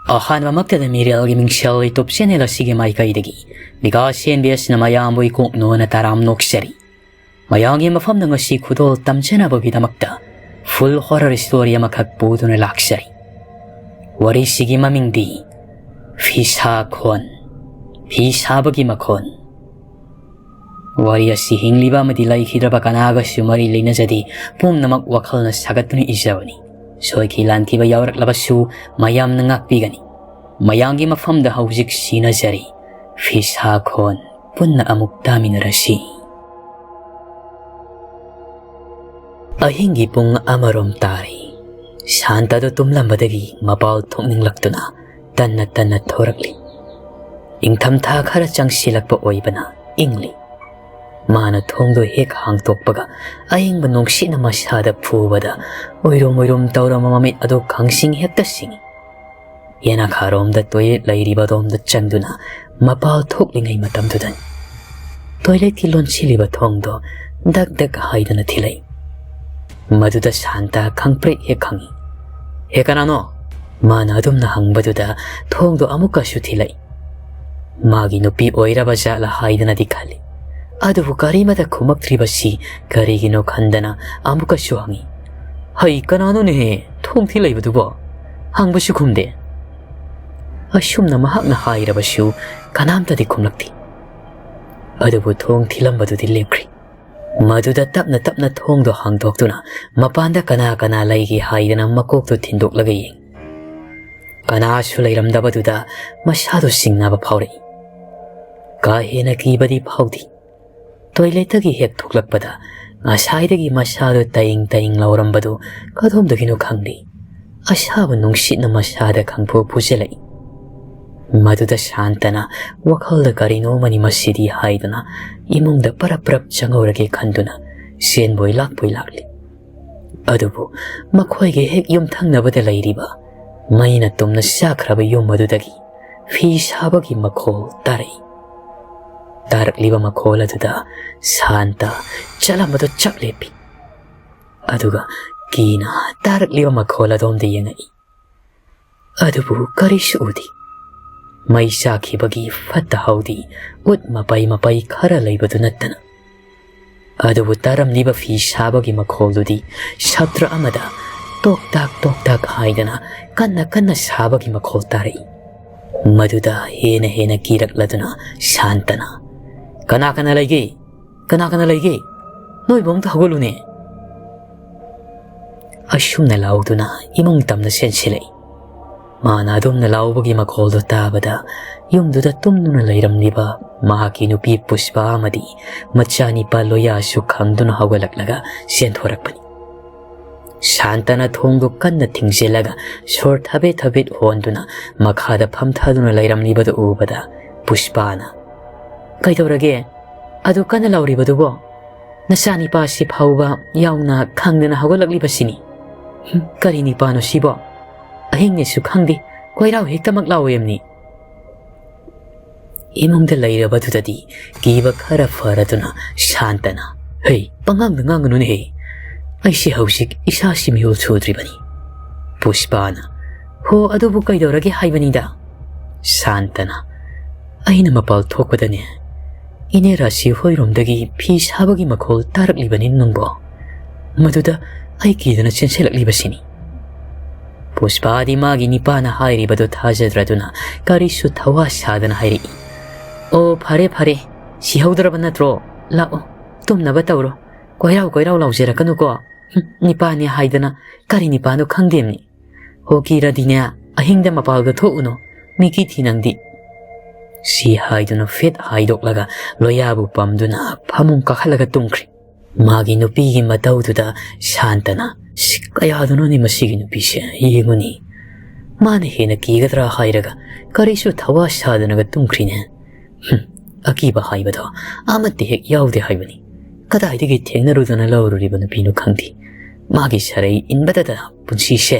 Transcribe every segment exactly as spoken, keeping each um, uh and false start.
ꯑꯍꯥꯟꯕꯃꯛꯇꯗ ꯃꯤꯔꯦꯜꯒꯤ ꯃꯤꯡꯁꯦꯜ YouTube channel ꯑꯁꯤꯒꯤ ꯃꯥꯏꯀꯩꯗꯒꯤ Vikas and B ꯑꯦꯁꯅ ꯃꯌꯥꯝꯕꯨ ꯏꯀꯣꯛ ꯅꯣꯟꯅ ꯇꯔꯥꯝ ꯅꯣꯛꯆꯔꯤ꯫ ꯃꯌꯥꯝꯒꯤ ꯃꯐꯝꯗ ꯉꯁꯤ ꯈꯨꯗꯣꯜ ꯇꯝꯖꯅꯕꯒꯤꯗꯃꯛꯇ full horror story ꯑꯃꯈꯛ ꯄꯨꯗꯨꯅ ꯂꯥꯛꯆꯔꯤ꯫ ꯋꯥꯔꯤꯁꯤꯒꯤ ꯃꯃꯤꯡꯗꯤ ꯐꯤꯁꯥ ꯈꯣꯟ, ꯐꯤ ꯁꯥꯕꯒꯤ ꯃꯈꯣꯟ꯫ ꯋꯥꯔꯤ ꯑꯁꯤ ꯍꯤꯡꯂꯤꯕ ꯑꯃꯗꯤ ꯂꯩꯈꯤꯗ꯭ꯔꯕ ꯀꯅꯥꯒꯁꯨ ꯃꯔꯤ ꯂꯩꯅꯖꯗꯦ꯫ ꯄꯨꯝꯅꯃꯛ ꯋꯥꯈꯜꯅ ꯁꯥꯒꯠꯇꯨꯅ ꯏꯖꯕꯅꯤ꯫ ꯁꯣꯏꯈꯤ ꯂꯥꯟꯈꯤꯕ ꯌꯥꯎꯔꯛꯂꯕꯁꯨ ꯃꯌꯥꯝꯅ ꯉꯥꯛꯄꯤꯒꯅꯤ꯫ ꯃꯌꯥꯝꯒꯤ ꯃꯐꯝꯗ ꯍꯧꯖꯤꯛ ꯁꯤꯅꯖꯔꯤ꯫ ꯐꯤꯁꯥ ꯈꯣꯟ ꯄꯨꯟꯅ ꯑꯃꯨꯛ ꯇꯥꯃꯤꯟꯅꯔꯁꯤ꯫ ꯑꯍꯤꯡꯒꯤ ꯄꯨꯡ ꯑꯃꯔꯣꯝ ꯇꯥꯔꯦ꯫ ꯁꯥꯟꯇꯗꯨ ꯇꯨꯝꯂꯝꯕꯗꯒꯤ ꯃꯄꯥꯜ ꯊꯣꯛꯅꯤꯡꯂꯛꯇꯨꯅ ꯇꯟꯅ ꯇꯟꯅ ꯊꯣꯔꯛꯂꯤ꯫ ꯏꯪꯊꯝꯊꯥ ꯈꯔ ꯆꯪꯁꯤꯜꯂꯛꯄ ꯑꯣꯏꯕꯅ ꯏꯪꯂꯤ꯫ ꯃꯥꯅ ꯊꯣꯡꯗꯨ ꯍꯦꯛ ꯍꯥꯡꯗꯣꯛꯄꯒ ꯑꯏꯪꯕ ꯅꯨꯡꯁꯤꯠꯅ ꯃꯁꯥꯗ ꯐꯨꯕꯗ ꯑꯣꯏꯔꯨꯝ ꯑꯣꯏꯔꯨꯝ ꯇꯧꯔꯝꯕ ꯃꯃꯤꯠ ꯑꯗꯨ ꯈꯪꯁꯤꯡ ꯍꯦꯛꯇ ꯁꯤꯡꯏ꯫ ꯌꯦꯅꯈꯥꯔꯣꯝꯗ toilet ꯂꯩꯔꯤꯕ ꯑꯗꯣꯝꯗ ꯆꯪꯗꯨꯅ ꯃꯄꯥꯜ ꯊꯣꯛꯂꯤꯉꯩ ꯃꯇꯝꯗꯨꯗꯅꯤ꯫ Toiletꯀꯤ ꯂꯣꯟꯁꯤꯜꯂꯤꯕ ꯊꯣꯡꯗꯣ ꯗꯛ ꯗꯛ ꯍꯥꯏꯗꯅ ꯊꯤꯜꯂꯛꯏ꯫ ꯃꯗꯨꯗ ꯁꯥꯟꯇ ꯈꯪꯄ꯭ꯔꯦꯛ ꯍꯦꯛ ꯈꯪꯏ꯫ "ꯍꯦ, ꯀꯅꯥꯅꯣ?" ꯃꯥꯅ ꯑꯗꯨꯝꯅ ꯍꯪꯕꯗꯨꯗ ꯊꯣꯡꯗꯣ ꯑꯃꯨꯛꯀꯁꯨ ꯊꯤꯜꯂꯛꯏ꯫ ꯃꯥꯒꯤ ꯅꯨꯄꯤ ꯑꯣꯏꯔꯕ ꯖꯥꯠꯂ ꯍꯥꯏꯗꯅꯗꯤ ꯈꯜꯂꯤ꯫ ꯑꯗꯨꯕꯨ ꯀꯔꯤꯃꯇ ꯈꯨꯝꯃꯛꯇ꯭ꯔꯤꯕꯁꯤ ꯀꯔꯤꯒꯤꯅꯣ ꯈꯟꯗꯅ ꯑꯃꯨꯛꯀꯁꯨ ꯍꯪꯏ, "ꯍꯩ, ꯀꯅꯥꯅꯣꯅꯦꯍꯦ ꯊꯣꯡ ꯊꯤꯜꯂꯛꯏꯕꯗꯨꯕꯣ? ꯍꯪꯕꯁꯨ ꯈꯨꯝꯗꯦ꯫" ꯑꯁꯨꯝꯅ ꯃꯍꯥꯛꯅ ꯍꯥꯏꯔꯕꯁꯨ ꯀꯅꯥꯝꯇꯗꯤ ꯈꯨꯝꯂꯛꯇꯦ꯫ ꯑꯗꯨꯕꯨ ꯊꯣꯡ ꯊꯤꯜꯂꯝꯕꯗꯨꯗꯤ ꯂꯦꯞꯈ꯭ꯔꯦ꯫ ꯃꯗꯨꯗ ꯇꯞꯅ ꯇꯞꯅ ꯊꯣꯡꯗꯣ ꯍꯥꯡꯗꯣꯛꯇꯨꯅ ꯃꯄꯥꯟꯗ ꯀꯅꯥ ꯀꯅꯥ ꯂꯩꯒꯦ ꯍꯥꯏꯗꯅ ꯃꯀꯣꯛꯇꯨ ꯊꯤꯟꯗꯣꯛꯂꯒ ꯌꯦꯡꯏ꯫ ꯀꯅꯥꯁꯨ ꯂꯩꯔꯝꯗꯕꯗꯨꯗ ꯃꯁꯥꯗꯨ ꯆꯤꯡꯅꯕ ꯐꯥꯎꯔꯛꯏ꯫ ꯀꯥ ꯍꯦꯟꯅ ꯀꯤꯕꯗꯤ ꯐꯥꯎꯗꯦ꯫ Toiletꯇꯒꯤ ꯍꯦꯛ ꯊꯣꯛꯂꯛꯄꯗ ꯉꯁꯥꯏꯗꯒꯤ ꯃꯁꯥꯗꯨ ꯇꯌꯤꯡ ꯇꯌꯤꯡ ꯂꯥꯎꯔꯝꯕꯗꯨ ꯀꯗꯣꯝꯗꯒꯤꯅꯣ ꯈꯪꯗꯦ꯫ ꯑꯁꯥꯕ ꯅꯨꯡꯁꯤꯠꯅ ꯃꯁꯥꯗ ꯈꯪꯐꯨ ꯐꯨꯖꯤꯜꯂꯛꯏ꯫ ꯃꯗꯨꯗ ꯁꯥꯟꯇꯅ ꯋꯥꯈꯜꯗ "ꯀꯔꯤꯅꯣꯃꯅꯤ ꯃꯁꯤꯗꯤ" ꯍꯥꯏꯗꯨꯅ ꯏꯃꯨꯡꯗ ꯄꯔꯞ ꯄꯔꯞ ꯆꯪꯍꯧꯔꯒꯦ ꯈꯟꯗꯨꯅ ꯆꯦꯟꯕꯣꯏ ꯂꯥꯛꯄꯣꯏ ꯂꯥꯛꯂꯤ꯫ ꯑꯗꯨꯕꯨ ꯃꯈꯣꯏꯒꯤ ꯍꯦꯛ ꯌꯨꯝꯊꯪꯅꯕꯗ ꯂꯩꯔꯤꯕ ꯃꯩꯅ ꯇꯨꯝꯅ ꯆꯥꯛꯈ꯭ꯔꯕ ꯌꯨꯝ ꯑꯗꯨꯗꯒꯤ ꯐꯤ ꯁꯥꯕꯒꯤ ꯃꯈꯣꯜ ꯇꯥꯔꯛꯏ꯫ ꯇꯥꯔꯛꯂꯤꯕ ꯃꯈꯣꯜ ꯑꯗꯨꯗ ꯁꯥꯟꯇ ꯆꯠꯂꯝꯕꯗꯨ ꯆꯞ ꯂꯦꯞꯄꯤ꯫ ꯑꯗꯨꯒ ꯀꯤꯅ ꯇꯥꯔꯛꯂꯤꯕ ꯃꯈꯣꯜ ꯑꯗꯣꯝꯗ ꯌꯦꯡꯉꯛꯏ꯫ ꯑꯗꯨꯕꯨ ꯀꯔꯤꯁꯨ ꯎꯗꯦ꯫ ꯃꯩ ꯆꯥꯛꯈꯤꯕꯒꯤ ꯐꯠꯇ ꯍꯥꯎꯗꯤ ꯎꯠ ꯃꯄꯩ ꯃꯄꯩ ꯈꯔ ꯂꯩꯕꯗꯨ ꯅꯠꯇꯅ꯫ ꯑꯗꯨꯕꯨ ꯇꯥꯔꯝꯂꯤꯕ ꯐꯤ ꯁꯥꯕꯒꯤ ꯃꯈꯣꯜꯗꯨꯗꯤ ꯁꯇ꯭ꯔ ꯑꯃꯗ ꯇꯣꯛ ꯇꯥꯛ ꯇꯣꯛ ꯇꯥꯛ ꯍꯥꯏꯗꯅ ꯀꯟꯅ ꯀꯟꯅ ꯁꯥꯕꯒꯤ ꯃꯈꯣꯜ ꯇꯥꯔꯛꯏ꯫ ꯃꯗꯨꯗ ꯍꯦꯟꯅ ꯍꯦꯟꯅ ꯀꯤꯔꯛꯂꯗꯨꯅ ꯁꯥꯟꯇꯅ, "ꯀꯅꯥ ꯀꯅꯥ ꯂꯩꯒꯦ? ꯀꯅꯥ ꯀꯅꯥ ꯂꯩꯒꯦ? ꯅꯣꯏꯕꯨ ꯑꯝꯇ ꯍꯧꯒꯠꯂꯨꯅꯦ!" ꯑꯁꯨꯝꯅ ꯂꯥꯎꯗꯨꯅ ꯏꯃꯨꯡ ꯇꯝꯅ ꯆꯦꯟꯁꯤꯜꯂꯛꯏ꯫ ꯃꯥꯅ ꯑꯗꯨꯝꯅ ꯂꯥꯎꯕꯒꯤ ꯃꯈꯣꯜꯗꯨ ꯇꯥꯕꯗ ꯌꯨꯝꯗꯨꯗ ꯇꯨꯝꯗꯨꯅ ꯂꯩꯔꯝꯂꯤꯕ ꯃꯍꯥꯛꯀꯤ ꯅꯨꯄꯤ ꯄꯨꯁꯄꯥ ꯑꯃꯗꯤ ꯃꯆꯥꯅꯤꯄꯥ ꯂꯣꯌꯥꯁꯨ ꯈꯪꯗꯨꯅ ꯍꯧꯒꯠꯂꯛꯂꯒ ꯆꯦꯟꯊꯣꯔꯛꯄꯅꯤ꯫ ꯁꯥꯟꯇꯅ ꯊꯣꯡꯗꯨ ꯀꯟꯅ ꯊꯤꯡꯖꯤꯜꯂꯒ ꯁꯣꯔ ꯊꯕꯦꯠ ꯊꯕꯦꯠ ꯍꯣꯟꯗꯨꯅ ꯃꯈꯥꯗ ꯐꯝꯊꯗꯨꯅ ꯂꯩꯔꯝꯂꯤꯕꯗꯨ ꯎꯕꯗ ꯄꯨꯁꯄꯥꯅ, "ꯀꯩꯗꯧꯔꯒꯦ? ꯑꯗꯨ ꯀꯟꯅ ꯂꯥꯎꯔꯤꯕꯗꯨꯕꯣ? ꯅꯆꯥꯅꯤꯄꯥꯁꯤ ꯐꯥꯎꯕ ꯌꯥꯎꯅ ꯈꯪꯗꯅ ꯍꯧꯒꯠꯂꯛꯂꯤꯕꯁꯤꯅꯤ꯫ ꯍꯨꯝ, ꯀꯔꯤ ꯅꯤꯄꯥꯅꯣ ꯁꯤꯕꯣ? ꯑꯍꯤꯡꯅꯦꯁꯨ ꯈꯪꯗꯦ, ꯀꯣꯏꯔꯥꯎ ꯍꯦꯛꯇꯃꯛ ꯂꯥꯎꯔꯦꯝꯅꯤ!" ꯏꯃꯨꯡꯗ ꯂꯩꯔꯕꯗꯨꯗꯗꯤ ꯀꯤꯕ ꯈꯔ ꯐꯔꯗꯨꯅ ꯁꯥꯟꯇꯅ, "ꯍꯩ, ꯄꯉꯥꯡꯗ ꯉꯥꯡꯒꯅꯨꯅꯦꯍꯦ꯫ ꯑꯩꯁꯦ ꯍꯧꯖꯤꯛ ꯏꯁꯥꯁꯤ ꯃꯤꯍꯨꯜ ꯁꯨꯗ꯭ꯔꯤꯕꯅꯤ꯫" ꯄꯨꯁꯄꯥꯅ, "ꯍꯣ, ꯑꯗꯨꯕꯨ ꯀꯩꯗꯧꯔꯒꯦ ꯍꯥꯏꯕꯅꯤꯗ?" ꯁꯥꯟꯇꯅ, "ꯑꯩꯅ ꯃꯄꯥꯜ ꯊꯣꯛꯄꯗꯅꯦ, ꯏꯅꯦ ꯔꯥꯁꯤ ꯍꯣꯏꯔꯣꯝꯗꯒꯤ ꯐꯤ ꯁꯥꯕꯒꯤ ꯃꯈꯣꯜ ꯇꯥꯔꯛꯂꯤꯕꯅꯤ ꯅꯪꯕꯣ꯫ ꯃꯗꯨꯗ ꯑꯩ ꯀꯤꯗꯅ ꯆꯦꯟꯁꯤꯜꯂꯛꯂꯤꯕꯁꯤꯅꯤ꯫" ꯄꯨꯁꯄꯥꯗꯤ ꯃꯥꯒꯤ ꯅꯤꯄꯥꯅ ꯍꯥꯏꯔꯤꯕꯗꯨ ꯊꯥꯖꯗ꯭ꯔꯗꯨꯅ ꯀꯔꯤꯁꯨ ꯊꯋꯥ ꯁꯥꯗꯅ ꯍꯥꯏꯔꯛꯏ, "ꯑꯣ, ꯐꯔꯦ, ꯐꯔꯦ, ꯁꯤꯍꯧꯗ꯭ꯔꯕ ꯅꯠꯇ꯭ꯔꯣ? ꯂꯥꯛꯑꯣ, ꯇꯨꯝꯅꯕ ꯇꯧꯔꯣ꯫ ꯀꯣꯏꯔꯥꯎ ꯀꯣꯏꯔꯥꯎ ꯂꯥꯎꯖꯔꯛꯀꯅꯨꯀꯣ꯫ ꯍꯨꯝ, ꯅꯤꯄꯥꯅꯦ ꯍꯥꯏꯗꯅ ꯀꯔꯤ ꯅꯤꯄꯥꯅꯣ ꯈꯪꯗꯦꯝꯅꯤ꯫ ꯍꯣ, ꯀꯤꯔꯗꯤꯅꯦ, ꯑꯍꯤꯡꯗ ꯃꯄꯥꯜꯒ ꯊꯣꯛꯎꯅꯨ, ꯃꯤꯀꯤ ꯊꯤ ꯅꯪꯗꯤ꯫" ꯁꯤ ꯍꯥꯏꯗꯨꯅ ꯐꯦꯠ ꯍꯥꯏꯗꯣꯛꯂꯒ ꯂꯣꯌꯥꯕꯨ ꯄꯝꯗꯨꯅ ꯐꯃꯨꯡ ꯀꯥꯈꯠꯂꯒ ꯇꯨꯝꯈ꯭ꯔꯦ꯫ ꯃꯥꯒꯤ ꯅꯨꯄꯤꯒꯤ ꯃꯇꯧꯗꯨꯗ ꯁꯥꯟꯇꯅ, "ꯁꯤ ꯀꯌꯥꯗꯅꯣꯅꯦ ꯃꯁꯤꯒꯤ ꯅꯨꯄꯤꯁꯦ, ꯌꯦꯡꯉꯨꯅꯤ꯫ ꯃꯥꯅ ꯍꯦꯟꯅ ꯀꯤꯒꯗ꯭ꯔꯥ ꯍꯥꯏꯔꯒ ꯀꯔꯤꯁꯨ ꯊꯋꯥ ꯁꯥꯗꯅꯒ ꯇꯨꯝꯈ꯭ꯔꯤꯅꯦ꯫ ꯍꯨꯝ, ꯑꯀꯤꯕ ꯍꯥꯏꯕꯗꯣ ꯑꯃꯠꯇ ꯍꯦꯛ ꯌꯥꯎꯗꯦ ꯍꯥꯏꯕꯅꯤ꯫ ꯀꯗꯥꯏꯗꯒꯤ ꯊꯦꯡꯅꯔꯨꯗꯅ ꯂꯧꯔꯨꯔꯤꯕ ꯅꯨꯄꯤꯅꯣ ꯈꯪꯗꯦ꯫ ꯃꯥꯒꯤ ꯁꯔꯩ ꯏꯟꯕꯗꯗ ꯄꯨꯟꯁꯤꯁꯦ꯫"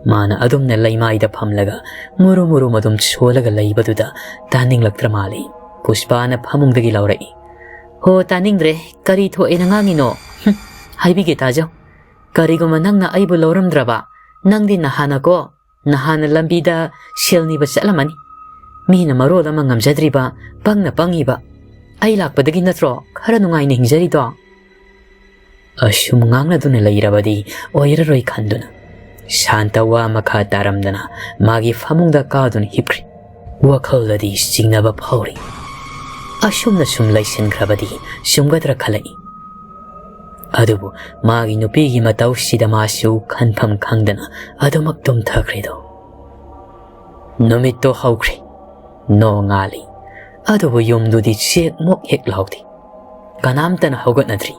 ꯃꯥꯅ ꯑꯗꯨꯝꯅ ꯂꯩꯃꯥꯏꯗ ꯐꯝꯂꯒ ꯃꯨꯔꯨ ꯃꯨꯔꯨꯝ ꯑꯗꯨꯝ ꯁꯣꯜꯂꯒ ꯂꯩꯕꯗꯨꯗ ꯇꯥꯅꯤꯡꯂꯛꯇ꯭ꯔ ꯃꯥꯜꯂꯤ꯫ ꯄꯨꯁꯄꯥꯅ ꯐꯃꯨꯡꯗꯒꯤ ꯂꯥꯎꯔꯛꯏ, "ꯍꯣ, ꯇꯥꯅꯤꯡꯗ꯭ꯔꯦ꯫ ꯀꯔꯤ ꯊꯣꯛꯑꯦꯅ ꯉꯥꯡꯉꯤꯅꯣ? ꯍꯨꯝ, ꯍꯥꯏꯕꯤꯒꯦ ꯇꯥꯖꯧ꯫ ꯀꯔꯤꯒꯨꯝꯕ ꯅꯪꯅ ꯑꯩꯕꯨ ꯂꯧꯔꯝꯗ꯭ꯔꯕ, ꯅꯪꯗꯤ ꯅꯍꯥꯟꯅꯀꯣ ꯅꯍꯥꯟꯅ ꯂꯝꯕꯤꯗ ꯁꯦꯜ ꯅꯤꯕ ꯆꯠꯂꯝꯃꯅꯤ꯫ ꯃꯤꯅ ꯃꯔꯣꯜ ꯑꯃ ꯉꯝꯖꯗ꯭ꯔꯤꯕ, ꯄꯪꯅ ꯄꯪꯉꯤꯕ꯫ ꯑꯩ ꯂꯥꯛꯄꯗꯒꯤ ꯅꯠꯇ꯭ꯔꯣ ꯈꯔ ꯅꯨꯡꯉꯥꯏꯅ ꯍꯤꯡꯖꯔꯤꯗꯣ?" ꯑꯁꯨꯝ ꯉꯥꯡꯅꯗꯨꯅ ꯂꯩꯔꯕꯗꯤ ꯑꯣꯏꯔꯔꯣꯏ ꯈꯟꯗꯨꯅ, ꯁꯥꯟꯇ ꯋꯥ ꯃꯈꯥ ꯇꯥꯔꯝꯗꯅ ꯃꯥꯒꯤ ꯐꯃꯨꯡꯗ ꯀꯥꯗꯨꯅ ꯍꯤꯞꯈ꯭ꯔꯦ꯫ ꯋꯥꯈꯜꯗꯗꯤ ꯆꯤꯡꯅꯕ ꯐꯥꯎꯔꯤ꯫ ꯑꯁꯨꯝꯅ ꯁꯨꯝ ꯂꯩꯁꯤꯟꯈ꯭ꯔꯕꯗꯤ ꯆꯨꯝꯒꯗ꯭ꯔꯥ ꯈꯜꯂꯛꯏ꯫ ꯑꯗꯨꯕꯨ ꯃꯥꯒꯤ ꯅꯨꯄꯤꯒꯤ ꯃꯇꯧꯁꯤꯗ ꯃꯥꯁꯨ ꯈꯟꯐꯝ ꯈꯪꯗꯅ ꯑꯗꯨꯃꯛ ꯇꯨꯝꯊꯈ꯭ꯔꯦꯗꯣ꯫ ꯅꯨꯃꯤꯠꯇꯣ ꯍꯧꯈ꯭ꯔꯦ꯫ ꯅꯣꯡꯉꯥꯜꯂꯤ꯫ ꯑꯗꯨꯕꯨ ꯌꯨꯝꯗꯨꯗꯤ ꯆꯦꯛ ꯃꯣꯛ ꯍꯦꯛ ꯂꯥꯎꯗꯦ꯫ ꯀꯅꯥꯝꯇꯅ ꯍꯧꯒꯠꯅꯗ꯭ꯔꯤ꯫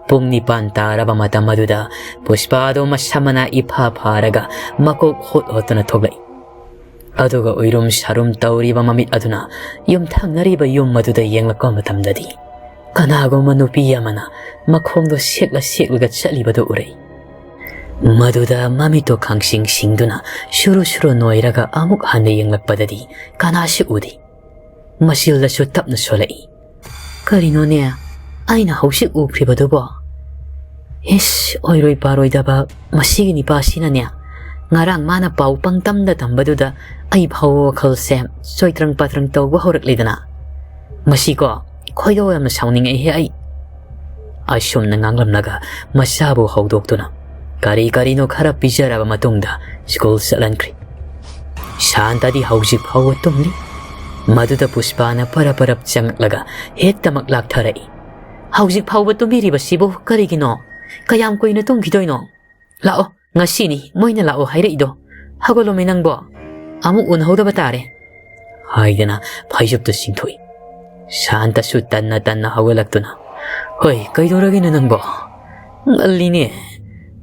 ꯄꯨꯡ ꯅꯤꯄꯥꯟ ꯇꯥꯔꯕ ꯃꯇꯝ ꯑꯗꯨꯗ ꯄꯨꯁꯄꯥꯗꯣ ꯃꯁꯝ ꯃꯅꯥ ꯏꯐꯥ ꯐꯥꯔꯒ ꯃꯀꯣꯛ ꯍꯣꯠ ꯍꯣꯠꯇꯨꯅ ꯊꯣꯛꯂꯛꯏ꯫ ꯑꯗꯨꯒ ꯎꯏꯔꯨꯝ ꯁꯥꯔꯨꯝ ꯇꯧꯔꯤꯕ ꯃꯃꯤꯠ ꯑꯗꯨꯅ ꯌꯨꯝꯊꯪꯅꯔꯤꯕ ꯌꯨꯝ ꯑꯗꯨꯗ ꯌꯦꯡꯂꯛꯄ ꯃꯇꯝꯗꯗꯤ ꯀꯅꯥꯒꯨꯝꯕ ꯅꯨꯄꯤ ꯑꯃꯅ ꯃꯈꯣꯡꯗꯣ ꯁꯦꯛꯂ ꯁꯦꯛꯂꯒ ꯆꯠꯂꯤꯕꯗꯨ ꯎꯔꯛꯏ꯫ ꯃꯗꯨꯗ ꯃꯃꯤꯠꯇꯣ ꯈꯪꯁꯤꯡ ꯁꯤꯡꯗꯨꯅ ꯁꯨꯔꯨ ꯁꯨꯔꯨ ꯅꯣꯏꯔꯒ ꯑꯃꯨꯛ ꯍꯟꯅ ꯌꯦꯡꯂꯛꯄꯗꯗꯤ ꯀꯅꯥꯁꯨ ꯎꯗꯦ꯫ ꯃꯆꯤꯜꯗꯁꯨ ꯇꯞꯅ ꯁꯣꯜꯂꯛꯏ꯫ "ꯀꯔꯤꯅꯣꯅꯦ ꯑꯩꯅ ꯍꯧꯖꯤꯛ ꯎꯈ꯭ꯔꯤꯕꯗꯨꯕꯣ? ꯏꯁ, ꯑꯣꯏꯔꯣꯏ ꯄꯥꯔꯣꯏꯗꯕ ꯃꯁꯤꯒꯤ ꯅꯤꯄꯥꯁꯤꯅꯅꯦ꯫ ꯉꯔꯥꯡ ꯃꯥꯅ ꯄꯥꯎ ꯄꯪꯇꯝꯗ ꯇꯝꯕꯗꯨꯗ ꯑꯩ ꯐꯥꯎꯕ ꯋꯥꯈꯜꯁꯦ ꯆꯣꯏꯇ꯭ꯔꯪ ꯄꯥꯇ꯭ꯔꯪ ꯇꯧꯕ ꯍꯧꯔꯛꯂꯦꯗꯅ꯫ ꯃꯁꯤꯀꯣ, ꯈꯣꯏꯗꯧ ꯌꯥꯝꯅ ꯁꯥꯎꯅꯤꯡꯉꯛꯏꯍꯦ ꯑꯩ"꯫ ꯑꯁꯨꯝꯅ ꯉꯥꯡꯂꯝꯂꯒ ꯃꯆꯥꯕꯨ ꯍꯧꯗꯣꯛꯇꯨꯅ ꯀꯔꯤ ꯀꯔꯤꯅꯣ ꯈꯔ ꯄꯤꯖꯔꯕ ꯃꯇꯨꯡꯗ ꯁ꯭ꯀꯨꯜ ꯆꯠꯍꯟꯈ꯭ꯔꯦ꯫ ꯁꯥꯟꯇꯗꯤ ꯍꯧꯖꯤꯛ ꯐꯥꯎꯕ ꯇꯨꯝꯂꯤ꯫ ꯃꯗꯨꯗ ꯄꯨꯁꯄꯥꯅ ꯄꯔꯞ ꯄꯔꯞ ꯆꯪꯂꯛꯂꯒ ꯍꯦꯛꯇꯃꯛ ꯂꯥꯛꯊꯔꯛꯏ꯫ "ꯍꯧꯖꯤꯛ ꯐꯥꯎꯕ ꯇꯨꯝꯕꯤꯔꯤꯕꯁꯤꯕꯨ ꯀꯔꯤꯒꯤꯅꯣ? ꯀꯌꯥꯝ ꯀꯨꯏꯅ ꯇꯨꯝꯈꯤꯗꯣꯏꯅꯣ? ꯂꯥꯛꯑꯣ, ꯉꯁꯤꯅꯤ ꯃꯣꯏꯅ ꯂꯥꯛꯑꯣ ꯍꯥꯏꯔꯛꯏꯗꯣ꯫ ꯍꯧꯒꯠꯂꯣꯃꯤ ꯅꯪꯕꯣ, ꯑꯃꯨꯛ ꯎꯅꯍꯧꯗꯕ ꯇꯥꯔꯦ" ꯍꯥꯏꯗꯅ ꯐꯩꯖꯨꯞꯇꯨ ꯆꯤꯡꯊꯣꯛꯏ꯫ ꯁꯥꯟꯇꯁꯨ ꯇꯟꯅ ꯇꯟꯅ ꯍꯧꯒꯠꯂꯛꯇꯨꯅ, "ꯍꯣꯏ, ꯀꯩꯗꯧꯔꯒꯦꯅꯦ ꯅꯪꯕꯣ? ꯉꯜꯂꯤꯅꯦ꯫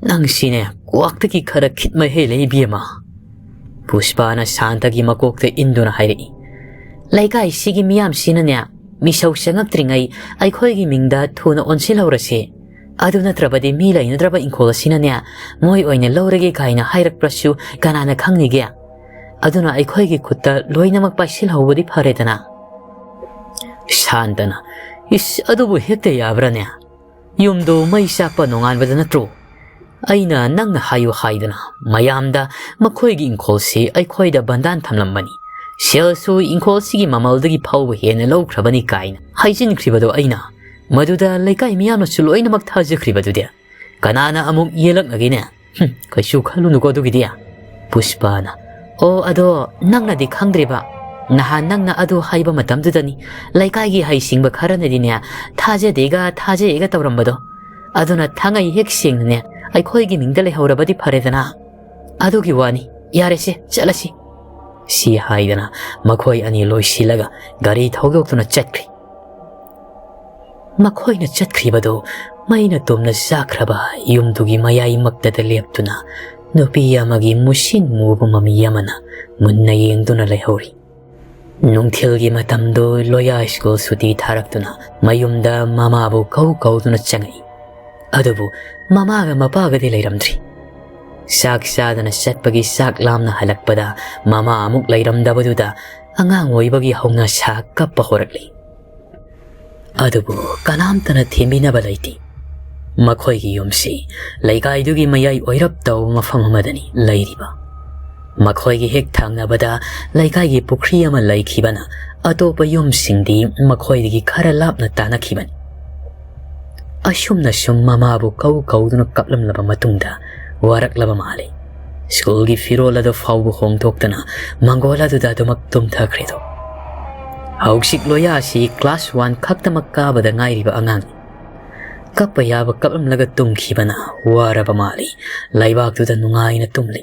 ꯅꯪꯁꯤꯅꯦ, ꯀ꯭ꯋꯥꯛꯇꯒꯤ ꯈꯔ ꯈꯤꯠꯃ ꯍꯦꯜꯂꯦ ꯏꯕꯦꯝꯃ"꯫ ꯄꯨꯁꯄꯥꯅ ꯁꯥꯟꯇꯒꯤ ꯃꯀꯣꯛꯇ ꯏꯟꯗꯨꯅ ꯍꯥꯏꯔꯛꯏ꯫ "ꯂꯩꯀꯥꯏꯁꯤꯒꯤ ꯃꯤꯌꯥꯝꯁꯤꯅꯅꯦ, ꯃꯤꯁꯧ ꯆꯪꯉꯛꯇ꯭ꯔꯤꯉꯩ ꯑꯩꯈꯣꯏꯒꯤ ꯃꯤꯡꯗ ꯊꯨꯅ ꯑꯣꯟꯁꯤꯜꯍꯧꯔꯁꯤ꯫ ꯑꯗꯨ ꯅꯠꯇ꯭ꯔꯕꯗꯤ ꯃꯤ ꯂꯩꯅꯗ꯭ꯔꯕ ꯏꯪꯈꯣꯜ ꯑꯁꯤꯅꯅꯦ, ꯃꯣꯏ ꯑꯣꯏꯅ ꯂꯧꯔꯒꯦ ꯀꯥꯏꯅ ꯍꯥꯏꯔꯛꯄ꯭ꯔꯁꯨ ꯀꯅꯥꯅ ꯈꯪꯅꯤꯒꯦ? ꯑꯗꯨꯅ ꯑꯩꯈꯣꯏꯒꯤ ꯈꯨꯠꯇ ꯂꯣꯏꯅꯃꯛ ꯄꯥꯏꯁꯤꯜꯍꯧꯕꯗꯤ ꯐꯔꯦꯗꯅ"꯫ ꯁꯥꯟꯇꯅ, "ꯏꯁ, ꯑꯗꯨꯕꯨ ꯍꯦꯛꯇ ꯌꯥꯕ꯭ꯔꯥꯅꯦ? ꯌꯨꯝꯗꯣ ꯃꯩ ꯆꯥꯛꯄ ꯅꯣꯡꯉꯥꯟꯕꯗ ꯅꯠꯇ꯭ꯔꯣ? ꯑꯩꯅ ꯅꯪꯅ ꯍꯥꯏꯌꯨ ꯍꯥꯏꯗꯅ ꯃꯌꯥꯝꯗ ꯃꯈꯣꯏꯒꯤ ꯏꯪꯈꯣꯜꯁꯤ ꯑꯩꯈꯣꯏꯗ ꯕꯟꯗꯥꯟ ꯊꯝꯂꯝꯕꯅꯤ, ꯁꯦꯜꯁꯨ ꯏꯪꯈꯣꯜꯁꯤꯒꯤ ꯃꯃꯜꯗꯒꯤ ꯐꯥꯎꯕ ꯍꯦꯟꯅ ꯂꯧꯈ꯭ꯔꯕꯅꯤ ꯀꯥꯏꯅ ꯍꯥꯏꯖꯤꯟꯈ꯭ꯔꯤꯕꯗꯣ ꯑꯩꯅ꯫ ꯃꯗꯨꯗ ꯂꯩꯀꯥꯏ ꯃꯤꯌꯥꯝꯅꯁꯨ ꯂꯣꯏꯅꯃꯛ ꯊꯥꯖꯈ꯭ꯔꯤꯕꯗꯨꯗꯤ꯫ ꯀꯅꯥꯅ ꯑꯃꯨꯛ ꯌꯦꯜꯂꯛꯅꯒꯦꯅꯦ? ꯍꯨꯝ, ꯀꯩꯁꯨ ꯈꯜꯂꯨꯅꯨꯀꯣ ꯑꯗꯨꯒꯤꯗꯤ꯫ ꯄꯨꯁꯄꯥꯅ, "ꯑꯣ, ꯑꯗꯣ ꯅꯪꯅꯗꯤ ꯈꯪꯗ꯭ꯔꯤꯕ꯫ ꯅꯍꯥꯟ ꯅꯪꯅ ꯑꯗꯨ ꯍꯥꯏꯕ ꯃꯇꯝꯗꯨꯗꯅꯤ ꯂꯩꯀꯥꯏꯒꯤ ꯍꯩꯁꯤꯡꯕ ꯈꯔꯅꯗꯤꯅꯦ ꯊꯥꯖꯗꯦꯒ ꯊꯥꯖꯩꯒ ꯇꯧꯔꯝꯕꯗꯣ꯫ ꯑꯗꯨꯅ ꯊꯥꯡꯉꯩ ꯍꯦꯛ ꯁꯦꯡꯅꯅꯦ ꯑꯩꯈꯣꯏꯒꯤ ꯃꯤꯡꯗ ꯂꯩꯍꯧꯔꯕꯗꯤ ꯐꯔꯦꯗꯅ꯫ ꯑꯗꯨꯒꯤ ꯋꯥꯅꯤ, ꯌꯥꯔꯦꯁꯦ, ꯆꯠꯂꯁꯤ꯫" ꯁꯤ ꯍꯥꯏꯗꯅ ꯃꯈꯣꯏ ꯑꯅꯤ ꯂꯣꯏꯁꯤꯜꯂꯒ ꯒꯥꯔꯤ ꯊꯧꯗꯣꯛꯇꯨꯅ ꯆꯠꯈ꯭ꯔꯤ꯫ ꯃꯈꯣꯏꯅ ꯆꯠꯈ꯭ꯔꯤꯕꯗꯨ ꯃꯩꯅ ꯇꯨꯝꯅ ꯆꯥꯛꯈ꯭ꯔꯕ ꯌꯨꯝꯗꯨꯒꯤ ꯃꯌꯥꯏꯃꯛꯇꯗ ꯂꯦꯞꯇꯨꯅ ꯅꯨꯄꯤ ꯑꯃꯒꯤ ꯃꯨꯁꯤꯟ ꯃꯨꯕ ꯃꯃꯤ ꯑꯃꯅ ꯃꯨꯟꯅ ꯌꯦꯡꯗꯨꯅ ꯂꯩꯍꯧꯔꯤ꯫ ꯅꯨꯡꯊꯤꯜꯒꯤ ꯃꯇꯝꯗꯨ ꯂꯣꯌꯥ ꯁ꯭ꯀꯨꯜ ꯁꯨꯇꯤ ꯊꯥꯔꯛꯇꯨꯅ ꯃꯌꯨꯝꯗ ꯃꯃꯥꯕꯨ ꯀꯧ ꯀꯧꯗꯨꯅ ꯆꯪꯉꯛꯏ꯫ ꯑꯗꯨꯕꯨ ꯃꯃꯥꯒ ꯃꯄꯥꯒꯗꯤ ꯂꯩꯔꯝꯗ꯭ꯔꯤ꯫ ꯆꯥꯛ ꯆꯥꯗꯅ ꯆꯠꯄꯒꯤ ꯆꯥꯛ ꯂꯥꯝꯅ ꯍꯜꯂꯛꯄꯗ ꯃꯃꯥ ꯑꯃꯨꯛ ꯂꯩꯔꯝꯗꯕꯗꯨꯗ ꯑꯉꯥꯡ ꯑꯣꯏꯕꯒꯤ ꯍꯧꯅꯁꯥ ꯀꯞꯄ ꯍꯧꯔꯛꯂꯤ꯫ ꯑꯗꯨꯕꯨ ꯀꯅꯥꯝꯇꯅ ꯊꯦꯝꯕꯤꯅꯕ ꯂꯩꯇꯦ꯫ ꯃꯈꯣꯏꯒꯤ ꯌꯨꯝꯁꯤ ꯂꯩꯀꯥꯏꯗꯨꯒꯤ ꯃꯌꯥꯏ ꯑꯣꯏꯔꯞ ꯇꯧꯕ ꯃꯐꯝ ꯑꯃꯗꯅꯤ ꯂꯩꯔꯤꯕ꯫ ꯃꯈꯣꯏꯒꯤ ꯍꯦꯛ ꯊꯪꯅꯕꯗ ꯂꯩꯀꯥꯏꯒꯤ ꯄꯨꯈ꯭ꯔꯤ ꯑꯃ ꯂꯩꯈꯤꯕꯅ ꯑꯇꯣꯞꯄ ꯌꯨꯝꯁꯤꯡꯗꯤ ꯃꯈꯣꯏꯗꯒꯤ ꯈꯔ ꯂꯥꯞꯅ ꯇꯥꯅꯈꯤꯕꯅꯤ꯫ ꯑꯁꯨꯝꯅ ꯁꯨꯝ ꯃꯃꯥꯕꯨ ꯀꯧ ꯀꯧꯗꯨꯅ ꯀꯞꯂꯝꯂꯕ ꯃꯇꯨꯡꯗ ꯋꯥꯔꯛꯂꯕ ꯃꯥꯜꯂꯤ꯫ ꯁ꯭ꯀꯨꯜꯒꯤ ꯐꯤꯔꯣꯜ ꯑꯗꯨ ꯐꯥꯎꯕ ꯍꯣꯡꯗꯣꯛꯇꯅ ꯃꯪꯒꯣꯜ ꯑꯗꯨꯗ ꯑꯗꯨꯃꯛ ꯇꯨꯝꯊꯈ꯭ꯔꯦꯗꯣ꯫ ꯍꯧꯖꯤꯛ ꯂꯣꯌꯥ ꯑꯁꯤ class one ꯈꯛꯇꯃꯛ ꯀꯥꯕꯗ ꯉꯥꯏꯔꯤꯕ ꯑꯉꯥꯡꯅꯤ꯫ ꯀꯞꯄ ꯌꯥꯕ ꯀꯞꯂꯝꯂꯒ ꯇꯨꯝꯈꯤꯕꯅ ꯋꯥꯔꯕ ꯃꯥꯜꯂꯤ꯫ ꯂꯩꯕꯥꯛꯇꯨꯗ ꯅꯨꯡꯉꯥꯏꯅ ꯇꯨꯝꯂꯤ꯫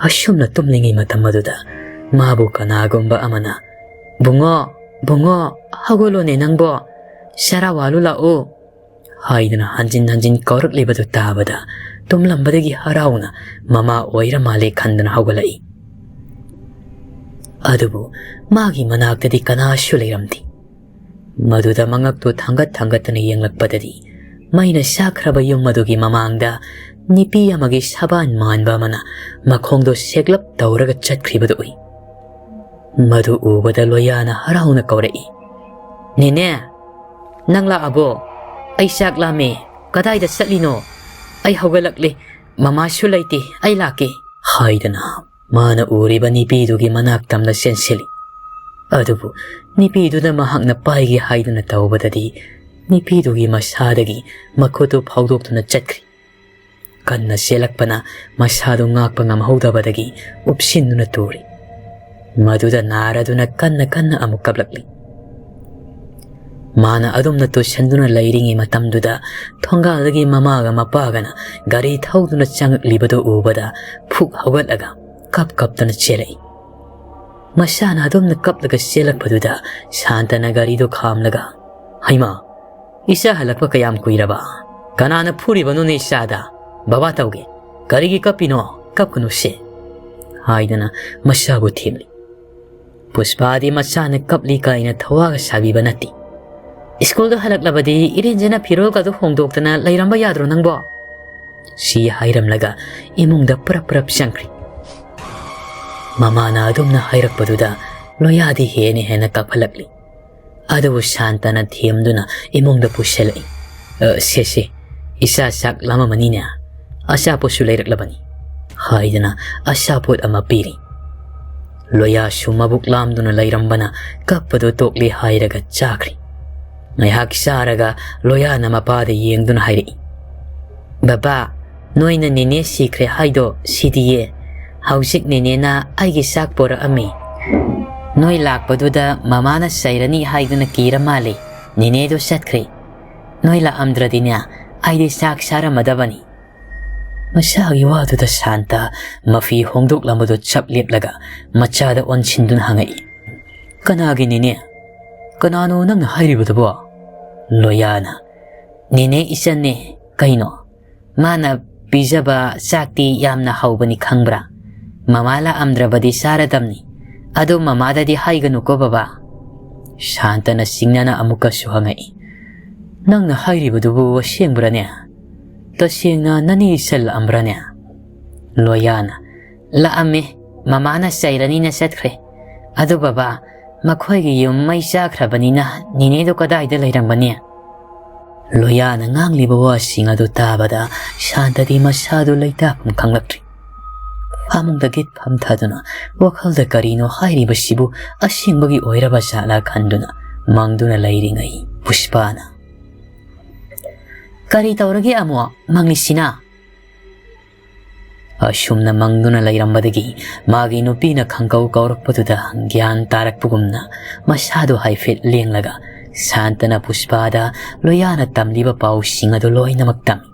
ꯑꯁꯨꯝꯅ ꯇꯨꯝꯂꯤꯉꯩ ꯃꯇꯝ ꯑꯗꯨꯗ ꯃꯥꯕꯨ ꯀꯅꯥꯒꯨꯝꯕ ꯑꯃꯅ, "ꯕꯨꯡꯉꯣ, ꯕꯨꯡꯉꯣ, ꯍꯧꯒꯠꯂꯣꯅꯦ ꯅꯪꯕꯣ, ꯆꯔꯥ ꯋꯥꯜꯂꯨ ꯂꯥꯛꯑꯣ" ꯍꯥꯏꯗꯨꯅ ꯍꯟꯖꯤꯟ ꯍꯟꯖꯤꯟ ꯀꯧꯔꯛꯂꯤꯕꯗꯨ ꯇꯥꯕꯗ ꯇꯨꯝꯂꯝꯕꯗꯒꯤ ꯍꯔꯥꯎꯅ ꯃꯃꯥ ꯑꯣꯏꯔ ꯃꯥꯜꯂꯦ ꯈꯟꯗꯨꯅ ꯍꯧꯒꯠꯂꯛꯏ꯫ ꯑꯗꯨꯕꯨ ꯃꯥꯒꯤ ꯃꯅꯥꯛꯇꯗꯤ ꯀꯅꯥꯁꯨ ꯂꯩꯔꯝꯗꯦ꯫ ꯃꯗꯨꯗ ꯃꯉꯛꯇꯨ ꯊꯥꯡꯒꯠ ꯊꯥꯡꯒꯠꯇꯅ ꯌꯦꯡꯂꯛꯄꯗꯗꯤ ꯃꯩꯅ ꯆꯥꯛꯈ꯭ꯔꯕ ꯌꯨꯝ ꯑꯗꯨꯒꯤ ꯃꯃꯥꯡꯗ ꯅꯨꯄꯤ ꯑꯃꯒꯤ ꯁꯕꯥꯟ ꯃꯥꯟꯕ ꯑꯃꯅ ꯃꯈꯣꯡꯗꯣ ꯁꯦꯛꯂꯞ ꯇꯧꯔꯒ ꯆꯠꯈ꯭ꯔꯤꯕꯗꯨ ꯎꯏ꯫ ꯃꯗꯨ ꯎꯕꯗ ꯂꯣꯌꯥꯅ ꯍꯔꯥꯎꯅ ꯀꯧꯔꯛꯏ, "ꯅꯦꯅꯦ, ꯅꯪ ꯂꯥꯛꯑꯕꯣ? ꯑꯩ ꯆꯥꯛ ꯂꯥꯝꯃꯦ꯫ ꯀꯗꯥꯏꯗ ꯆꯠꯂꯤꯅꯣ?" "ꯑꯩ ꯍꯧꯒꯠꯂꯛꯂꯦ, ꯃꯃꯥꯁꯨ ꯂꯩꯇꯦ, ꯑꯩ ꯂꯥꯛꯀꯦ" ꯍꯥꯏꯗꯅ ꯃꯥꯅ ꯎꯔꯤꯕ ꯅꯤꯄꯤꯗꯨꯒꯤ ꯃꯅꯥꯛ ꯇꯝꯅ ꯆꯦꯟꯁꯤꯜꯂꯤ꯫ ꯑꯗꯨꯕꯨ ꯅꯤꯄꯤꯗꯨꯗ ꯃꯍꯥꯛꯅ ꯄꯥꯏꯒꯦ ꯍꯥꯏꯗꯨꯅ ꯇꯧꯕꯗꯗꯤ ꯅꯤꯄꯤꯗꯨꯒꯤ ꯃꯁꯥꯗꯒꯤ ꯃꯈꯨꯠꯇꯨ ꯐꯥꯎꯗꯣꯛꯇꯨꯅ ꯆꯠꯈ꯭ꯔꯤ꯫ ꯀꯟꯅ ꯆꯦꯜꯂꯛꯄꯅ ꯃꯁꯥꯗꯨ ꯉꯥꯛꯄ ꯉꯝꯍꯧꯗꯕꯗꯒꯤ ꯎꯞꯁꯤꯟꯗꯨꯅ ꯇꯨꯔꯤ꯫ ꯃꯗꯨꯗ ꯅꯥꯔꯗꯨꯅ ꯀꯟꯅ ꯀꯟꯅ ꯑꯃꯨꯛ ꯀꯞꯂꯛꯂꯤ꯫ ꯃꯥꯅ ꯑꯗꯨꯝꯅ ꯇꯨꯁꯟꯗꯨꯅ ꯂꯩꯔꯤꯉꯩ ꯃꯇꯝꯗꯨꯗ ꯊꯣꯡꯒꯥꯜꯗꯒꯤ ꯃꯃꯥꯒ ꯃꯄꯥꯒꯅ ꯒꯥꯔꯤ ꯊꯧꯗꯨꯅ ꯆꯪꯂꯛꯂꯤꯕꯗꯨ ꯎꯕꯗ ꯐꯨꯛ ꯍꯧꯒꯠꯂꯒ ꯀꯞ ꯀꯞꯇꯅ ꯆꯦꯜꯂꯛꯏ꯫ ꯃꯁꯥꯅ ꯑꯗꯨꯝꯅ ꯀꯞꯂꯒ ꯆꯦꯜꯂꯛꯄꯗꯨꯗ ꯁꯥꯟꯇꯅ ꯒꯥꯔꯤꯗꯨ ꯈꯥꯝꯂꯒ, "ꯍꯩꯃꯥ, ꯏꯆꯥ ꯍꯜꯂꯛꯄ ꯀꯌꯥꯝ ꯀꯨꯏꯔꯕ? ꯀꯅꯥꯅ ꯐꯨꯔꯤꯕꯅꯣꯅꯦ ꯏꯆꯥꯗ? ꯕꯕꯥ ꯇꯧꯒꯦ꯫ ꯀꯔꯤꯒꯤ ꯀꯞꯄꯤꯅꯣ? ꯀꯞꯀꯅꯨꯁꯦ" ꯍꯥꯏꯗꯅ ꯃꯁꯥꯕꯨ ꯊꯦꯝꯂꯤ꯫ ꯄꯨꯁꯄꯥꯗꯤ ꯃꯆꯥꯅ ꯀꯞꯂꯤ ꯀꯥꯏꯅ ꯊꯋꯥꯒ ꯁꯥꯕꯤꯕ ꯅꯠꯇꯦ꯫ "ꯁ꯭ꯀꯨꯜꯗ ꯍꯜꯂꯛꯂꯕꯗꯤ ꯏꯔꯦꯟꯖꯅ ꯐꯤꯔꯣꯜꯒꯗꯨ ꯍꯣꯡꯗꯣꯛꯇꯅ ꯂꯩꯔꯝꯕ ꯌꯥꯗ꯭ꯔꯣ ꯅꯪꯕꯣ?" ꯁꯤ ꯍꯥꯏꯔꯝꯂꯒ ꯏꯃꯨꯡꯗ ꯄ꯭ꯔꯞ ꯄ꯭ꯔꯞ ꯆꯪꯈ꯭ꯔꯤ꯫ ꯃꯃꯥꯅ ꯑꯗꯨꯝꯅ ꯍꯥꯏꯔꯛꯄꯗꯨꯗ ꯂꯣꯌꯥꯗꯤ ꯍꯦꯟꯅ ꯍꯦꯟꯅ ꯀꯥꯈꯠꯂꯛꯂꯤ꯫ ꯑꯗꯨꯕꯨ ꯁꯥꯟꯇꯅ ꯊꯦꯝꯗꯨꯅ ꯏꯃꯨꯡꯗ ꯄꯨꯁꯤꯜꯂꯛꯏ꯫ "ꯑ, ꯁꯦ, ꯁꯦ, ꯏꯆꯥ ꯆꯥꯛ ꯂꯥꯝꯃꯝꯃꯅꯤꯅꯦ, ꯑꯆꯥꯄꯣꯠꯁꯨ ꯂꯩꯔꯛꯂꯕꯅꯤ" ꯍꯥꯏꯗꯅ ꯑꯆꯥꯄꯣꯠ ꯑꯃ ꯄꯤꯔꯤ꯫ ꯂꯣꯌꯥꯁꯨ ꯃꯕꯨꯛ ꯂꯥꯝꯗꯨꯅ ꯂꯩꯔꯝꯕꯅ ꯀꯞꯄꯗꯨ ꯇꯣꯛꯂꯦ ꯍꯥꯏꯔꯒ ꯆꯥꯈ꯭ꯔꯤ꯫ ꯉꯥꯏꯍꯥꯛ ꯆꯥꯔꯒ ꯂꯣꯌꯥꯅ ꯃꯄꯥꯗ ꯌꯦꯡꯗꯨꯅ ꯍꯥꯏꯔꯛꯏ, "ꯕꯕꯥ, ꯅꯣꯏꯅ ꯅꯦꯅꯦ ꯁꯤꯈ꯭ꯔꯦ ꯍꯥꯏꯗꯣ ꯁꯤꯗꯤꯌꯦ꯫ ꯍꯧꯖꯤꯛ ꯅꯦꯅꯦꯅ ꯑꯩꯒꯤ ꯆꯥꯛ ꯄꯣꯔꯛꯑꯝꯃꯤ꯫ ꯅꯣꯏ ꯂꯥꯛꯄꯗꯨꯗ ꯃꯃꯥꯅ ꯆꯩꯔꯅꯤ ꯍꯥꯏꯗꯨꯅ ꯀꯤꯔ ꯃꯥꯜꯂꯦ꯫ ꯅꯦꯅꯦꯗꯣ ꯆꯠꯈ꯭ꯔꯦ꯫ ꯅꯣꯏ ꯂꯥꯛꯑꯝꯗ꯭ꯔꯗꯤꯅꯦ, ꯑꯩꯗꯤ ꯆꯥꯛ ꯆꯥꯔꯝꯃꯗꯕꯅꯤ"꯫ ꯃꯁꯥꯒꯤ ꯋꯥꯗꯨꯗ ꯁꯥꯟꯇ ꯃꯐꯤ ꯍꯣꯡꯗꯣꯛꯂꯝꯕꯗꯨ ꯆꯞ ꯂꯦꯞꯂꯒ ꯃꯆꯥꯗ ꯑꯣꯟꯁꯤꯟꯗꯨꯅ ꯍꯪꯉꯛꯏ, "ꯀꯅꯥꯒꯤ ꯅꯦꯅꯦ? ꯀꯅꯥꯅꯣ ꯅꯪꯅ ꯍꯥꯏꯔꯤꯕꯗꯨꯕꯣ?" ꯂꯣꯌꯥꯅ, "ꯅꯦꯅꯦ ꯏꯆꯟꯅꯦ ꯀꯩꯅꯣ꯫ ꯃꯥꯅ ꯄꯤꯖꯕ ꯆꯥꯛꯇꯤ ꯌꯥꯝꯅ ꯍꯥꯎꯕꯅꯤ ꯈꯪꯕ꯭ꯔꯥ? ꯃꯃꯥ ꯂꯥꯛꯑꯝꯗ꯭ꯔꯕꯗꯤ ꯆꯥꯔꯗꯝꯅꯤ꯫ ꯑꯗꯣ ꯃꯃꯥꯗꯗꯤ ꯍꯥꯏꯒꯅꯨꯀꯣ ꯕꯕꯥ"꯫ ꯁꯥꯟꯇꯅ ꯆꯤꯡꯅꯅ ꯑꯃꯨꯛꯀꯁꯨ ꯍꯪꯉꯛꯏ, "ꯅꯪꯅ ꯍꯥꯏꯔꯤꯕꯗꯨꯕꯨ ꯑꯁꯦꯡꯕ꯭ꯔꯅꯦ? ꯇꯁꯦꯡꯅ ꯅꯅꯦ ꯏꯆꯜ ꯂꯥꯛꯑꯝꯕ꯭ꯔꯅꯦ?" ꯂꯣꯌꯥꯅ, "ꯂꯥꯛꯑꯝꯃꯦ꯫ ꯃꯃꯥꯅ ꯆꯩꯔꯅꯤꯅ ꯆꯠꯈ꯭ꯔꯦ꯫ ꯑꯗꯨ ꯕꯕꯥ, ꯃꯈꯣꯏꯒꯤ ꯌꯨꯝ ꯃꯩ ꯆꯥꯈ꯭ꯔꯕꯅꯤꯅ ꯅꯦꯅꯦꯗꯣ ꯀꯗꯥꯏꯗ ꯂꯩꯔꯝꯒꯅꯤ?" ꯂꯣꯌꯥꯅ ꯉꯥꯡꯂꯤꯕ ꯋꯥꯁꯤꯡ ꯑꯗꯨ ꯇꯥꯕꯗ ꯁꯥꯟꯇꯗꯤ ꯃꯁꯥꯗꯨ ꯂꯩꯇꯥꯐꯝ ꯈꯪꯂꯛꯇ꯭ꯔꯤ꯫ ꯐꯃꯨꯡꯗ ꯒꯤꯠ ꯐꯝꯊꯗꯨꯅ ꯋꯥꯈꯜꯗ ꯀꯔꯤꯅꯣ ꯍꯥꯏꯔꯤꯕꯁꯤꯕꯨ ꯑꯁꯦꯡꯕꯒꯤ ꯑꯣꯏꯔꯕ ꯖꯥꯠꯂ ꯈꯟꯗꯨꯅ ꯃꯪꯗꯨꯅ ꯂꯩꯔꯤꯉꯩ ꯄꯨꯁꯄꯥꯅ, "ꯀꯔꯤ ꯇꯧꯔꯒꯦ ꯑꯃꯨꯛ ꯃꯪꯂꯤꯁꯤꯅ?" ꯑꯁꯨꯝꯅ ꯃꯪꯗꯨꯅ ꯂꯩꯔꯝꯕꯗꯒꯤ ꯃꯥꯒꯤ ꯅꯨꯄꯤꯅ ꯈꯪꯀꯧ ꯀꯧꯔꯛꯄꯗꯨꯗ ꯒ꯭ꯌꯥꯟ ꯇꯥꯔꯛꯄꯒꯨꯝꯅ ꯃꯁꯥꯗꯨ ꯍꯥꯏꯐꯦꯠ ꯂꯦꯡꯂꯒ ꯁꯥꯟꯇꯅ ꯄꯨꯁꯄꯥꯗ ꯂꯣꯌꯥꯅ ꯇꯝꯂꯤꯕ ꯄꯥꯎꯁꯤꯡ ꯑꯗꯨ ꯂꯣꯏꯅꯃꯛ ꯇꯝꯃꯤ꯫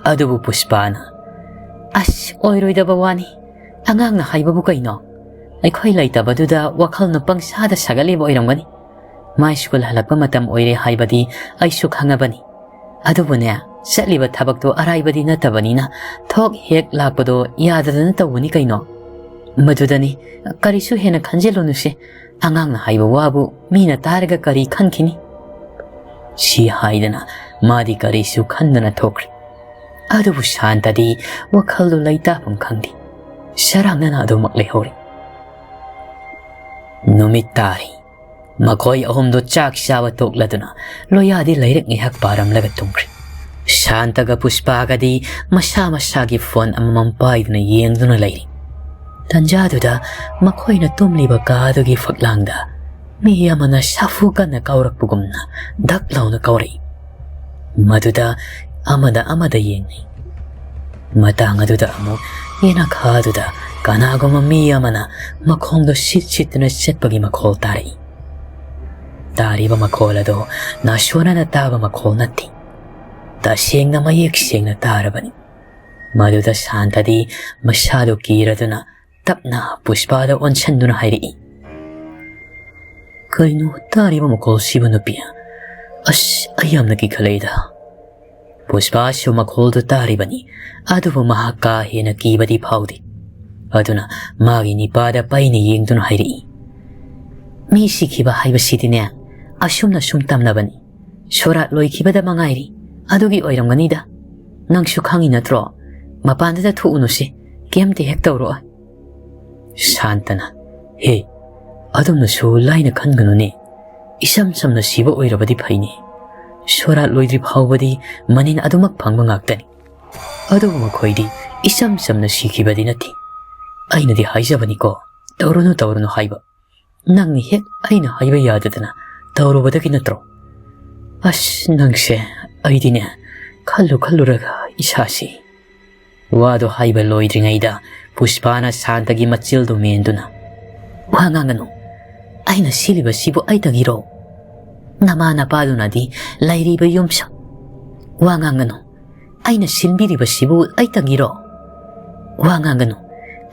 ꯑꯗꯨꯕꯨ ꯄꯨꯁꯄꯥꯅ, "ꯑꯁ, ꯑꯣꯏꯔꯣꯏꯗꯕ ꯋꯥꯅꯤ꯫ ꯑꯉꯥꯡꯅ ꯍꯥꯏꯕꯕꯨ ꯀꯩꯅꯣ? ꯑꯩꯈꯣꯏ ꯂꯩꯇꯕꯗꯨꯗ ꯋꯥꯈꯜꯅ ꯄꯪꯁꯥꯗ ꯁꯥꯒꯠꯂꯤꯕ ꯑꯣꯏꯔꯝꯒꯅꯤ꯫ ꯃꯥꯏ ꯁ꯭ꯀꯨꯜ ꯍꯜꯂꯛꯄ ꯃꯇꯝ ꯑꯣꯏꯔꯦ ꯍꯥꯏꯕꯗꯤ ꯑꯩꯁꯨ ꯈꯪꯉꯕꯅꯤ꯫ ꯑꯗꯨꯕꯨꯅꯦ, ꯆꯠꯂꯤꯕ ꯊꯕꯛꯇꯣ ꯑꯔꯥꯏꯕꯗꯤ ꯅꯠꯇꯕꯅꯤꯅ ꯊꯣꯛ ꯍꯦꯛ ꯂꯥꯛꯄꯗꯣ ꯌꯥꯗꯗꯅ ꯇꯧꯕꯅꯤ ꯀꯩꯅꯣ꯫ ꯃꯗꯨꯗꯅꯤ, ꯀꯔꯤꯁꯨ ꯍꯦꯟꯅ ꯈꯟꯖꯤꯜꯂꯨꯅꯨꯁꯦ꯫ ꯑꯉꯥꯡꯅ ꯍꯥꯏꯕ ꯋꯥꯕꯨ ꯃꯤꯅ ꯇꯥꯔꯒ ꯀꯔꯤ ꯈꯟꯈꯤꯅꯤ?" ꯁꯤ ꯍꯥꯏꯗꯅ ꯃꯥꯗꯤ ꯀꯔꯤꯁꯨ ꯈꯟꯗꯅ ꯊꯣꯛꯈ꯭ꯔꯦ꯫ ꯑꯗꯨꯕꯨ ꯁꯥꯟꯇꯗꯤ ꯋꯥꯈꯜꯗꯨ ꯂꯩꯇꯥꯐꯝ ꯈꯪꯗꯦ꯫ ꯁꯔꯥꯡꯅꯅ ꯑꯗꯨꯃꯛ ꯂꯩꯍꯧꯔꯦ꯫ ꯅꯨꯃꯤꯠ ꯇꯥꯔꯦ꯫ ꯃꯈꯣꯏ ꯑꯍꯨꯝꯗꯨ ꯆꯥꯛ ꯆꯥꯕ ꯇꯣꯛꯂꯗꯨꯅ ꯂꯣꯌꯥꯗꯤ ꯂꯥꯏꯔꯤꯛ ꯉꯥꯏꯍꯥꯛ ꯄꯥꯔꯝꯂꯒ ꯇꯨꯝꯈ꯭ꯔꯦ꯫ ꯁꯥꯟꯇꯒ ꯄꯨꯁꯄꯥꯒꯗꯤ ꯃꯁꯥ ꯃꯁꯥꯒꯤ ꯐꯣꯟ ꯑꯃꯃꯝ ꯄꯥꯏꯗꯨꯅ ꯌꯦꯡꯗꯨꯅ ꯂꯩꯔꯤ꯫ ꯇꯟꯖꯥꯗꯨꯗ ꯃꯈꯣꯏꯅ ꯇꯨꯝꯂꯤꯕ ꯀꯥꯗꯨꯒꯤ ꯐꯛꯂꯥꯡꯗ ꯃꯤ ꯑꯃꯅ ꯁꯥꯐꯨ ꯀꯟꯅ ꯀꯥꯎꯔꯛꯄꯒꯨꯝꯅ ꯗꯛ ꯂꯥꯎꯅ ꯀꯥꯎꯔꯛꯏ꯫ ꯃꯗꯨꯗ ꯑꯃꯗ ꯑꯃꯗ ꯌꯦꯡꯅꯩ꯫ ꯃꯇꯥꯡ ꯑꯗꯨꯗ ꯑꯃꯨꯛ ꯌꯦꯅꯈꯥꯗꯨꯗ ꯀꯅꯥꯒꯨꯝꯕ ꯃꯤ ꯑꯃꯅ ꯃꯈꯣꯡꯗꯣ ꯁꯤꯠ ꯁꯤꯠꯇꯨꯅ ꯆꯠꯄꯒꯤ ꯃꯈꯣꯜ ꯇꯥꯔꯛꯏ꯫ ꯇꯥꯔꯤꯕ ꯃꯈꯣꯜ ꯑꯗꯣ ꯅꯥꯁꯣꯅꯅ ꯇꯥꯕ ꯃꯈꯣꯜ ꯅꯠꯇꯦ꯫ ꯇꯁꯦꯡꯅ ꯃꯌꯦꯛ ꯁꯦꯡꯅ ꯇꯥꯔꯕꯅꯤ꯫ ꯃꯗꯨꯗ ꯁꯥꯟꯇꯗꯤ ꯃꯁꯥꯗꯨ ꯀꯤꯔꯗꯨꯅ ꯇꯞꯅ ꯄꯨꯁꯄꯥꯗ ꯑꯣꯟꯁꯤꯟꯗꯨꯅ ꯍꯥꯏꯔꯛꯏ, "ꯀꯩꯅꯣ ꯇꯥꯔꯤꯕ ꯃꯈꯣꯜꯁꯤꯕꯨ ꯅꯨꯄꯤ? ꯑꯁ, ꯑꯩ ꯌꯥꯝꯅ ꯀꯤꯈꯠꯂꯛꯏꯗ꯫" ꯄꯨꯁꯄꯥꯁꯨ ꯃꯈꯣꯜꯗꯨ ꯇꯥꯔꯤꯕꯅꯤ, ꯑꯗꯨꯕꯨ ꯃꯍꯥꯛ ꯀꯥ ꯍꯦꯟꯅ ꯀꯤꯕꯗꯤ ꯐꯥꯎꯗꯦ꯫ ꯑꯗꯨꯅ ꯃꯥꯒꯤ ꯅꯤꯄꯥꯗ ꯄꯩꯅ ꯌꯦꯡꯗꯨꯅ ꯍꯥꯏꯔꯛꯏ, "ꯃꯤ ꯁꯤꯈꯤꯕ ꯍꯥꯏꯕꯁꯤꯗꯤꯅꯦ, ꯑꯁꯨꯝꯅ ꯁꯨꯝ ꯇꯝꯅꯕꯅꯤ꯫ ꯁꯣꯔꯥꯠ ꯂꯣꯏꯈꯤꯕꯗ ꯃꯉꯥꯏꯔꯤ꯫ ꯑꯗꯨꯒꯤ ꯑꯣꯏꯔꯝꯒꯅꯤꯗ꯫ ꯅꯪꯁꯨ ꯈꯪꯉꯤ ꯅꯠꯇ꯭ꯔꯣ? ꯃꯄꯥꯟꯗꯨꯗ ꯊꯣꯛꯎꯅꯨꯁꯦ꯫ ꯀꯩꯝꯇ ꯍꯦꯛ ꯇꯧꯔꯛꯑꯣ꯫" ꯁꯥꯟꯇꯅ, "ꯍꯦ, ꯑꯗꯨꯝꯅꯁꯨ ꯂꯥꯏꯅ ꯈꯟꯒꯅꯨꯅꯦ꯫ ꯏꯁꯝ ꯁꯝꯅ ꯁꯤꯕ ꯑꯣꯏꯔꯕꯗꯤ ꯐꯩꯅꯦ꯫ ꯁꯣꯔꯥꯠ ꯂꯣꯏꯗ꯭ꯔꯤ ꯐꯥꯎꯕꯗꯤ ꯃꯅꯤꯟ ꯑꯗꯨꯃꯛ ꯐꯪꯕ ꯉꯥꯛꯇꯅꯤ꯫ ꯑꯗꯨꯕꯨ ꯃꯈꯣꯏꯗꯤ ꯏꯆꯝ ꯆꯝꯅ ꯁꯤꯈꯤꯕꯗꯤ ꯅꯠꯇꯦ꯫ ꯑꯩꯅꯗꯤ ꯍꯥꯏꯖꯕꯅꯤꯀꯣ, ꯇꯧꯔꯨꯅꯨ, ꯇꯧꯔꯨꯅꯨ ꯍꯥꯏꯕ꯫ ꯅꯪꯅ ꯍꯦꯛ ꯑꯩꯅ ꯍꯥꯏꯕ ꯌꯥꯗꯗꯅ ꯇꯧꯔꯨꯕꯗꯒꯤ ꯅꯠꯇ꯭ꯔꯣ? ꯑꯁ, ꯅꯪꯁꯦ, ꯑꯩꯗꯤꯅꯦ, ꯈꯜꯂꯨ ꯈꯜꯂꯨꯔꯒ ꯏꯁꯥꯁꯤ꯫ ꯋꯥꯗꯨ ꯍꯥꯏꯕ ꯂꯣꯏꯗ꯭ꯔꯤꯉꯩꯗ ꯄꯨꯁꯄꯥꯅ ꯁꯥꯟꯇꯒꯤ ꯃꯆꯤꯜꯗꯨ ꯃꯦꯟꯗꯨꯅ, "ꯋꯥ ꯉꯥꯡꯒꯅꯨ꯫ ꯑꯩꯅ ꯁꯤꯜꯂꯤꯕꯁꯤꯕꯨ ꯑꯩꯇꯪꯒꯤꯔꯣ? ꯅꯃꯥ ꯅꯄꯥꯗꯨꯅꯗꯤ ꯂꯩꯔꯤꯕ ꯌꯨꯝꯁꯨ꯫ ꯋꯥ ꯉꯥꯡꯒꯅꯨ꯫ ꯑꯩꯅ ꯁꯤꯟꯕꯤꯔꯤꯕꯁꯤꯕꯨ ꯑꯩꯇꯪꯒꯤꯔꯣ? ꯋꯥ ꯉꯥꯡꯒꯅꯨ꯫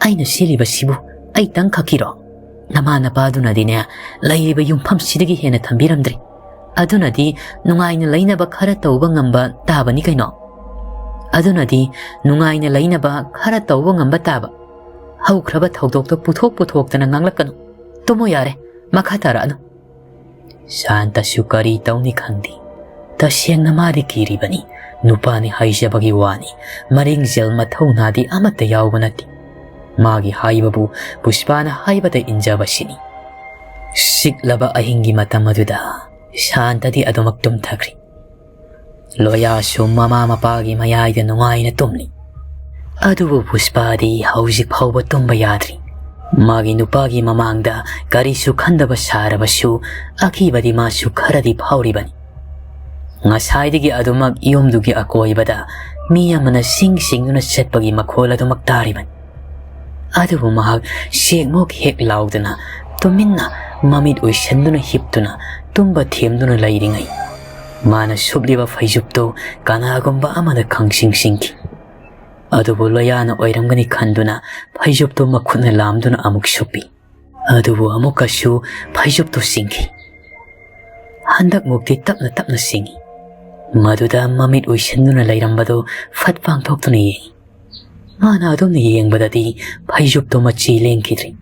ꯑꯩꯅ ꯁꯤꯜꯂꯤꯕꯁꯤꯕꯨ ꯑꯩꯇꯪ ꯈꯛꯀꯤꯔꯣ? ꯅꯃꯥ ꯅꯄꯥꯗꯨꯅꯗꯤꯅꯦ, ꯂꯩꯔꯤꯕ ꯌꯨꯝꯐꯝꯁꯤꯗꯒꯤ ꯍꯦꯟꯅ ꯊꯝꯕꯤꯔꯝꯗ꯭ꯔꯤ꯫ ꯑꯗꯨꯅꯗꯤ ꯅꯨꯡꯉꯥꯏꯅ ꯂꯩꯅꯕ ꯈꯔ ꯇꯧꯕ ꯉꯝꯕ ꯇꯥꯕꯅꯤ ꯀꯩꯅꯣ꯫ ꯑꯗꯨꯅꯗꯤ ꯅꯨꯡꯉꯥꯏꯅ ꯂꯩꯅꯕ ꯈꯔ ꯇꯧꯕ ꯉꯝꯕ ꯇꯥꯕ꯫ ꯍꯧꯈ꯭ꯔꯕ ꯊꯧꯗꯣꯛꯇꯣ ꯄꯨꯊꯣꯛ ꯄꯨꯊꯣꯛꯇꯅ ꯉꯥꯡꯂꯛꯀꯅꯨ꯫ ꯇꯨꯝꯃꯣ ꯌꯥꯔꯦ, ꯃꯈꯥ ꯇꯥꯔꯛꯑꯅꯨ꯫" ꯁꯥꯟꯇꯁꯨ ꯀꯔꯤ ꯇꯧꯅꯤ ꯈꯪꯗꯦ꯫ ꯇꯁꯦꯡꯅ ꯃꯥꯗꯤ ꯀꯤꯔꯤꯕꯅꯤ꯫ ꯅꯨꯄꯥꯅꯤ ꯍꯥꯏꯖꯕꯒꯤ ꯋꯥꯅꯤ꯫ ꯃꯔꯤꯡꯖꯦꯜ ꯃꯊꯧꯅꯥꯗꯤ ꯑꯃꯠꯇ ꯌꯥꯎꯕ ꯅꯠꯇꯦ꯫ ꯃꯥꯒꯤ ꯍꯥꯏꯕꯕꯨ ꯄꯨꯁꯄꯥꯅ ꯍꯥꯏꯕꯗ ꯏꯟꯖꯕꯁꯤꯅꯤ꯫ ꯁꯤꯛꯂꯕ ꯑꯍꯤꯡꯒꯤ ꯃꯇꯝ ꯑꯗꯨꯗ ꯁꯥꯟꯇꯗꯤ ꯑꯗꯨꯃꯛ ꯇꯨꯝꯊꯈ꯭ꯔꯤ꯫ ꯂꯣꯌꯥꯁꯨ ꯃꯃꯥ ꯃꯄꯥꯒꯤ ꯃꯌꯥꯏꯗ ꯅꯨꯡꯉꯥꯏꯅ ꯇꯨꯝꯂꯤ꯫ ꯑꯗꯨꯕꯨ ꯄꯨꯁꯄꯥꯗꯤ ꯍꯧꯖꯤꯛ ꯐꯥꯎꯕ ꯇꯨꯝꯕ ꯌꯥꯗ꯭ꯔꯤ꯫ ꯃꯥꯒꯤ ꯅꯨꯄꯥꯒꯤ ꯃꯃꯥꯡꯗ ꯀꯔꯤꯁꯨ ꯈꯟꯗꯕ ꯁꯥꯔꯕꯁꯨ, ꯑꯀꯤꯕꯗꯤ ꯃꯥꯁꯨ ꯈꯔꯗꯤ ꯐꯥꯎꯔꯤꯕꯅꯤ꯫ ꯉꯁꯥꯏꯗꯒꯤ ꯑꯗꯨꯃꯛ ꯌꯨꯝꯗꯨꯒꯤ ꯑꯀꯣꯏꯕꯗ ꯃꯤ ꯑꯃꯅ ꯁꯤꯡ ꯁꯤꯡꯗꯨꯅ ꯆꯠꯄꯒꯤ ꯃꯈꯣꯜ ꯑꯗꯨꯃꯛ ꯇꯥꯔꯤꯕꯅꯤ꯫ ꯑꯗꯨꯕꯨ ꯃꯍꯥꯛ ꯁꯦꯛꯃꯨꯛ ꯍꯦꯛ ꯂꯥꯎꯗꯅ ꯇꯨꯃꯤꯟꯅ ꯃꯃꯤꯠ ꯎꯏꯁꯟꯗꯨꯅ ꯍꯤꯞꯇꯨꯅ ꯇꯨꯝꯕ ꯊꯦꯝꯗꯨꯅ ꯂꯩꯔꯤꯉꯩ, ꯃꯥꯅ ꯁꯨꯞꯂꯤꯕ ꯐꯩꯖꯨꯞꯇꯨ ꯀꯅꯥꯒꯨꯝꯕ ꯑꯃꯅ ꯈꯪꯁꯤꯡ ꯁꯤꯡꯈꯤ꯫ ꯑꯗꯨꯕꯨ ꯂꯣꯌꯥꯅ ꯑꯣꯏꯔꯝꯒꯅꯤ ꯈꯟꯗꯨꯅ ꯐꯩꯖꯨꯞꯇꯨ ꯃꯈꯨꯠꯅ ꯂꯥꯝꯗꯨꯅ ꯑꯃꯨꯛ ꯁꯨꯞꯄꯤ꯫ ꯑꯗꯨꯕꯨ ꯑꯃꯨꯛꯀꯁꯨ ꯐꯩꯖꯨꯞꯇꯨ ꯁꯤꯡꯈꯤ꯫ ꯍꯟꯗꯛꯃꯨꯛꯇꯤ ꯇꯞꯅ ꯇꯞꯅ ꯁꯤꯡꯉꯤ꯫ ꯃꯗꯨꯗ ꯃꯃꯤꯠ ꯎꯏꯁꯤꯟꯗꯨꯅ ꯂꯩꯔꯝꯕꯗꯨ ꯐꯠ ꯄꯥꯡꯊꯣꯛꯇꯨꯅ ꯌꯦꯡꯉꯤ꯫ ꯃꯥꯅ ꯑꯗꯨꯝꯅ ꯌꯦꯡꯕꯗꯗꯤ ꯐꯩꯖꯨꯞꯇꯨ ꯃꯆꯤ ꯂꯦꯡꯈꯤꯗ꯭ꯔꯤ꯫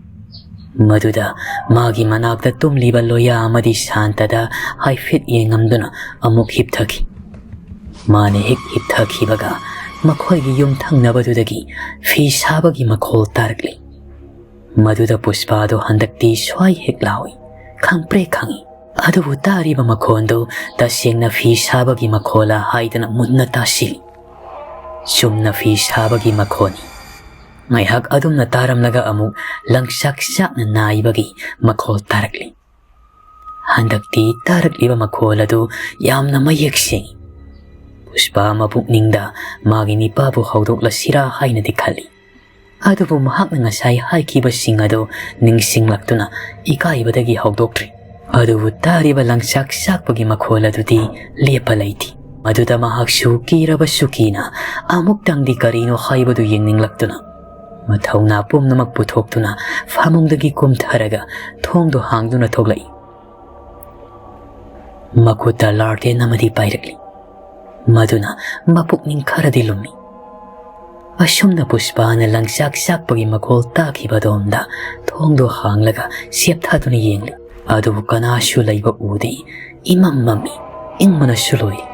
ꯃꯗꯨꯗ ꯃꯥꯒꯤ ꯃꯅꯥꯛꯇ ꯇꯨꯝꯂꯤꯕ ꯂꯣꯌꯥ ꯑꯃꯗꯤ ꯁꯥꯟꯇꯗ ꯍꯥꯏꯐꯦꯠ ꯌꯦꯡꯉꯝꯗꯨꯅ ꯑꯃꯨꯛ ꯍꯤꯞꯊꯈꯤ꯫ ꯃꯥꯅ ꯍꯦꯛ ꯍꯤꯞꯊꯈꯤꯕꯒ ꯃꯈꯣꯏꯒꯤ ꯌꯨꯝ ꯊꯪꯅꯕꯗꯨꯗꯒꯤ ꯐꯤ ꯁꯥꯕꯒꯤ ꯃꯈꯣꯜ ꯇꯥꯔꯛꯂꯤ꯫ ꯃꯗꯨꯗ ꯄꯨꯁꯄꯥꯗꯣ ꯍꯟꯗꯛꯇꯤ ꯁ꯭ꯋꯥꯏ ꯍꯦꯛ ꯂꯥꯎꯏ, ꯈꯪꯄ꯭ꯔꯦ ꯈꯪꯏ꯫ ꯑꯗꯨꯕꯨ ꯇꯥꯔꯤꯕ ꯃꯈꯣꯟꯗꯨ ꯇꯁꯦꯡꯅ ꯐꯤ ꯁꯥꯕꯒꯤ ꯃꯈꯣꯜꯂ ꯍꯥꯏꯗꯨꯅ ꯃꯨꯟꯅ ꯇꯥꯁꯤꯜꯂꯤ꯫ ꯆꯨꯝꯅ ꯐꯤ ꯁꯥꯕꯒꯤ ꯃꯈꯣꯟꯅꯤ꯫ ꯉꯥꯏꯍꯥꯛ ꯑꯗꯨꯝꯅ ꯇꯥꯔꯝꯂꯒ ꯑꯃꯨꯛ ꯂꯪꯆꯥꯛ ꯆꯥꯛꯅ ꯅꯥꯏꯕꯒꯤ ꯃꯈꯣꯜ ꯇꯥꯔꯛꯂꯤ꯫ ꯍꯟꯗꯛꯇꯤ ꯇꯥꯔꯛꯂꯤꯕ ꯃꯈꯣꯜ ꯑꯗꯨ ꯌꯥꯝꯅ ꯃꯌꯦꯛ ꯁꯦꯡꯏ꯫ ꯄꯨꯁꯄꯥ ꯃꯄꯨꯛꯅꯤꯡꯗ ꯃꯥꯒꯤ ꯅꯤꯄꯥꯕꯨ ꯍꯧꯗꯣꯛꯂꯁꯤꯔꯥ ꯍꯥꯏꯅꯗꯤ ꯈꯜꯂꯤ꯫ ꯑꯗꯨꯕꯨ ꯃꯍꯥꯛꯅ ꯉꯁꯥꯏ ꯍꯥꯏꯈꯤꯕꯁꯤꯡ ꯑꯗꯨ ꯅꯤꯡꯁꯤꯡꯂꯛꯇꯨꯅ ꯏꯀꯥꯏꯕꯗꯒꯤ ꯍꯧꯗꯣꯛꯇ꯭ꯔꯤ꯫ ꯑꯗꯨꯕꯨ ꯇꯥꯔꯤꯕ ꯂꯪꯆꯥꯛ ꯆꯥꯛꯄꯒꯤ ꯃꯈꯣꯜ ꯑꯗꯨꯗꯤ ꯂꯦꯞꯄ ꯂꯩꯇꯦ꯫ ꯃꯗꯨꯗ ꯃꯍꯥꯛꯁꯨ ꯀꯤꯔꯕꯁꯨ ꯀꯤꯅ ꯑꯃꯨꯛꯇꯪꯗꯤ ꯀꯔꯤꯅꯣ ꯍꯥꯏꯕꯗꯨ ꯌꯦꯡꯅꯤꯡꯂꯛꯇꯨꯅ ꯃꯊꯧꯅꯥ ꯄꯨꯝꯅꯃꯛ ꯄꯨꯊꯣꯛꯇꯨꯅ ꯐꯃꯨꯡꯗꯒꯤ ꯀꯨꯝꯊꯔꯒ ꯊꯣꯡꯗꯨ ꯍꯥꯡꯗꯨꯅ ꯊꯣꯛꯂꯛꯏ꯫ ꯃꯈꯨꯠꯇ ꯂꯥꯔꯇꯦꯟ ꯑꯃꯗꯤ ꯄꯥꯏꯔꯛꯂꯤ꯫ ꯃꯗꯨꯅ ꯃꯄꯨꯛꯅꯤꯡ ꯈꯔꯗꯤ ꯂꯨꯝꯃꯤ꯫ ꯑꯁꯨꯝꯅ ꯄꯨꯁꯄꯥꯅ ꯂꯪꯆꯥꯛ ꯆꯥꯛꯄꯒꯤ ꯃꯈꯣꯜ ꯇꯥꯈꯤꯕ ꯑꯗꯣꯝꯗ ꯊꯣꯡꯗꯨ ꯍꯥꯡꯂꯒ ꯆꯦꯞꯊꯗꯨꯅ ꯌꯦꯡꯂꯤ꯫ ꯑꯗꯨꯕꯨ ꯀꯅꯥꯁꯨ ꯂꯩꯕ ꯎꯗꯦ꯫ ꯏꯃꯝ ꯃꯝꯃꯤ꯫ ꯏꯪꯕꯅꯁꯨ ꯂꯣꯏꯔꯦ꯫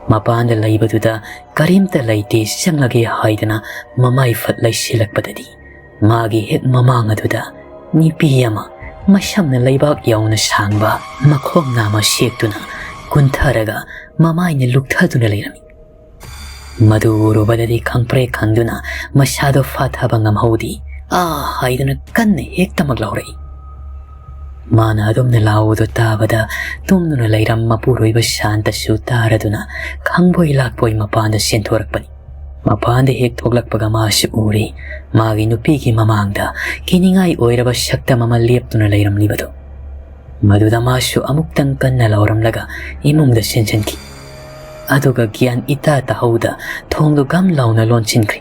ꯃꯄꯥꯟꯗ ꯂꯩꯕꯗꯨꯗ ꯀꯔꯤꯝꯇ ꯂꯩꯇꯦ, ꯆꯪꯂꯒꯦ ꯍꯥꯏꯗꯅ ꯃꯃꯥꯏ ꯐꯠ ꯂꯩꯁꯤꯜꯂꯛꯄꯗꯗꯤ ꯃꯥꯒꯤ ꯍꯦꯛ ꯃꯃꯥꯡ ꯑꯗꯨꯗ ꯅꯨꯄꯤ ꯑꯃ ꯃꯁꯝꯅ ꯂꯩꯕꯥꯛ ꯌꯧꯅ ꯁꯥꯡꯕ, ꯃꯈꯣꯡ ꯅꯥꯝꯃ ꯁꯦꯛꯇꯨꯅ ꯀꯨꯟꯊꯔꯒ ꯃꯃꯥꯏꯅ ꯂꯨꯛꯊꯗꯨꯅ ꯂꯩꯔꯝꯃꯤ꯫ ꯃꯗꯨ ꯎꯔꯨꯕꯗꯗꯤ ꯈꯪꯄ꯭ꯔꯦꯛ ꯈꯪꯗꯨꯅ ꯃꯁꯥꯗꯣ ꯐꯥꯊꯕ ꯉꯝꯍꯧꯗꯦ꯫ "ꯑꯥ!" ꯍꯥꯏꯗꯨꯅ ꯀꯟꯅ ꯍꯦꯛꯇꯃꯛ ꯂꯥꯎꯔꯛꯏ꯫ ꯃꯥꯅ ꯑꯗꯨꯝꯅ ꯂꯥꯎꯕꯗꯣ ꯇꯥꯕꯗ ꯇꯨꯝꯗꯨꯅ ꯂꯩꯔꯝ ꯃꯄꯨꯔꯣꯏꯕ ꯁꯥꯟꯇꯁꯨ ꯇꯥꯔꯗꯨꯅ ꯈꯪꯕꯣꯏ ꯂꯥꯛꯄꯣꯏ ꯃꯄꯥꯟꯗ ꯆꯦꯟꯊꯣꯔꯛꯄꯅꯤ꯫ ꯃꯄꯥꯟꯗ ꯍꯦꯛ ꯊꯣꯛꯂꯛꯄꯒ ꯃꯥꯁꯨ ꯎꯔꯦ, ꯃꯥꯒꯤ ꯅꯨꯄꯤꯒꯤ ꯃꯃꯥꯡꯗ ꯀꯤꯅꯤꯡꯉꯥꯏ ꯑꯣꯏꯔꯕ ꯁꯛꯇꯝ ꯑꯃ ꯂꯦꯞꯇꯨꯅ ꯂꯩꯔꯝꯂꯤꯕꯗꯣ꯫ ꯃꯗꯨꯗ ꯃꯥꯁꯨ ꯑꯃꯨꯛꯇꯪ ꯀꯟꯅ ꯂꯥꯎꯔꯝꯂꯒ ꯏꯃꯨꯡꯗ ꯆꯦꯟꯁꯤꯟꯈꯤ꯫ ꯑꯗꯨꯒ ꯒ꯭ꯌꯥꯟ ꯏꯇꯥ ꯇꯥꯍꯧꯗ ꯊꯣꯡꯗꯨ ꯒꯝ ꯂꯥꯎꯅ ꯂꯣꯟꯁꯤꯟꯈ꯭ꯔꯦ꯫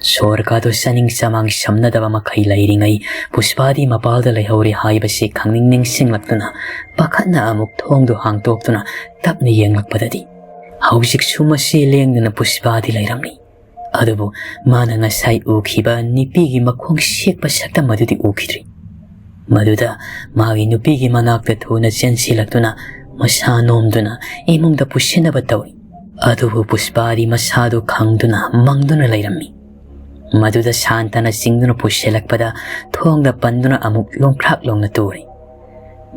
ꯁꯣꯔꯒꯗꯨ ꯆꯥꯅꯤꯡ ꯆꯃꯥꯡ ꯁꯝꯅꯗꯕ ꯃꯈꯩ ꯂꯩꯔꯤꯉꯩ ꯄꯨꯁꯄꯥꯗꯤ ꯃꯄꯥꯜꯗ ꯂꯩꯍꯧꯔꯦ ꯍꯥꯏꯕꯁꯤ ꯈꯪꯅꯤꯡ ꯅꯤꯡꯁꯤꯡꯂꯛꯇꯨꯅ ꯄꯥꯈꯠꯅ ꯑꯃꯨꯛ ꯊꯣꯡꯗꯨ ꯍꯥꯡꯇꯣꯛꯇꯨꯅ ꯇꯞꯅ ꯌꯦꯡꯂꯛꯄꯗꯗꯤ ꯍꯧꯖꯤꯛꯁꯨ ꯃꯁꯤ ꯂꯦꯡꯗꯅ ꯄꯨꯁꯄꯥꯗꯤ ꯂꯩꯔꯝꯂꯤ꯫ ꯑꯗꯨꯕꯨ ꯃꯥꯅ ꯉꯁꯥꯏ ꯎꯈꯤꯕ ꯅꯨꯄꯤꯒꯤ ꯃꯈꯣꯡ ꯁꯦꯛꯄ ꯁꯛꯇꯝ ꯑꯗꯨꯗꯤ ꯎꯈꯤꯗ꯭ꯔꯤ꯫ ꯃꯗꯨꯗ ꯃꯥꯒꯤ ꯅꯨꯄꯤꯒꯤ ꯃꯅꯥꯛꯇ ꯊꯨꯅ ꯆꯦꯟꯁꯤꯜꯂꯛꯇꯨꯅ ꯃꯁꯥ ꯅꯣꯝꯗꯨꯅ ꯏꯃꯨꯡꯗ ꯄꯨꯁꯤꯟꯅꯕ ꯇꯧꯏ꯫ ꯑꯗꯨꯕꯨ ꯄꯨꯁꯄꯥꯗꯤ ꯃꯁꯥꯗꯨ ꯈꯪꯗꯨꯅ ꯃꯪꯗꯨꯅ ꯂꯩꯔꯝꯃꯤ꯫ ꯃꯗꯨꯗ ꯁꯥꯟꯇꯅ ꯆꯤꯡꯗꯨꯅ ꯄꯨꯁꯤꯜꯂꯛꯄꯗ ꯊꯣꯡꯗ ꯄꯟꯗꯨꯅ ꯑꯃꯨꯛ ꯂꯣꯡꯈ꯭ꯔꯥꯛ ꯂꯣꯡꯅ ꯇꯨꯔꯦ꯫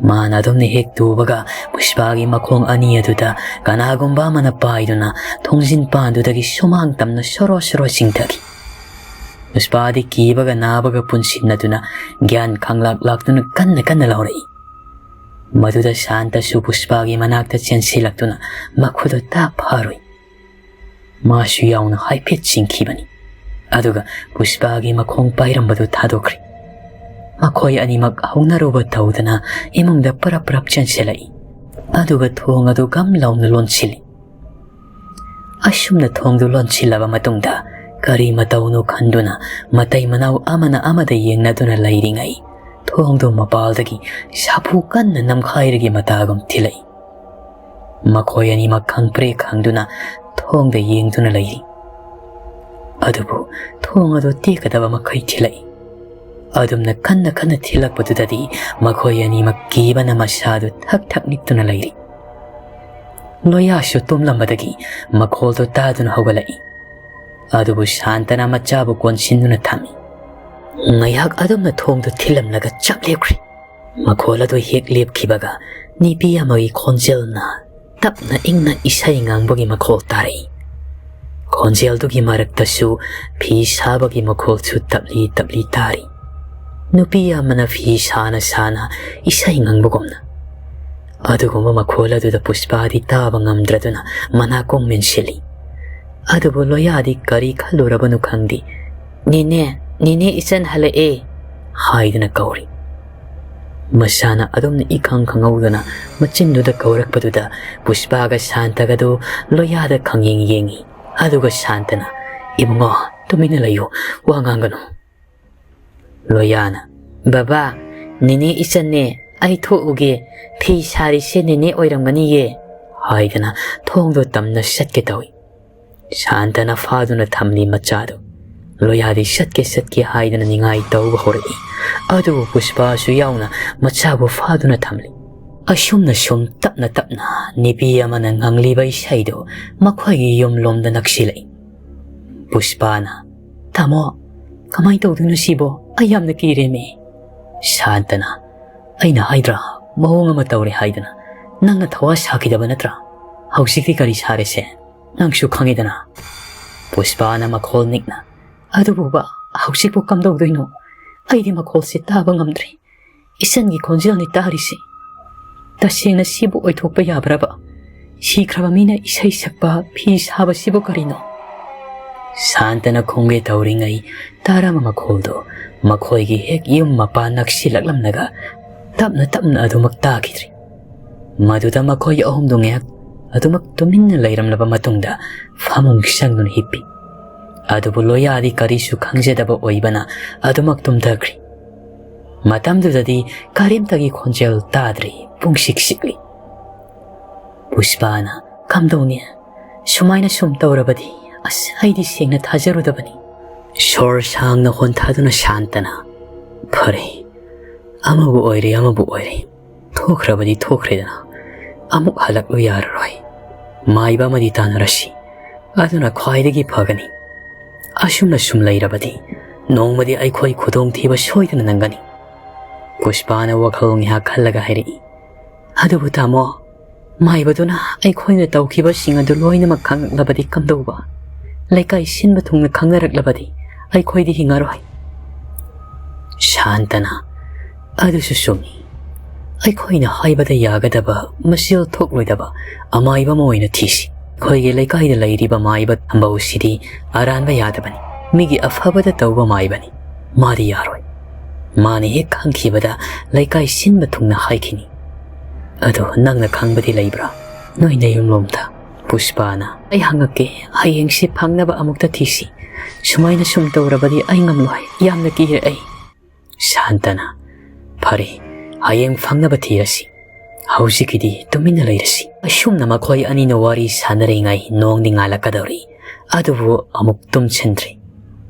ꯃꯥꯅ ꯑꯗꯨꯝꯅ ꯍꯦꯛ ꯇꯨꯕꯒ ꯄꯨꯁꯄꯥꯒꯤ ꯃꯈꯣꯡ ꯑꯅꯤ ꯑꯗꯨꯗ ꯀꯅꯥꯒꯨꯝꯕ ꯑꯃꯅ ꯄꯥꯏꯗꯨꯅ ꯊꯣꯡꯖꯤꯟ ꯄꯥꯟꯗꯨꯗꯒꯤ ꯁꯨꯃꯥꯡ ꯇꯝꯅ ꯁꯣꯔꯣ ꯁꯣꯔꯣ ꯆꯤꯡꯊꯈꯤ꯫ ꯄꯨꯁꯄꯥꯗꯤ ꯀꯤꯕꯒ ꯅꯥꯕꯒ ꯄꯨꯟꯁꯤꯟꯅꯗꯨꯅ ꯒ꯭ꯌꯥꯟ ꯈꯪꯂꯥꯛ ꯂꯥꯛꯇꯨꯅ ꯀꯟꯅ ꯀꯟꯅ ꯂꯥꯎꯔꯛꯏ꯫ ꯃꯗꯨꯗ ꯁꯥꯟꯇꯁꯨ ꯄꯨꯁꯄꯥꯒꯤ ꯃꯅꯥꯛꯇ ꯆꯦꯟꯁꯤꯜꯂꯛꯇꯨꯅ ꯃꯈꯨꯠꯇꯨ ꯇꯥꯞ ꯐꯥꯔꯨꯏ꯫ ꯃꯥꯁꯨ ꯌꯥꯎꯅ ꯍꯥꯏꯐꯦꯠ ꯆꯤꯡꯈꯤꯕꯅꯤ꯫ ꯑꯗꯨꯒ ꯄꯨꯁꯄꯥꯒꯤ ꯃꯈꯣꯡ ꯄꯥꯏꯔꯝꯕꯗꯨ ꯊꯥꯗꯣꯛꯈ꯭ꯔꯦ꯫ ꯃꯈꯣꯏ ꯑꯅꯤꯃꯛ ꯍꯧꯅꯔꯨꯕ ꯇꯧꯗꯅ ꯏꯃꯨꯡꯗ ꯄꯔꯞ ꯄꯔꯞ ꯆꯦꯟꯁꯤꯜꯂꯛꯏ꯫ ꯑꯗꯨꯒ ꯊꯣꯡ ꯑꯗꯨ ꯒꯝ ꯂꯥꯎꯅ ꯂꯣꯟꯁꯤꯜꯂꯤ꯫ ꯑꯁꯨꯝꯅ ꯊꯣꯡꯗꯨ ꯂꯣꯟꯁꯤꯜꯂꯕ ꯃꯇꯨꯡꯗ ꯀꯔꯤ ꯃꯇꯧꯅꯣ ꯈꯟꯗꯨꯅ ꯃꯇꯩ ꯃꯅꯥꯎ ꯑꯃꯅ ꯑꯃꯗ ꯌꯦꯡꯅꯗꯨꯅ ꯂꯩꯔꯤꯉꯩ ꯊꯣꯡꯗꯨ ꯃꯄꯥꯜꯗꯒꯤ ꯁꯥꯐꯨ ꯀꯟꯅ ꯅꯝꯈꯥꯏꯔꯒꯤ ꯃꯇꯥꯒꯨꯝ ꯊꯤꯜꯂꯛꯏ꯫ ꯃꯈꯣꯏ ꯑꯅꯤꯃꯛ ꯈꯪꯄ꯭ꯔꯦꯛ ꯈꯪꯗꯨꯅ ꯊꯣꯡꯗ ꯌꯦꯡꯗꯨꯅ ꯂꯩꯔꯤ꯫ ꯑꯗꯨꯕꯨ ꯊꯣꯡ ꯑꯗꯨ ꯇꯦꯛꯀꯗꯕ ꯃꯈꯩ ꯊꯤꯜꯂꯛꯏ꯫ ꯑꯗꯨꯝꯅ ꯀꯟꯅ ꯀꯟꯅ ꯊꯤꯜꯂꯛꯄꯗꯨꯗꯗꯤ ꯃꯈꯣꯏ ꯑꯅꯤꯃꯛ ꯀꯤꯕꯅ ꯃꯁꯥꯗꯨ ꯊꯛ ꯊꯛ ꯅꯤꯛꯇꯨꯅ ꯂꯩꯔꯤ꯫ ꯂꯣꯌꯥꯁꯨ ꯇꯨꯝꯂꯝꯕꯗꯒꯤ ꯃꯈꯣꯜꯗꯨ ꯇꯥꯗꯨꯅ ꯍꯧꯒꯠꯂꯛꯏ꯫ ꯑꯗꯨꯕꯨ ꯁꯥꯟꯇꯅ ꯃꯆꯥꯕꯨ ꯀꯣꯟꯁꯤꯟꯗꯨꯅ ꯊꯝꯃꯤ꯫ ꯉꯥꯏꯍꯥꯛ ꯑꯗꯨꯝꯅ ꯊꯣꯡꯗꯨ ꯊꯤꯜꯂꯝꯂꯒ ꯆꯞ ꯂꯦꯞꯈ꯭ꯔꯦ꯫ ꯃꯈꯣꯜ ꯑꯗꯨ ꯍꯦꯛ ꯂꯦꯞꯈꯤꯕꯒ ꯅꯨꯄꯤ ꯑꯃꯒꯤ ꯈꯣꯟꯖꯦꯜꯅ ꯇꯞꯅ ꯏꯪꯅ ꯏꯁꯩ ꯉꯪꯕꯒꯤ ꯃꯈꯣꯜ ꯇꯥꯔꯛꯏ꯫ ꯈꯣꯟꯖꯦꯜꯗꯨꯒꯤ ꯃꯔꯛꯇꯁꯨ ꯐꯤ ꯁꯥꯕꯒꯤ ꯃꯈꯣꯜꯁꯨ ꯇꯞꯂꯤ ꯇꯞꯂꯤ ꯇꯥꯔꯤ꯫ ꯅꯨꯄꯤ ꯑꯃꯅ ꯐꯤ ꯁꯥꯅ ꯁꯥꯅ ꯏꯁꯩ ꯉꯪꯕꯒꯨꯝꯅ꯫ ꯑꯗꯨꯒꯨꯝꯕ ꯃꯈꯣꯜ ꯑꯗꯨꯗ ꯄꯨꯁꯄꯥꯗꯤ ꯇꯥꯕ ꯉꯝꯗ꯭ꯔꯗꯨꯅ ꯃꯅꯥꯀꯣꯡ ꯃꯦꯟꯁꯤꯜꯂꯤ꯫ ꯑꯗꯨꯕꯨ ꯂꯣꯌꯥꯗꯤ ꯀꯔꯤ ꯈꯜꯂꯨꯔꯕꯅꯣ ꯈꯪꯗꯦ, "ꯅꯦꯅꯦ, ꯅꯦꯅꯦ, ꯏꯆꯟ ꯍꯜꯂꯛꯑꯦ" ꯍꯥꯏꯗꯨꯅ ꯀꯧꯔꯤ꯫ ꯃꯁꯥꯅ ꯑꯗꯨꯝꯅ ꯏꯈꯪ ꯈꯪꯍꯧꯗꯅ ꯃꯆꯤꯟꯗꯨꯗ ꯀꯧꯔꯛꯄꯗꯨꯗ ꯄꯨꯁꯄꯥꯒ ꯁꯥꯟꯇꯒꯗꯨ ꯂꯣꯌꯥꯗ ꯈꯪꯌꯦꯡ ꯌꯦꯡꯉꯤ꯫ ꯑꯗꯨꯒ ꯁꯥꯟꯇꯅ, "ꯏꯕꯨꯡꯉꯣ, ꯇꯨꯃꯤꯟꯅ ꯂꯩꯌꯨ, ꯋꯥ ꯉꯥꯡꯒꯅꯨ"꯫ ꯂꯣꯌꯥꯅ, "ꯕꯕꯥ, ꯅꯦꯅꯦ ꯏꯆꯟꯅꯦ, ꯑꯩ ꯊꯣꯛꯎꯒꯦ, ꯐꯤ ꯁꯥꯔꯤꯁꯦ ꯅꯦꯅꯦ ꯑꯣꯏꯔꯝꯒꯅꯤꯌꯦ" ꯍꯥꯏꯗꯅ ꯊꯣꯡꯗꯣ ꯇꯝꯅ ꯆꯠꯀꯦ ꯇꯧꯏ꯫ ꯁꯥꯟꯇꯅ ꯐꯥꯗꯨꯅ ꯊꯝꯂꯤ ꯃꯆꯥꯗꯨ꯫ ꯂꯣꯌꯥꯗꯤ ꯆꯠꯀꯦ ꯆꯠꯀꯦ ꯍꯥꯏꯗꯅ ꯅꯤꯡꯉꯥꯏ ꯇꯧꯕ ꯍꯧꯔꯛꯏ꯫ ꯑꯗꯨꯕꯨ ꯄꯨꯁꯄꯥꯁꯨ ꯌꯥꯎꯅ ꯃꯆꯥꯕꯨ ꯐꯥꯗꯨꯅ ꯊꯝꯂꯤ꯫ ꯑꯁꯨꯝꯅ ꯁꯨꯝ ꯇꯞꯅ ꯇꯞꯅ ꯅꯨꯄꯤ ꯑꯃꯅ ꯉꯪꯂꯤꯕ ꯏꯁꯩꯗꯨ ꯃꯈꯣꯏꯒꯤ ꯌꯨꯝꯂꯣꯝꯗ ꯅꯛꯁꯤꯜꯂꯛꯏ꯫ ꯄꯨꯁꯄꯥꯅ, "ꯇꯥꯃꯣ, ꯀꯃꯥꯏꯅ ꯇꯧꯗꯣꯏꯅꯣ ꯁꯤꯕꯣ? ꯑꯩ ꯌꯥꯝꯅ ꯀꯤꯔꯦꯃꯤ"꯫ ꯁꯥꯟꯇꯅ, "ꯑꯩꯅ ꯍꯥꯏꯗ꯭ꯔꯥ, ꯃꯑꯣꯡ ꯑꯃ ꯇꯧꯔꯦ ꯍꯥꯏꯗꯅ ꯅꯪꯅ ꯊꯋꯥ ꯁꯥꯈꯤꯗꯕ ꯅꯠꯇ꯭ꯔꯥ? ꯍꯧꯖꯤꯛꯇꯤ ꯀꯔꯤ ꯁꯥꯔꯦꯁꯦ? ꯅꯪꯁꯨ ꯈꯪꯉꯤꯗꯅ꯫ ꯄꯨꯁꯄꯥꯅ ꯃꯈꯣꯜ ꯅꯤꯛꯅ, "ꯑꯗꯨꯕꯨꯕ, ꯍꯧꯖꯤꯛꯄꯨ ꯀꯝꯗꯧꯗꯣꯏꯅꯣ? ꯑꯩꯗꯤ ꯃꯈꯣꯜꯁꯦ ꯇꯥꯕ ꯉꯝꯗ꯭ꯔꯦ꯫ ꯏꯆꯟꯒꯤ ꯈꯣꯟꯖꯦꯜꯅꯤ ꯇꯥꯔꯤꯁꯤ꯫ ꯇꯁꯦꯡꯅ ꯁꯤꯕꯨ ꯑꯣꯏꯊꯣꯛꯄ ꯌꯥꯕ꯭ꯔꯕ? ꯁꯤꯈ꯭ꯔꯕ ꯃꯤꯅ ꯏꯁꯩ ꯁꯛꯄ, ꯐꯤ ꯁꯥꯕꯁꯤꯕꯨ ꯀꯔꯤꯅꯣ?" ꯁꯥꯟꯇꯅ ꯈꯨꯝꯒꯦ ꯇꯧꯔꯤꯉꯩ ꯇꯥꯔꯝꯕ ꯃꯈꯣꯜꯗꯨ ꯃꯈꯣꯏꯒꯤ ꯍꯦꯛ ꯌꯨꯝ ꯃꯄꯥ ꯅꯛꯁꯤꯜꯂꯛꯂꯝꯂꯒ ꯇꯞꯅ ꯇꯞꯅ ꯑꯗꯨꯃꯛ ꯇꯥꯈꯤꯗ꯭ꯔꯦ꯫ ꯃꯗꯨꯗ ꯃꯈꯣꯏ ꯑꯍꯨꯝꯗꯨ ꯉꯥꯏꯍꯥꯛ ꯑꯗꯨꯃꯛ ꯇꯨꯃꯤꯟꯅ ꯂꯩꯔꯝꯂꯕ ꯃꯇꯨꯡꯗ ꯐꯃꯨꯡ ꯆꯪꯗꯨꯅ ꯍꯤꯞꯄꯤ꯫ ꯑꯗꯨꯕꯨ ꯂꯣꯌꯥꯗꯤ ꯀꯔꯤꯁꯨ ꯈꯪꯖꯗꯕ ꯑꯣꯏꯕꯅ ꯑꯗꯨꯃꯛ ꯇꯨꯝꯊꯈ꯭ꯔꯤ꯫ ꯃꯇꯝꯗꯨꯗꯗꯤ ꯀꯔꯤꯝꯇꯒꯤ ꯈꯣꯟꯖꯦꯜ ꯇꯥꯗ꯭ꯔꯤ, ꯄꯨꯡꯁꯤꯛ ꯁꯤꯛꯂꯤ꯫ ꯄꯨꯁꯄꯥꯅ, "ꯀꯝꯗꯧꯅꯤ? ꯁꯨꯃꯥꯏꯅ ꯁꯨꯝ ꯇꯧꯔꯕꯗꯤ, ꯑꯁ, ꯑꯩꯗꯤ ꯁꯦꯡꯅ ꯊꯥꯖꯔꯨꯗꯕꯅꯤ꯫" ꯁꯣꯔ ꯁꯥꯡꯅ ꯍꯣꯟꯊꯗꯨꯅ ꯁꯥꯟꯇꯅ, "ꯐꯔꯦ, ꯑꯃꯕꯨ ꯑꯣꯏꯔꯦ, ꯑꯃꯕꯨ ꯑꯣꯏꯔꯦ, ꯊꯣꯛꯈ꯭ꯔꯕꯗꯤ ꯊꯣꯛꯈ꯭ꯔꯦꯗꯅ, ꯑꯃꯨꯛ ꯍꯜꯂꯛꯂꯨ ꯌꯥꯔꯔꯣꯏ꯫ ꯃꯥꯏꯕ ꯑꯃꯗꯤ ꯇꯥꯟꯅꯔꯁꯤ, ꯑꯗꯨꯅ ꯈ꯭ꯋꯥꯏꯗꯒꯤ ꯐꯒꯅꯤ꯫ ꯑꯁꯨꯝꯅ ꯁꯨꯝ ꯂꯩꯔꯕꯗꯤ ꯅꯣꯡꯃꯗꯤ ꯑꯩꯈꯣꯏ ꯈꯨꯗꯣꯡꯊꯤꯕ ꯁꯣꯏꯗꯅ ꯅꯪꯒꯅꯤ꯫" ꯄꯨꯁꯄꯥꯅ ꯋꯥꯈꯜ ꯉꯥꯏꯍꯥꯛ ꯈꯜꯂꯒ ꯍꯥꯏꯔꯛꯏ, "ꯑꯗꯨꯕꯨ ꯇꯥꯃꯣ, ꯃꯥꯏꯕꯗꯨꯅ ꯑꯩꯈꯣꯏꯅ ꯇꯧꯈꯤꯕꯁꯤꯡ ꯑꯗꯨ ꯂꯣꯏꯅꯃꯛ ꯈꯪꯂꯛꯂꯕꯗꯤ ꯀꯝꯗꯧꯕ? ꯂꯩꯀꯥꯏ ꯁꯤꯟꯕ ꯊꯨꯡꯅ ꯈꯪꯅꯔꯛꯂꯕꯗꯤ ꯑꯩꯈꯣꯏꯗꯤ ꯍꯤꯡꯉꯔꯣꯏ꯫" ꯁꯥꯟꯇꯅ, "ꯑꯗꯨꯁꯨ ꯆꯨꯝꯃꯤ꯫ ꯑꯩꯈꯣꯏꯅ ꯍꯥꯏꯕꯗ ꯌꯥꯒꯗꯕ, ꯃꯆꯤꯜ ꯊꯣꯛꯂꯣꯏꯗꯕ ꯑꯃꯥꯏꯕ ꯑꯃ ꯑꯣꯏꯅ ꯊꯤꯁꯤ꯫ ꯑꯩꯈꯣꯏꯒꯤ ꯂꯩꯀꯥꯏꯗ ꯂꯩꯔꯤꯕ ꯃꯥꯏꯕ ꯊꯝꯕꯧꯁꯤꯗꯤ ꯑꯔꯥꯟꯕ ꯌꯥꯗꯕꯅꯤ꯫ ꯃꯤꯒꯤ ꯑꯐꯕꯗ ꯇꯧꯕ ꯃꯥꯏꯕꯅꯤ꯫ ꯃꯥꯗꯤ ꯌꯥꯔꯣꯏ꯫ ꯃꯥꯅ ꯍꯦꯛ ꯈꯪꯈꯤꯕꯗ ꯂꯩꯀꯥꯏ ꯁꯤꯟꯕ ꯊꯨꯡꯅ ꯍꯥꯏꯈꯤꯅꯤ꯫ ꯑꯗꯣ ꯅꯪꯅ ꯈꯪꯕꯗꯤ ꯂꯩꯕ꯭ꯔꯥ? ꯅꯣꯏ ꯅꯌꯨꯝꯂꯣꯝꯗ?" ꯄꯨꯁꯄꯥꯅ, "ꯑꯩ ꯍꯪꯉꯛꯀꯦ, ꯍꯌꯦꯡꯁꯤ ꯐꯪꯅꯕ ꯑꯃꯨꯛꯇ ꯊꯤꯁꯤ꯫ ꯁꯨꯃꯥꯏꯅ ꯁꯨꯝ ꯇꯧꯔꯕꯗꯤ ꯑꯩ ꯉꯝꯂꯣꯏ, ꯌꯥꯝꯅ ꯀꯤꯔꯦ ꯑꯩ꯫" ꯁꯥꯟꯇꯅ, "ꯐꯔꯦ, ꯍꯌꯦꯡ ꯐꯪꯅꯕ ꯊꯤꯔꯁꯤ꯫ ꯍꯧꯖꯤꯛꯀꯤꯗꯤ ꯇꯨꯃꯤꯟꯅ ꯂꯩꯔꯁꯤ꯫" ꯑꯁꯨꯝꯅ ꯃꯈꯣꯏ ꯑꯅꯤꯅ ꯋꯥꯔꯤ ꯁꯥꯟꯅꯔꯤꯉꯩ ꯅꯣꯡꯗꯤ ꯉꯥꯜꯂꯛꯀꯗꯧꯔꯤ꯫ ꯑꯗꯨꯕꯨ ꯑꯃꯨꯛ ꯇꯨꯝꯁꯤꯟꯗ꯭ꯔꯤ꯫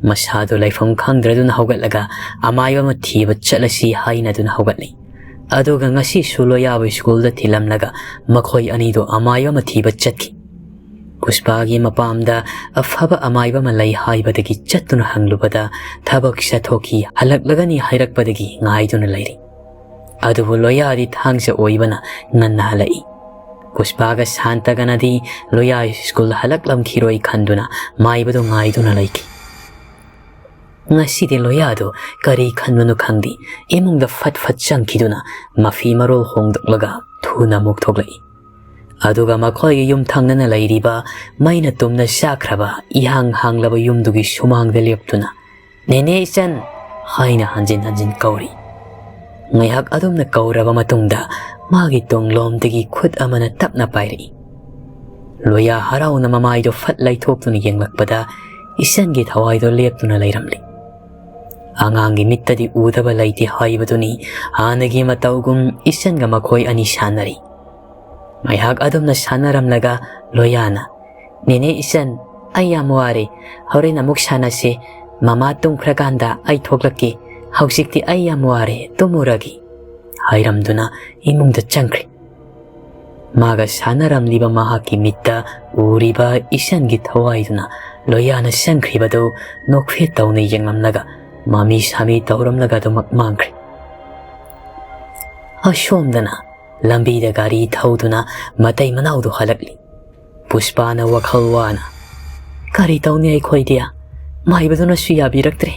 ꯃꯁꯥꯗꯨ ꯂꯩꯐꯝ ꯈꯪꯗ꯭ꯔꯗꯨꯅ ꯍꯧꯒꯠꯂꯒ ꯑꯃꯥꯏꯕ ꯑꯃ ꯊꯤꯕ ꯆꯠꯂꯁꯤ ꯍꯥꯏꯅꯗꯨꯅ ꯍꯧꯒꯠꯂꯤ꯫ ꯑꯗꯨꯒ ꯉꯁꯤꯁꯨ ꯂꯣꯌꯥꯕꯨ ꯁ꯭ꯀꯨꯜꯗ ꯊꯤꯜꯂꯝꯂꯒ ꯃꯈꯣꯏ ꯑꯅꯤꯗꯨ ꯑꯃꯥꯏꯕ ꯑꯃ ꯊꯤꯕ ꯆꯠꯈꯤ꯫ ꯄꯨꯁꯄꯥꯒꯤ ꯃꯄꯥꯝꯗ ꯑꯐꯕ ꯑꯃꯥꯏꯕ ꯑꯃ ꯂꯩ ꯍꯥꯏꯕꯗꯒꯤ ꯆꯠꯇꯨꯅ ꯍꯪꯂꯨꯕꯗ ꯊꯕꯛ ꯆꯠꯊꯣꯛꯈꯤ, ꯍꯜꯂꯛꯂꯒꯅꯤ ꯍꯥꯏꯔꯛꯄꯗꯒꯤ ꯉꯥꯏꯗꯨꯅ ꯂꯩꯔꯤ꯫ ꯑꯗꯨꯕꯨ ꯂꯣꯌꯥꯗꯤ ꯊꯥꯡꯖ ꯑꯣꯏꯕꯅ ꯉꯟꯅ ꯍꯜꯂꯛꯏ꯫ ꯄꯨꯁꯄꯥꯒ ꯁꯥꯟꯇꯒꯅꯗꯤ ꯂꯣꯌꯥ ꯁ꯭ꯀꯨꯜ ꯍꯜꯂꯛꯂꯝꯈꯤꯔꯣꯏ ꯈꯟꯗꯨꯅ ꯃꯥꯏꯕꯗꯨ ꯉꯥꯏꯗꯨꯅ ꯂꯩꯈꯤ꯫ ꯉꯁꯤꯗꯤ ꯂꯣꯌꯥꯗꯨ ꯀꯔꯤ ꯈꯟꯕꯅꯣ ꯈꯪꯗꯦ, ꯏꯃꯨꯡꯗ ꯐꯠ ꯐꯠ ꯆꯪꯈꯤꯗꯨꯅ ꯃꯐꯤ ꯃꯔꯣꯜ ꯍꯣꯡꯗꯣꯛꯂꯒ ꯊꯨꯅ ꯑꯃꯨꯛ ꯊꯣꯛꯂꯛꯏ꯫ ꯑꯗꯨꯒ ꯃꯈꯣꯏꯒꯤ ꯌꯨꯝ ꯊꯪꯅꯅ ꯂꯩꯔꯤꯕ ꯃꯩꯅ ꯇꯨꯝꯅ ꯆꯥꯛꯈ꯭ꯔꯕ ꯏꯍꯥꯡ ꯍꯥꯡꯂꯕ ꯌꯨꯝꯗꯨꯒꯤ ꯁꯨꯃꯥꯡꯗ ꯂꯦꯞꯇꯨꯅ "ꯅꯦꯅꯦ ꯏꯆꯟ" ꯍꯥꯏꯅ ꯍꯟꯖꯤꯟ ꯍꯟꯖꯤꯟ ꯀꯧꯔꯤ꯫ ꯉꯥꯏꯍꯥꯛ ꯑꯗꯨꯝꯅ ꯀꯧꯔꯕ ꯃꯇꯨꯡꯗ ꯃꯥꯒꯤ ꯇꯨꯡꯂꯣꯝꯗꯒꯤ ꯈꯨꯠ ꯑꯃꯅ ꯇꯞꯅ ꯄꯥꯏꯔꯛꯏ꯫ ꯂꯣꯌꯥ ꯍꯔꯥꯎꯅ ꯃꯃꯥꯏꯗꯣ ꯐꯠ ꯂꯩꯊꯣꯛꯇꯨꯅ ꯌꯦꯡꯂꯛꯄꯗ ꯏꯆꯟꯒꯤ ꯊꯋꯥꯏꯗꯣ ꯂꯦꯞꯇꯨꯅ ꯂꯩꯔꯝꯂꯤ꯫ ꯑꯉꯥꯡꯒꯤ ꯃꯤꯠꯇꯗꯤ ꯎꯗꯕ ꯂꯩꯇꯦ ꯍꯥꯏꯕꯗꯨꯅꯤ꯫ ꯍꯥꯟꯅꯒꯤ ꯃꯇꯧꯒꯨꯝ ꯏꯆꯟꯒ ꯃꯈꯣꯏ ꯑꯅꯤ ꯁꯥꯟꯅꯔꯤ꯫ ꯉꯥꯏꯍꯥꯛ ꯑꯗꯨꯝꯅ ꯁꯥꯟꯅꯔꯝꯂꯒ ꯂꯣꯌꯥꯅ, "ꯅꯦꯅꯦ ꯏꯆꯟ, ꯑꯩ ꯌꯥꯝ ꯋꯥꯔꯦ꯫ ꯍꯣꯔꯦꯟ ꯑꯃꯨꯛ ꯁꯥꯟꯅꯁꯦ꯫ ꯃꯃꯥ ꯇꯨꯝꯈ꯭ꯔꯀꯥꯟꯗ ꯑꯩ ꯊꯣꯛꯂꯛꯀꯦ꯫ ꯍꯧꯖꯤꯛꯇꯤ ꯑꯩ ꯌꯥꯝ ꯋꯥꯔꯦ, ꯇꯨꯝꯃꯨꯔꯒꯦ" ꯍꯥꯏꯔꯝꯗꯨꯅ ꯏꯃꯨꯡꯗ ꯆꯪꯈ꯭ꯔꯦ꯫ ꯃꯥꯒ ꯁꯥꯟꯅꯔꯝꯂꯤꯕ ꯃꯍꯥꯛꯀꯤ ꯃꯤꯠꯇ ꯎꯔꯤꯕ ꯏꯆꯟꯒꯤ ꯊꯋꯥꯏꯗꯨꯅ ꯂꯣꯌꯥꯅ ꯆꯪꯈ꯭ꯔꯤꯕꯗꯨ ꯅꯣꯛꯐꯦꯠ ꯇꯧꯅ ꯌꯦꯡꯂꯝꯂꯒ ꯃꯃꯤ ꯁꯥꯃꯤ ꯇꯧꯔꯝꯂꯒ ꯑꯗꯨꯃꯛ ꯃꯥꯡꯈ꯭ꯔꯦ꯫ ꯑꯁꯣꯝꯗꯅ ꯂꯝꯕꯤꯗ ꯒꯥꯔꯤ ꯊꯧꯗꯨꯅ ꯃꯇꯩ ꯃꯅꯥꯎꯗꯨ ꯍꯜꯂꯛꯂꯤ꯫ ꯄꯨꯁꯄꯥꯅ ꯋꯥꯈꯜ ꯋꯥꯅ, "ꯀꯔꯤ ꯇꯧꯅꯤ ꯑꯩꯈꯣꯏꯗꯤ? ꯃꯥꯏꯕꯗꯨꯅꯁꯨ ꯌꯥꯕꯤꯔꯛꯇ꯭ꯔꯦ꯫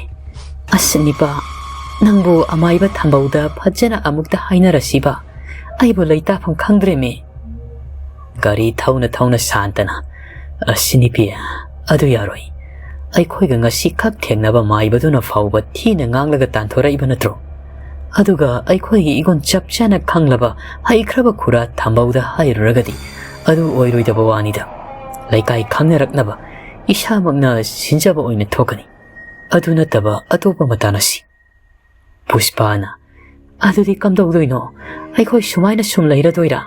ꯑꯁ ꯅꯤꯄꯥ, ꯅꯪꯕꯨ ꯑꯃꯥꯏꯕ ꯊꯝꯕꯧꯗ ꯐꯖꯅ ꯑꯃꯨꯛꯇ ꯍꯥꯏꯅꯔꯁꯤꯕ꯫ ꯑꯩꯕꯨ ꯂꯩꯇꯥꯐꯝ ꯈꯪꯗ꯭ꯔꯦꯃꯦ"꯫ ꯒꯥꯔꯤ ꯊꯧꯅ ꯊꯧꯅ ꯁꯥꯟꯇꯅ, "ꯑꯁ ꯅꯤꯄꯤ, ꯑꯗꯨ ꯌꯥꯔꯣꯏ꯫ ꯑꯩꯈꯣꯏꯒ ꯉꯁꯤ ꯈꯛ ꯊꯦꯡꯅꯕ ꯃꯥꯏꯕꯗꯨꯅ ꯐꯥꯎꯕ ꯊꯤꯅ ꯉꯥꯡꯂꯒ ꯇꯥꯟꯊꯣꯔꯛꯏꯕ ꯅꯠꯇ꯭ꯔꯣ? ꯑꯗꯨꯒ ꯑꯩꯈꯣꯏꯒꯤ ꯏꯒꯨꯟ ꯆꯞ ꯆꯥꯅ ꯈꯪꯂꯕ ꯍꯩꯈ꯭ꯔꯕ ꯈꯨꯔꯥ ꯊꯝꯕꯧꯗ ꯍꯥꯏꯔꯨꯔꯒꯗꯤ ꯑꯗꯨ ꯑꯣꯏꯔꯣꯏꯗꯕ ꯋꯥꯅꯤꯗ꯫ ꯂꯩꯀꯥꯏ ꯈꯪꯅꯔꯛꯅꯕ ꯏꯁꯥꯃꯛꯅ ꯁꯤꯟꯖꯕ ꯑꯣꯏꯅ ꯊꯣꯛꯀꯅꯤ꯫ ꯑꯗꯨ ꯅꯠꯇꯕ ꯑꯇꯣꯞꯄ ꯃꯇꯥꯡ ꯑꯁꯤ"꯫ ꯄꯨꯁꯄꯥꯅ, "ꯑꯗꯨꯗꯤ ꯀꯝꯗꯧꯗꯣꯏꯅꯣ? ꯑꯩꯈꯣꯏ ꯁꯨꯃꯥꯏꯅ ꯁꯨꯝ ꯂꯩꯔꯗꯣꯏꯔꯥ?"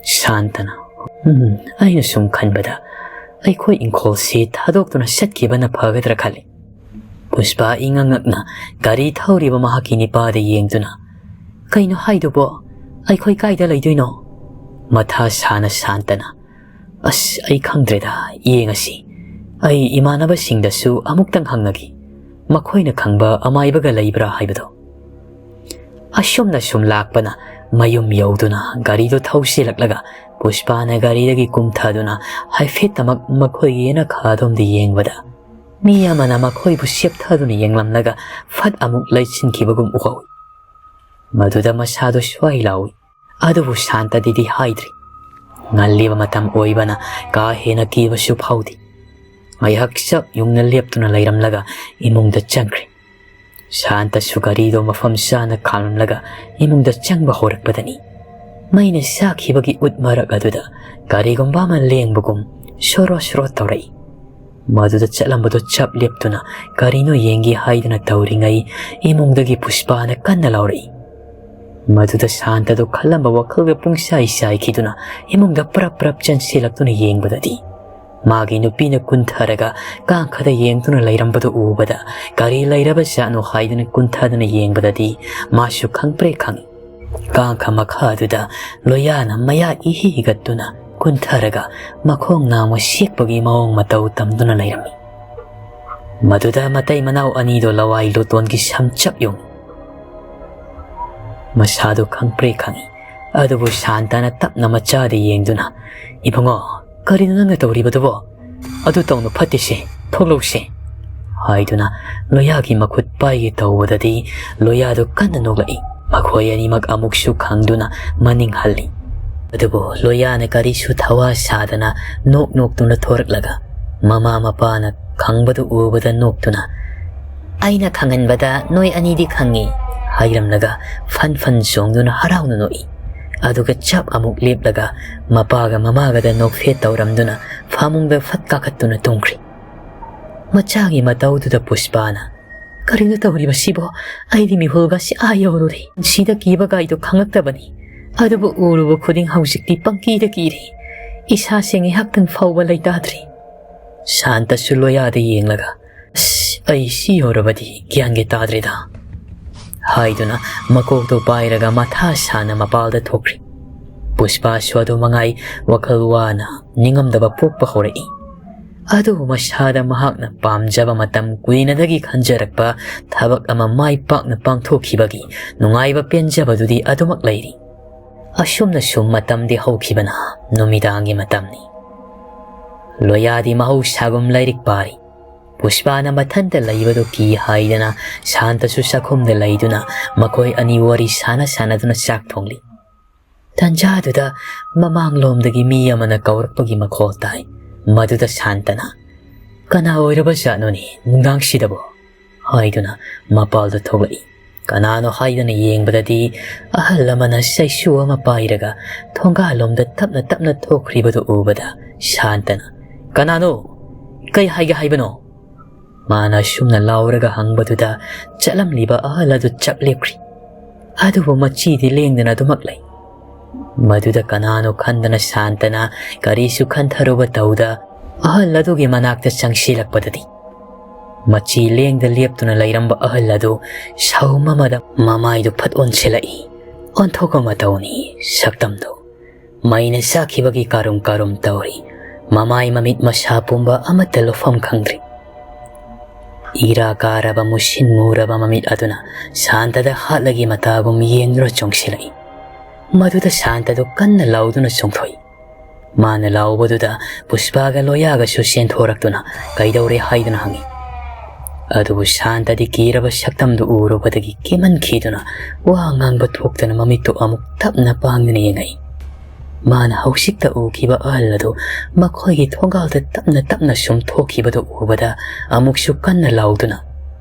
ꯁꯥꯟꯇꯅ, "ꯎꯝ, ꯑꯩꯅ ꯁꯨꯝ ꯈꯟꯕꯗ ꯑꯩꯈꯣꯏ ꯏꯪꯈꯣꯜꯁꯤ ꯊꯥꯗꯣꯛꯇꯨꯅ ꯆꯠꯈꯤꯕꯅ ꯐꯒꯗ꯭ꯔꯥ ꯈꯜꯂꯤ"꯫ ꯄꯨꯁꯄꯥ ꯏꯉꯛ ꯉꯛꯅ ꯒꯥꯔꯤ ꯊꯧꯔꯤꯕ ꯃꯍꯥꯛꯀꯤ ꯅꯤꯄꯥꯗ ꯌꯦꯡꯗꯨꯅ, "ꯀꯩꯅꯣ ꯍꯥꯏꯗꯨꯕꯣ? ꯑꯩꯈꯣꯏ ꯀꯥꯏꯗ ꯂꯩꯗꯣꯏꯅꯣ?" ꯃꯊꯥ ꯁꯥꯅ ꯁꯥꯟꯇꯅ, "ꯑꯁ, ꯑꯩ ꯈꯪꯗ꯭ꯔꯦꯗ, ꯌꯦꯡꯉꯁꯤ꯫ ꯑꯩ ꯏꯃꯥꯟꯅꯕꯁꯤꯡꯗꯁꯨ ꯑꯃꯨꯛꯇꯪ ꯍꯪꯉꯒꯦ, ꯃꯈꯣꯏꯅ ꯈꯪꯕ ꯑꯃꯥꯏꯕꯒ ꯂꯩꯕ꯭ꯔꯥ ꯍꯥꯏꯕꯗꯣ"꯫ ꯑꯁꯨꯝꯅ ꯁꯨꯝ ꯂꯥꯛꯄꯅ ꯃꯌꯨꯝ ꯌꯧꯗꯨꯅ ꯒꯥꯔꯤꯗꯨ ꯊꯧꯁꯤꯜꯂꯛꯂꯒ ꯄꯨꯁꯄꯥꯅ ꯒꯥꯔꯤꯗꯒꯤ ꯀꯨꯝꯊꯗꯨꯅ ꯍꯥꯏꯐꯦꯠꯇꯃꯛ ꯃꯈꯣꯏꯒꯤ ꯌꯦꯅꯈꯥꯗꯣꯝꯗ ꯌꯦꯡꯕꯗ ꯃꯤ ꯑꯃꯅ ꯃꯈꯣꯏꯕꯨ ꯁꯦꯞꯊꯗꯨꯅ ꯌꯦꯡꯂꯝꯂꯒ ꯐꯠ ꯑꯃꯨꯛ ꯂꯩꯆꯤꯟꯈꯤꯕꯒꯨꯝ ꯎꯍꯧꯏ꯫ ꯃꯗꯨꯗ ꯃꯁꯥꯗꯨ ꯁ꯭ꯋꯥꯏ ꯂꯥꯎꯏ꯫ ꯑꯗꯨꯕꯨ ꯁꯥꯟꯇꯗꯗꯤ ꯍꯥꯏꯗ꯭ꯔꯤ꯫ ꯉꯜꯂꯤꯕ ꯃꯇꯝ ꯑꯣꯏꯕꯅ ꯀꯥ ꯍꯦꯟꯅ ꯀꯤꯕꯁꯨ ꯐꯥꯎꯗꯦ꯫ ꯉꯥꯏꯍꯥꯛ ꯆꯞ ꯌꯨꯡꯅ ꯂꯦꯞꯇꯨꯅ ꯂꯩꯔꯝꯂꯒ ꯏꯃꯨꯡꯗ ꯆꯪꯈ꯭ꯔꯦ꯫ ꯁꯥꯟꯇꯁꯨ ꯒꯥꯔꯤꯗꯣ ꯃꯐꯝ ꯆꯥꯅ ꯈꯥꯝꯂꯝꯂꯒ ꯏꯃꯨꯡꯗ ꯆꯪꯕ ꯍꯧꯔꯛꯄꯗꯅꯤ ꯃꯩꯅ ꯆꯥꯛꯈꯤꯕꯒꯤ ꯎꯠ ꯃꯔꯛ ꯑꯗꯨꯗ ꯀꯔꯤꯒꯨꯝꯕ ꯑꯃ ꯂꯦꯡꯕꯒꯨꯝ ꯁꯣꯔꯣ ꯁꯣꯔꯣ ꯇꯧꯔꯛꯏ꯫ ꯃꯗꯨꯗ ꯆꯠꯂꯝꯕꯗꯨ ꯆꯞ ꯂꯦꯞꯇꯨꯅ ꯀꯔꯤꯅꯣ ꯌꯦꯡꯒꯦ ꯍꯥꯏꯗꯨꯅ ꯇꯧꯔꯤꯉꯩ ꯏꯃꯨꯡꯗꯒꯤ ꯄꯨꯁꯄꯥꯅ ꯀꯟꯅ ꯂꯥꯎꯔꯛꯏ꯫ ꯃꯗꯨꯗ ꯁꯥꯟꯇꯗꯨ ꯈꯜꯂꯝꯕ ꯋꯥꯈꯜꯒ ꯄꯨꯡꯆꯥꯏ ꯆꯥꯏꯈꯤꯗꯨꯅ ꯏꯃꯨꯡꯗ ꯄ꯭ꯔꯞ ꯄ꯭ꯔꯞ ꯆꯪꯁꯤꯜꯂꯛꯇꯨꯅ ꯌꯦꯡꯕꯗꯗꯤ ꯃꯥꯒꯤ ꯅꯨꯄꯤꯅ ꯀꯨꯟꯊꯔꯒ ꯀꯥꯡꯈꯗ ꯌꯦꯡꯗꯨꯅ ꯂꯩꯔꯝꯕꯗꯨ ꯎꯕꯗ ꯀꯔꯤ ꯂꯩꯔꯕ ꯖꯥꯠꯅꯣ ꯍꯥꯏꯗꯨꯅ ꯀꯨꯟꯊꯗꯨꯅ ꯌꯦꯡꯕꯗꯗꯤ ꯃꯥꯁꯨ ꯈꯪꯄ꯭ꯔꯦꯛ ꯈꯪꯏ꯫ ꯀꯥꯡꯈ ꯃꯈꯥꯗꯨꯗ ꯂꯣꯌꯥꯅ ꯃꯌꯥ ꯏꯍꯤ ꯍꯤꯒꯠꯇꯨꯅ ꯀꯨꯟꯊꯔꯒ ꯃꯈꯣꯡ ꯅꯥꯝꯃ ꯁꯦꯛꯄꯒꯤ ꯃꯑꯣꯡ ꯃꯇꯧ ꯇꯝꯗꯨꯅ ꯂꯩꯔꯝꯃꯤ꯫ ꯃꯗꯨꯗ ꯃꯇꯩ ꯃꯅꯥꯎ ꯑꯅꯤꯗꯣ ꯂꯋꯥꯏ ꯂꯨꯇꯣꯟꯒꯤ ꯁꯝꯆꯞ ꯌꯨꯡꯏ꯫ ꯃꯁꯥꯗꯨ ꯈꯪꯄ꯭ꯔꯦꯛ ꯈꯪꯏ꯫ ꯑꯗꯨꯕꯨ ꯁꯥꯟꯇꯅ ꯇꯞꯅ ꯃꯆꯥꯗ ꯌꯦꯡꯗꯨꯅ, "ꯏꯕꯨꯡꯉꯣ, ꯀꯔꯤꯅꯣ ꯅꯪꯅ ꯇꯧꯔꯤꯕꯗꯨꯕꯣ? ꯑꯗꯨ ꯇꯧꯅꯨ, ꯐꯠꯇꯦꯁꯦ, ꯊꯣꯛꯂꯧꯁꯦ," ꯍꯥꯏꯗꯨꯅ ꯂꯣꯌꯥꯒꯤ ꯃꯈꯨꯠ ꯄꯥꯏꯒꯦ ꯇꯧꯕꯗꯗꯤ ꯂꯣꯌꯥꯗꯨ ꯀꯟꯅ ꯅꯣꯛꯂꯛꯏ꯫ ꯃꯈꯣꯏ ꯑꯅꯤꯃꯛ ꯑꯃꯨꯛꯁꯨ ꯈꯪꯗꯨꯅ ꯃꯅꯤꯡ ꯍꯜꯂꯤ꯫ ꯑꯗꯨꯕꯨ ꯂꯣꯌꯥꯅ ꯀꯔꯤꯁꯨ ꯊꯋꯥ ꯁꯥꯗꯅ ꯅꯣꯛ ꯅꯣꯛꯇꯨꯅ ꯊꯣꯔꯛꯂꯒ ꯃꯃꯥ ꯃꯄꯥꯅ ꯈꯪꯕꯗꯨ ꯎꯕꯗ ꯅꯣꯛꯇꯨꯅ, "ꯑꯩꯅ ꯈꯪꯍꯟꯕꯗ ꯅꯣꯏ ꯑꯅꯤꯗꯤ ꯈꯪꯉꯤ," ꯍꯥꯏꯔꯝꯂꯒ ꯐꯟ ꯐꯟ ꯆꯣꯡꯗꯨꯅ ꯍꯔꯥꯎꯅ ꯅꯣꯛꯏ꯫ ꯑꯗꯨꯒ ꯆꯞ ꯑꯃꯨꯛ ꯂꯦꯞꯂꯒ ꯃꯄꯥꯒ ꯃꯃꯥꯒꯗ ꯅꯣꯛꯐꯦꯠ ꯇꯧꯔꯝꯗꯨꯅ ꯐꯃꯨꯡꯗ ꯐꯠ ꯀꯥꯈꯠꯇꯨꯅ ꯇꯨꯝꯈ꯭ꯔꯤ꯫ ꯃꯆꯥꯒꯤ ꯃꯇꯧꯗꯨꯗ ꯄꯨꯁꯄꯥꯅ, "ꯀꯔꯤꯅꯣ ꯇꯧꯔꯤꯕꯁꯤꯕꯣ? ꯑꯩꯗꯤ ꯃꯤꯍꯨꯜꯒꯁꯤ ꯑꯥ ꯌꯧꯔꯨꯔꯦ꯫ ꯄꯨꯟꯁꯤꯗ ꯀꯤꯕ ꯀꯥꯏꯗꯣ ꯈꯪꯉꯛꯇꯕꯅꯤ꯫ ꯑꯗꯨꯕꯨ ꯎꯔꯨꯕ ꯈꯨꯗꯤꯡ ꯍꯧꯖꯤꯛꯇꯤ ꯄꯪꯀꯤꯗ ꯀꯤꯔꯦ꯫ ꯏꯁꯥꯁꯦ ꯉꯥꯏꯍꯥꯛꯇꯪ ꯐꯥꯎꯕ ꯂꯩꯇꯥꯗ꯭ꯔꯦ꯫" ꯁꯥꯟꯇꯁꯨ ꯂꯣꯌꯥꯗ ꯌꯦꯡꯂꯒ, "ꯑꯁ, ꯑꯩ ꯁꯤ ꯌꯧꯔꯕꯗꯤ ꯒ꯭ꯌꯥꯟꯒ ꯇꯥꯗ꯭ꯔꯦꯗ," ꯍꯥꯏꯗꯨꯅ ꯃꯀꯣꯛꯇꯣ ꯄꯥꯏꯔꯒ ꯃꯊꯥ ꯁꯥꯅ ꯃꯄꯥꯜꯗ ꯊꯣꯛꯈ꯭ꯔꯤ꯫ ꯄꯨꯁꯄꯥꯁꯨ ꯑꯗꯨ ꯃꯉꯥꯏ ꯋꯥꯈꯜ ꯋꯥꯅ ꯅꯤꯡꯉꯝꯗꯕ ꯄꯣꯛꯄ ꯍꯧꯔꯛꯏ꯫ ꯑꯗꯨꯕꯨ ꯃꯁꯥꯗ ꯃꯍꯥꯛꯅ ꯄꯥꯝꯖꯕ ꯃꯇꯝ ꯀꯨꯏꯅꯗꯒꯤ ꯈꯟꯖꯔꯛꯄ ꯊꯕꯛ ꯑꯃ ꯃꯥꯏ ꯄꯥꯛꯅ ꯄꯥꯡꯊꯣꯛꯈꯤꯕꯒꯤ ꯅꯨꯡꯉꯥꯏꯕ ꯄꯦꯟꯖꯕꯗꯨꯗꯤ ꯑꯗꯨꯃꯛ ꯂꯩꯔꯤ꯫ ꯑꯁꯨꯝꯅ ꯁꯨꯝ ꯃꯇꯝꯗꯤ ꯍꯧꯈꯤꯕꯅ ꯅꯨꯃꯤꯗꯥꯡꯒꯤ ꯃꯇꯝꯅꯤ꯫ ꯂꯣꯌꯥꯗꯤ ꯃꯍꯧꯁꯥꯒꯨꯝ ꯂꯥꯏꯔꯤꯛ ꯄꯥꯔꯤ꯫ ꯄꯨꯁꯄꯥꯅ ꯃꯊꯟꯇ ꯂꯩꯕꯗꯨ ꯀꯤ ꯍꯥꯏꯗꯅ ꯁꯥꯟꯇꯁꯨ ꯆꯥꯛꯈꯨꯝꯗ ꯂꯩꯗꯨꯅ ꯃꯈꯣꯏ ꯑꯅꯤ ꯋꯥꯔꯤ ꯁꯥꯟꯅ ꯁꯥꯟꯅꯗꯨꯅ ꯆꯥꯛ ꯊꯣꯡꯂꯤ꯫ ꯇꯟꯖꯥꯗꯨꯗ ꯃꯃꯥꯡꯂꯣꯝꯗꯒꯤ ꯃꯤ ꯑꯃꯅ ꯀꯧꯔꯛꯄꯒꯤ ꯃꯈꯣꯜ ꯇꯥꯏ꯫ ꯃꯗꯨꯗ ꯁꯥꯟꯇꯅ, "ꯀꯅꯥ ꯑꯣꯏꯔꯕ ꯖꯥꯠꯅꯣꯅꯦ ꯅꯨꯡꯗꯥꯡꯁꯤꯗꯕꯣ?" ꯍꯥꯏꯗꯨꯅ ꯃꯄꯥꯜꯗ ꯊꯣꯛꯂꯛꯏ꯫ ꯀꯅꯥꯅꯣ ꯍꯥꯏꯗꯅ ꯌꯦꯡꯕꯗꯗꯤ ꯑꯍꯜ ꯑꯃꯅ ꯆꯩꯁꯨ ꯑꯃ ꯄꯥꯏꯔꯒ ꯊꯣꯡꯒꯥꯜꯂꯣꯝꯗ ꯇꯞꯅ ꯇꯞꯅ ꯊꯣꯛꯈ꯭ꯔꯤꯕꯗꯨ ꯎꯕꯗ ꯁꯥꯟꯇꯅ, "ꯀꯅꯥꯅꯣ? ꯀꯩ ꯍꯥꯏꯒꯦ ꯍꯥꯏꯕꯅꯣ?" ꯃꯥꯅ ꯑꯁꯨꯝꯅ ꯂꯥꯎꯔꯒ ꯍꯪꯕꯗꯨꯗ ꯆꯠꯂꯝꯂꯤꯕ ꯑꯍꯜ ꯑꯗꯨ ꯆꯞ ꯂꯦꯞꯈ꯭ꯔꯤ꯫ ꯑꯗꯨꯕꯨ ꯃꯆꯤꯗꯤ ꯂꯦꯡꯗꯅ ꯑꯗꯨꯃꯛ ꯂꯩ꯫ ꯃꯗꯨꯗ ꯀꯅꯥꯅꯣ ꯈꯟꯗꯅ ꯁꯥꯟꯇꯅ ꯀꯔꯤꯁꯨ ꯈꯟꯊꯔꯨꯕ ꯇꯧꯗ ꯑꯍꯜ ꯑꯗꯨꯒꯤ ꯃꯅꯥꯛꯇ ꯆꯪꯁꯤꯜꯂꯛꯄꯗꯗꯤ ꯃꯆꯤ ꯂꯦꯡꯗ ꯂꯦꯞꯇꯨꯅ ꯂꯩꯔꯝꯕ ꯑꯍꯜ ꯑꯗꯨ ꯁꯥꯎꯝ ꯑꯃꯗ ꯃꯃꯥꯏꯗꯨ ꯐꯠ ꯑꯣꯟꯁꯤꯜꯂꯛꯏ꯫ ꯑꯣꯟꯊꯣꯛꯄ ꯃꯇꯧꯅꯤ ꯁꯛꯇꯝꯗꯨ꯫ ꯃꯩꯅ ꯆꯥꯛꯈꯤꯕꯒꯤ ꯀꯥꯔꯨꯝ ꯀꯥꯔꯨꯝ ꯇꯧꯔꯤ꯫ ꯃꯃꯥꯏ ꯃꯃꯤꯠ ꯃꯁꯥ ꯄꯨꯝꯕ ꯑꯃꯠꯇ ꯂꯨꯐꯝ ꯈꯪꯗ꯭ꯔꯤ꯫ ꯏꯔꯥ ꯀꯥꯔꯕ ꯃꯨꯁꯤꯟ ꯃꯨꯔꯕ ꯃꯃꯤꯠ ꯑꯗꯨꯅ ꯁꯥꯟꯇꯗ ꯍꯥꯠꯂꯒꯤ ꯃꯇꯥꯒꯨꯝ ꯌꯦꯡꯗꯨꯅ ꯆꯣꯡꯁꯤꯜꯂꯛꯏ꯫ ꯃꯗꯨꯗ ꯁꯥꯟꯇꯗꯨ ꯀꯟꯅ ꯂꯥꯎꯗꯨꯅ ꯆꯣꯡꯊꯣꯛꯏ꯫ ꯃꯥꯅ ꯂꯥꯎꯕꯗꯨꯗ ꯄꯨꯁꯄꯥꯒ ꯂꯣꯌꯥꯒꯁꯨ ꯆꯦꯟꯊꯣꯔꯛꯇꯨꯅ ꯀꯩꯗꯧꯔꯦ ꯍꯥꯏꯗꯨꯅ ꯍꯪꯉꯤ꯫ ꯑꯗꯨꯕꯨ ꯁꯥꯟꯇꯗꯤ ꯀꯤꯔꯕ ꯁꯛꯇꯝꯗꯨ ꯎꯔꯨꯕꯗꯒꯤ ꯀꯤꯃꯟꯈꯤꯗꯨꯅ ꯋꯥ ꯉꯥꯡꯕ ꯊꯣꯛꯇꯅ ꯃꯃꯤꯠꯇꯨ ꯑꯃꯨꯛ ꯇꯞꯅ ꯄꯥꯡꯗꯨꯅ ꯌꯦꯡꯉꯛꯏ꯫ ꯃꯥꯅ ꯍꯧꯖꯤꯛꯇ ꯎꯈꯤꯕ ꯑꯍꯜ ꯑꯗꯨ ꯃꯈꯣꯏꯒꯤ ꯊꯣꯡꯒꯥꯜꯗ ꯇꯞꯅ ꯇꯞꯅ ꯁꯨꯝ ꯊꯣꯛꯈꯤꯕꯗꯨ ꯎꯕꯗ ꯑꯃꯨꯛꯁꯨ ꯀꯟꯅ ꯂꯥꯎꯗꯨꯅ,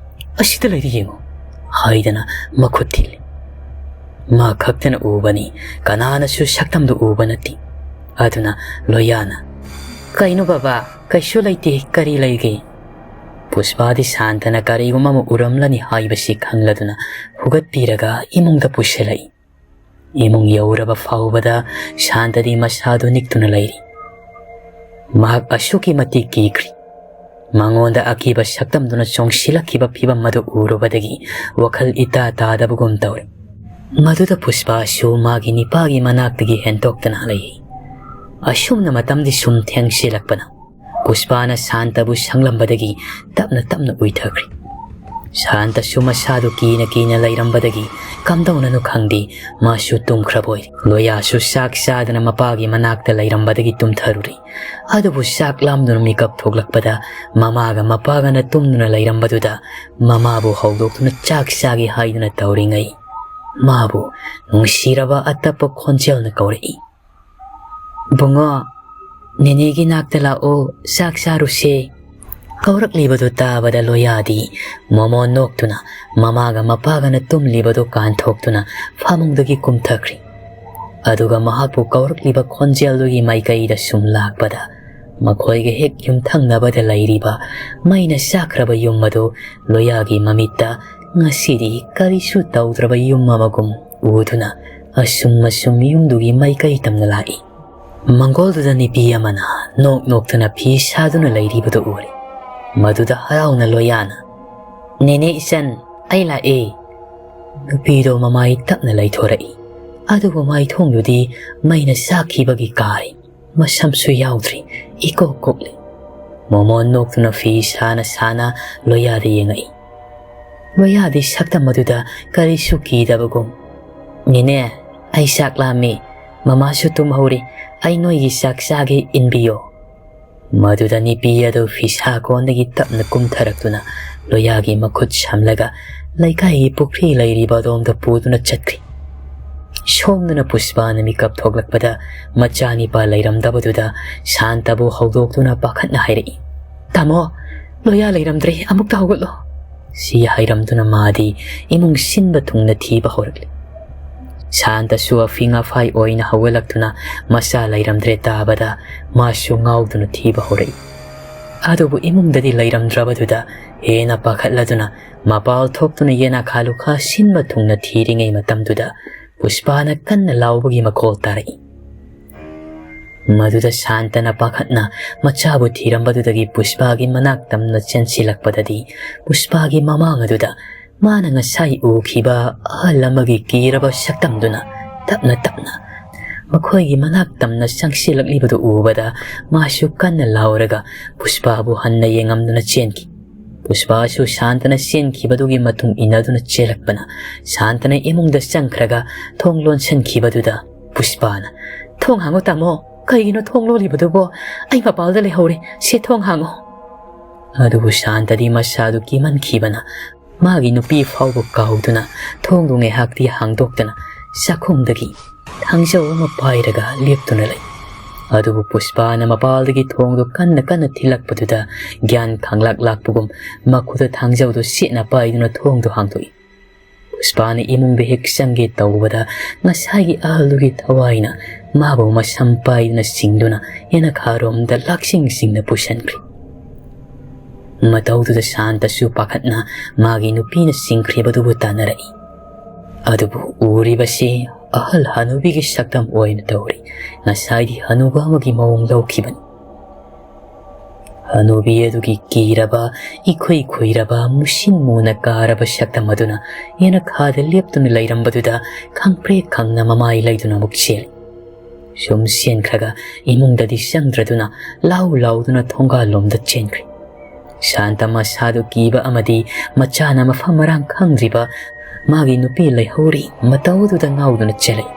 "ꯑꯁꯤꯗ ꯂꯩꯔꯤ ꯌꯦꯡꯉꯨ" ꯍꯥꯏꯗꯅ ꯃꯈꯨꯠ ꯊꯤꯜꯂꯤ꯫ ꯃꯥ ꯈꯛꯇꯅ ꯎꯕꯅꯤ, ꯀꯅꯥꯅꯁꯨ ꯁꯛꯇꯝꯗꯨ ꯎꯕ ꯅꯠꯇꯦ꯫ ꯑꯗꯨꯅ ꯂꯣꯌꯥꯅ, "ꯀꯩꯅꯣ ꯕꯕꯥ, ꯀꯩꯁꯨ ꯂꯩꯇꯦ, ꯀꯔꯤ ꯂꯩꯒꯦ?" ꯄꯨꯁꯄꯥꯗꯤ ꯁꯥꯟꯇꯅ ꯀꯔꯤꯒꯨꯝꯕ ꯑꯃ ꯎꯔꯝꯂꯅꯤ ꯍꯥꯏꯕꯁꯤ ꯈꯪꯂꯗꯨꯅ ꯍꯨꯒꯠꯄꯤꯔꯒ ꯏꯃꯨꯡꯗ ꯄꯨꯁꯤꯜꯂꯛꯏ꯫ ꯏꯃꯨꯡ ꯌꯧꯔꯕ ꯐꯥꯎꯕꯗ ꯁꯥꯟꯇꯗꯤ ꯃꯁꯥꯗꯨ ꯅꯤꯛꯇꯨꯅ ꯂꯩꯔꯤ꯫ ꯃꯍꯥꯛ ꯑꯁꯨꯛꯀꯤ ꯃꯇꯤꯛ ꯀꯤꯈ꯭ꯔꯤ꯫ ꯃꯉꯣꯟꯗ ꯑꯀꯤꯕ ꯁꯛꯇꯝꯗꯨꯅ ꯆꯣꯡꯁꯤꯜꯂꯛꯈꯤꯕ ꯐꯤꯕꯝ ꯑꯗꯨ ꯎꯔꯨꯕꯗꯒꯤ ꯋꯥꯈꯜ ꯏꯇꯥ ꯇꯥꯗꯕꯒꯨꯝ ꯇꯧꯔꯦ꯫ ꯃꯗꯨꯗ ꯄꯨꯁꯄꯥꯁꯨ ꯃꯥꯒꯤ ꯅꯤꯄꯥꯒꯤ ꯃꯅꯥꯛꯇꯒꯤ ꯍꯦꯟꯇꯣꯛꯇꯅ ꯂꯩ꯫ ꯑꯁꯨꯝꯅ ꯃꯇꯝꯗꯤ ꯁꯨꯝ ꯊꯦꯡꯁꯤꯜꯂꯛꯄꯅ ꯄꯨꯁꯄꯥꯅ ꯁꯥꯟꯇꯕꯨ ꯁꯪꯂꯝꯕꯗꯒꯤ ꯇꯞꯅ ꯇꯞꯅ ꯎꯏꯊꯈ꯭ꯔꯤ꯫ ꯁꯥꯟꯇꯁꯨ ꯃꯁꯥꯗꯨ ꯀꯤꯅ ꯀꯤꯅ ꯂꯩꯔꯝꯕꯗꯒꯤ ꯀꯝꯗꯧꯅꯅꯣ ꯈꯪꯗꯦ, ꯃꯥꯁꯨ ꯇꯨꯝꯈ꯭ꯔꯕꯣꯏ꯫ ꯂꯣꯌꯥꯁꯨ ꯆꯥꯛ ꯆꯥꯗꯅ ꯃꯄꯥꯒꯤ ꯃꯅꯥꯛꯇ ꯂꯩꯔꯝꯕꯗꯒꯤ ꯇꯨꯝꯊꯔꯨꯔꯦ꯫ ꯑꯗꯨꯕꯨ ꯆꯥꯛ ꯂꯥꯝꯗꯨꯅ ꯃꯤꯀꯞ ꯊꯣꯛꯂꯛꯄꯗ ꯃꯃꯥꯒ ꯃꯄꯥꯒꯅ ꯇꯨꯝꯗꯨꯅ ꯂꯩꯔꯝꯕꯗꯨꯗ ꯃꯃꯥꯕꯨ ꯍꯧꯗꯣꯛꯇꯨꯅ ꯆꯥꯛ ꯆꯥꯒꯦ ꯍꯥꯏꯗꯨꯅ ꯇꯧꯔꯤꯉꯩ ꯃꯥꯕꯨ ꯅꯨꯡꯁꯤꯔꯕ ꯑꯇꯞꯄ ꯈꯣꯟꯖꯦꯜꯅ ꯀꯧꯔꯛꯏ꯫ "ꯕꯨꯡꯉꯣ, ꯅꯦꯅꯦꯒꯤ ꯅꯥꯛꯇ ꯂꯥꯛꯑꯣ, ꯆꯥꯛ ꯆꯥꯔꯨꯁꯦ"꯫ ꯀꯧꯔꯛꯂꯤꯕꯗꯨ ꯇꯥꯕꯗ ꯂꯣꯌꯥꯗꯤ ꯃꯣꯃꯣꯟ ꯅꯣꯛꯇꯨꯅ ꯃꯃꯥꯒ ꯃꯄꯥꯒꯅ ꯇꯨꯝꯂꯤꯕꯗꯨ ꯀꯥꯟꯊꯣꯛꯇꯨꯅ ꯐꯃꯨꯡꯗꯒꯤ ꯀꯨꯝꯊꯈ꯭ꯔꯤ꯫ ꯑꯗꯨꯒ ꯃꯍꯥꯛꯄꯨ ꯀꯧꯔꯛꯂꯤꯕ ꯈꯣꯟꯖꯦꯜꯗꯨꯒꯤ ꯃꯥꯏꯀꯩꯗ ꯁꯨꯝ ꯂꯥꯛꯄꯗ ꯃꯈꯣꯏꯒ ꯍꯦꯛ ꯌꯨꯝꯊꯪꯅꯕꯗ ꯂꯩꯔꯤꯕ ꯃꯩꯅ ꯆꯥꯛꯈ꯭ꯔꯕ ꯌꯨꯝ ꯑꯗꯨ ꯂꯣꯌꯥꯒꯤ ꯃꯃꯤꯠꯇ ꯉꯁꯤꯗꯤ ꯀꯔꯤꯁꯨ ꯇꯧꯗ꯭ꯔꯕ ꯌꯨꯝ ꯑꯃꯒꯨꯝ ꯎꯗꯨꯅ ꯑꯁꯨꯝ ꯑꯁꯨꯝ ꯌꯨꯝꯗꯨꯒꯤ ꯃꯥꯏꯀꯩ ꯇꯝꯅ ꯂꯥꯛꯏ꯫ ꯃꯪꯒꯣꯜꯗꯨꯗ ꯅꯨꯄꯤ ꯑꯃꯅ ꯅꯣꯛ ꯅꯣꯛꯇꯨꯅ ꯐꯤ ꯁꯥꯗꯨꯅ ꯂꯩꯔꯤꯕꯗꯨ ꯎꯔꯦ꯫ ꯃꯗꯨꯗ ꯍꯔꯥꯎꯅ ꯂꯣꯌꯥꯅ, "ꯅꯦꯅꯦ ꯏꯆꯟ, ꯑꯩ ꯂꯥꯛꯑꯦ"꯫ ꯅꯨꯄꯤꯗꯣ ꯃꯃꯥꯏ ꯇꯞꯅ ꯂꯩꯊꯣꯔꯛꯏ꯫ ꯑꯗꯨꯕꯨ ꯃꯥꯏꯊꯣꯡꯗꯨꯗꯤ ꯃꯩꯅ ꯆꯥꯛꯈꯤꯕꯒꯤ ꯀꯥꯔꯦ꯫ ꯃꯁꯝꯁꯨ ꯌꯥꯎꯗ꯭ꯔꯤ, ꯏꯀꯣꯛ ꯀꯣꯛꯂꯤ꯫ ꯃꯣꯃꯣꯟ ꯅꯣꯛꯇꯨꯅ ꯐꯤ ꯁꯥꯅ ꯁꯥꯅ ꯂꯣꯌꯥꯗ ꯌꯦꯡꯉꯛꯏ꯫ ꯂꯣꯌꯥꯗꯤ ꯁꯛꯇꯝ ꯑꯗꯨꯗ ꯀꯔꯤꯁꯨ ꯀꯤꯗꯕꯒꯨꯝ, "ꯅꯦꯅꯦ, ꯑꯩ ꯆꯥꯛ ꯂꯥꯝꯃꯤ, ꯃꯃꯥꯁꯨ ꯇꯨꯝꯍꯧꯔꯤ, ꯑꯩ ꯅꯣꯏꯒꯤ ꯆꯥꯛ ꯆꯥꯒꯦ, ꯏꯟꯕꯤꯌꯣ"꯫ ꯃꯗꯨꯗ ꯅꯨꯄꯤ ꯑꯗꯨ ꯐꯤꯁꯥ ꯀꯣꯟꯗꯒꯤ ꯇꯞꯅ ꯀꯨꯝꯊꯔꯛꯇꯨꯅ ꯂꯣꯌꯥꯒꯤ ꯃꯈꯨꯠ ꯁꯝꯂꯒ ꯂꯩꯀꯥꯏꯒꯤ ꯄꯨꯈ꯭ꯔꯤ ꯂꯩꯔꯤꯕ ꯑꯗꯣꯝꯗ ꯄꯨꯗꯨꯅ ꯆꯠꯈ꯭ꯔꯤ꯫ ꯁꯣꯝꯗꯅ ꯄꯨꯁꯄꯥꯅ ꯃꯤꯀꯞ ꯊꯣꯛꯂꯛꯄꯗ ꯃꯆꯥꯅꯤꯄꯥ ꯂꯩꯔꯝꯗꯕꯗꯨꯗ ꯁꯥꯟꯇꯕꯨ ꯍꯧꯗꯣꯛꯇꯨꯅ ꯄꯥꯈꯠꯅ ꯍꯥꯏꯔꯛꯏ, "ꯇꯥꯃꯣ, ꯂꯣꯌꯥ ꯂꯩꯔꯝꯗ꯭ꯔꯦ, ꯑꯃꯨꯛꯇ ꯍꯧꯒꯠꯂꯣ"꯫ ꯁꯤ ꯍꯥꯏꯔꯝꯗꯨꯅ ꯃꯥꯗꯤ ꯏꯃꯨꯡ ꯁꯤꯟꯕ ꯊꯨꯡꯅ ꯊꯤꯕ ꯍꯧꯔꯛꯂꯤ꯫ ꯁꯥꯟꯇꯁꯨ ꯑꯐꯤꯡ ꯑꯐꯥꯏ ꯑꯣꯏꯅ ꯍꯧꯒꯠꯂꯛꯇꯨꯅ ꯃꯆꯥ ꯂꯩꯔꯝꯗ꯭ꯔꯦ ꯇꯥꯕꯗ ꯃꯥꯁꯨ ꯉꯥꯎꯗꯨꯅ ꯊꯤꯕ ꯍꯧꯔꯛꯏ꯫ ꯑꯗꯨꯕꯨ ꯏꯃꯨꯡꯗꯗꯤ ꯂꯩꯔꯝꯗ꯭ꯔꯕꯗꯨꯗ ꯍꯦꯟꯅ ꯄꯥꯈꯠꯂꯗꯨꯅ ꯃꯄꯥꯜ ꯊꯣꯛꯇꯨꯅ ꯌꯦꯅꯈꯥ ꯂꯨꯈꯥ ꯁꯤꯟꯕ ꯊꯨꯡꯅ ꯊꯤꯔꯤꯉꯩ ꯃꯇꯝꯗꯨꯗ ꯄꯨꯁꯄꯥꯅ ꯀꯟꯅ ꯂꯥꯎꯕꯒꯤ ꯃꯈꯣꯜ ꯇꯥꯔꯛꯏ꯫ ꯃꯗꯨꯗ ꯁꯥꯟꯇꯅ ꯄꯥꯈꯠꯅ ꯃꯆꯥꯕꯨ ꯊꯤꯔꯝꯕꯗꯨꯗꯒꯤ ꯄꯨꯁꯄꯥꯒꯤ ꯃꯅꯥꯛ ꯇꯝꯅ ꯆꯦꯟꯁꯤꯜꯂꯛꯄꯗꯗꯤ ꯄꯨꯁꯄꯥꯒꯤ ꯃꯃꯥꯡ ꯑꯗꯨꯗ ꯃꯥꯅ ꯉꯁꯥꯏ ꯎꯈꯤꯕ ꯑꯍꯜ ꯑꯃꯒꯤ ꯀꯤꯔꯕ ꯁꯛꯇꯝꯗꯨꯅ ꯇꯞꯅ ꯇꯞꯅ ꯃꯈꯣꯏꯒꯤ ꯃꯅꯥꯛ ꯇꯝꯅ ꯆꯪꯁꯤꯜꯂꯛꯂꯤꯕꯗꯨ ꯎꯕꯗ ꯃꯥꯁꯨ ꯀꯟꯅ ꯂꯥꯎꯔꯒ ꯄꯨꯁꯄꯥꯕꯨ ꯍꯟꯅ ꯌꯦꯡꯉꯝꯗꯨꯅ ꯆꯦꯟꯈꯤ꯫ ꯄꯨꯁꯄꯥꯁꯨ ꯁꯥꯟꯇꯅ ꯆꯦꯟꯈꯤꯕꯗꯨꯒꯤ ꯃꯇꯨꯡ ꯏꯟꯅꯗꯨꯅ ꯆꯦꯜꯂꯛꯄꯅ ꯁꯥꯟꯇꯅ ꯏꯃꯨꯡꯗ ꯆꯪꯈ꯭ꯔꯒ ꯊꯣꯡ ꯂꯣꯟꯁꯤꯟꯈꯤꯕꯗꯨꯗ ꯄꯨꯁꯄꯥꯅ, "ꯊꯣꯡ ꯍꯥꯡꯉꯣ ꯇꯥꯃꯣ, ꯀꯩꯒꯤꯅꯣ ꯊꯣꯡ ꯂꯣꯜꯂꯤꯕꯗꯨꯕꯣ? ꯑꯩ ꯃꯄꯥꯜꯗ ꯂꯩꯍꯧꯔꯦ, ꯁꯦ ꯊꯣꯡ ꯍꯥꯡꯉꯣ"꯫ ꯑꯗꯨꯕꯨ ꯁꯥꯟꯇꯗꯤ ꯃꯁꯥꯗꯨ ꯀꯤꯃꯟꯈꯤꯕꯅ ꯃꯥꯒꯤ ꯅꯨꯄꯤ ꯐꯥꯎꯕ ꯀꯥꯎꯗꯨꯅ ꯊꯣꯡꯗꯨ ꯉꯥꯏꯍꯥꯛꯇꯤ ꯍꯥꯡꯗꯣꯛꯇꯅ ꯆꯥꯛꯈꯨꯝꯗꯒꯤ ꯊꯥꯡꯖꯧ ꯑꯃ ꯄꯥꯏꯔꯒ ꯂꯦꯞꯇꯨꯅ ꯂꯩ꯫ ꯑꯗꯨꯕꯨ ꯄꯨꯁꯄꯥꯅ ꯃꯄꯥꯜꯗꯒꯤ ꯊꯣꯡꯗꯨ ꯀꯟꯅ ꯀꯟꯅ ꯊꯤꯜꯂꯛꯄꯗꯨꯗ ꯒ꯭ꯌꯥꯟ ꯈꯪꯂꯥꯛ ꯂꯥꯛꯄꯒꯨꯝ ꯃꯈꯨꯠꯇ ꯊꯥꯡꯖꯧꯗꯨ ꯁꯦꯠꯅ ꯄꯥꯏꯗꯨꯅ ꯊꯣꯡꯗꯨ ꯍꯥꯡꯗꯣꯛꯏ꯫ ꯄꯨꯁꯄꯥꯅ ꯏꯃꯨꯡꯗ ꯍꯦꯛ ꯆꯪꯒꯦ ꯇꯧꯕꯗ ꯉꯁꯥꯏꯒꯤ ꯑꯍꯜꯗꯨꯒꯤ ꯊꯋꯥꯏꯅ ꯃꯥꯕꯨ ꯃꯁꯝ ꯄꯥꯏꯗꯨꯅ ꯆꯤꯡꯗꯨꯅ ꯌꯦꯅꯈꯥꯔꯣꯝꯗ ꯂꯥꯛꯁꯤꯡ ꯁꯤꯡꯅ ꯄꯨꯁꯤꯟꯈ꯭ꯔꯦ꯫ ꯃꯇꯧꯗꯨꯗ ꯁꯥꯟꯇꯁꯨ ꯄꯥꯈꯠꯅ ꯃꯥꯒꯤ ꯅꯨꯄꯤꯅ ꯆꯤꯡꯈ꯭ꯔꯤꯕꯗꯨꯕꯨ ꯇꯥꯟꯅꯔꯛꯏ꯫ ꯑꯗꯨꯕꯨ ꯎꯔꯤꯕꯁꯤ ꯑꯍꯜ ꯍꯅꯨꯕꯤꯒꯤ ꯁꯛꯇꯝ ꯑꯣꯏꯅ ꯇꯧꯔꯤ꯫ ꯉꯁꯥꯏꯗꯤ ꯍꯅꯨꯕ ꯑꯃꯒꯤ ꯃꯑꯣꯡ ꯂꯧꯈꯤꯕꯅꯤ꯫ ꯍꯅꯨꯕꯤ ꯑꯗꯨꯒꯤ ꯀꯤꯔꯕ, ꯏꯈꯨꯏ ꯈꯨꯏꯔꯕ, ꯃꯨꯁꯤꯟ ꯃꯨꯅ ꯀꯥꯔꯕ ꯁꯛꯇꯝ ꯑꯗꯨꯅ ꯌꯦꯅꯈꯥꯗ ꯂꯦꯞꯇꯨꯅ ꯂꯩꯔꯝꯕꯗꯨꯗ ꯈꯪꯄ꯭ꯔꯦꯛ ꯈꯪꯅ ꯃꯃꯥꯏ ꯂꯩꯗꯨꯅ ꯑꯃꯨꯛ ꯆꯦꯜꯂꯤ꯫ ꯁꯨꯝ ꯆꯦꯟꯈ꯭ꯔꯒ ꯏꯃꯨꯡꯗꯗꯤ ꯆꯪꯗ꯭ꯔꯗꯨꯅ ꯂꯥꯎ ꯂꯥꯎꯗꯨꯅ ꯊꯣꯡꯒꯥꯜꯂꯣꯝꯗ ꯆꯦꯟꯈ꯭ꯔꯦ꯫ ꯁꯥꯟꯇ ꯃꯁꯥꯗꯨ ꯀꯤꯕ ꯑꯃꯗꯤ ꯃꯆꯥꯅ ꯃꯐꯝ ꯃꯔꯥꯡ ꯈꯪꯗ꯭ꯔꯤꯕ ꯃꯥꯒꯤ ꯅꯨꯄꯤ ꯂꯩꯍꯧꯔꯤ ꯃꯇꯧꯗꯨꯗ ꯉꯥꯎꯗꯨꯅ ꯆꯦꯜꯂꯛꯏ꯫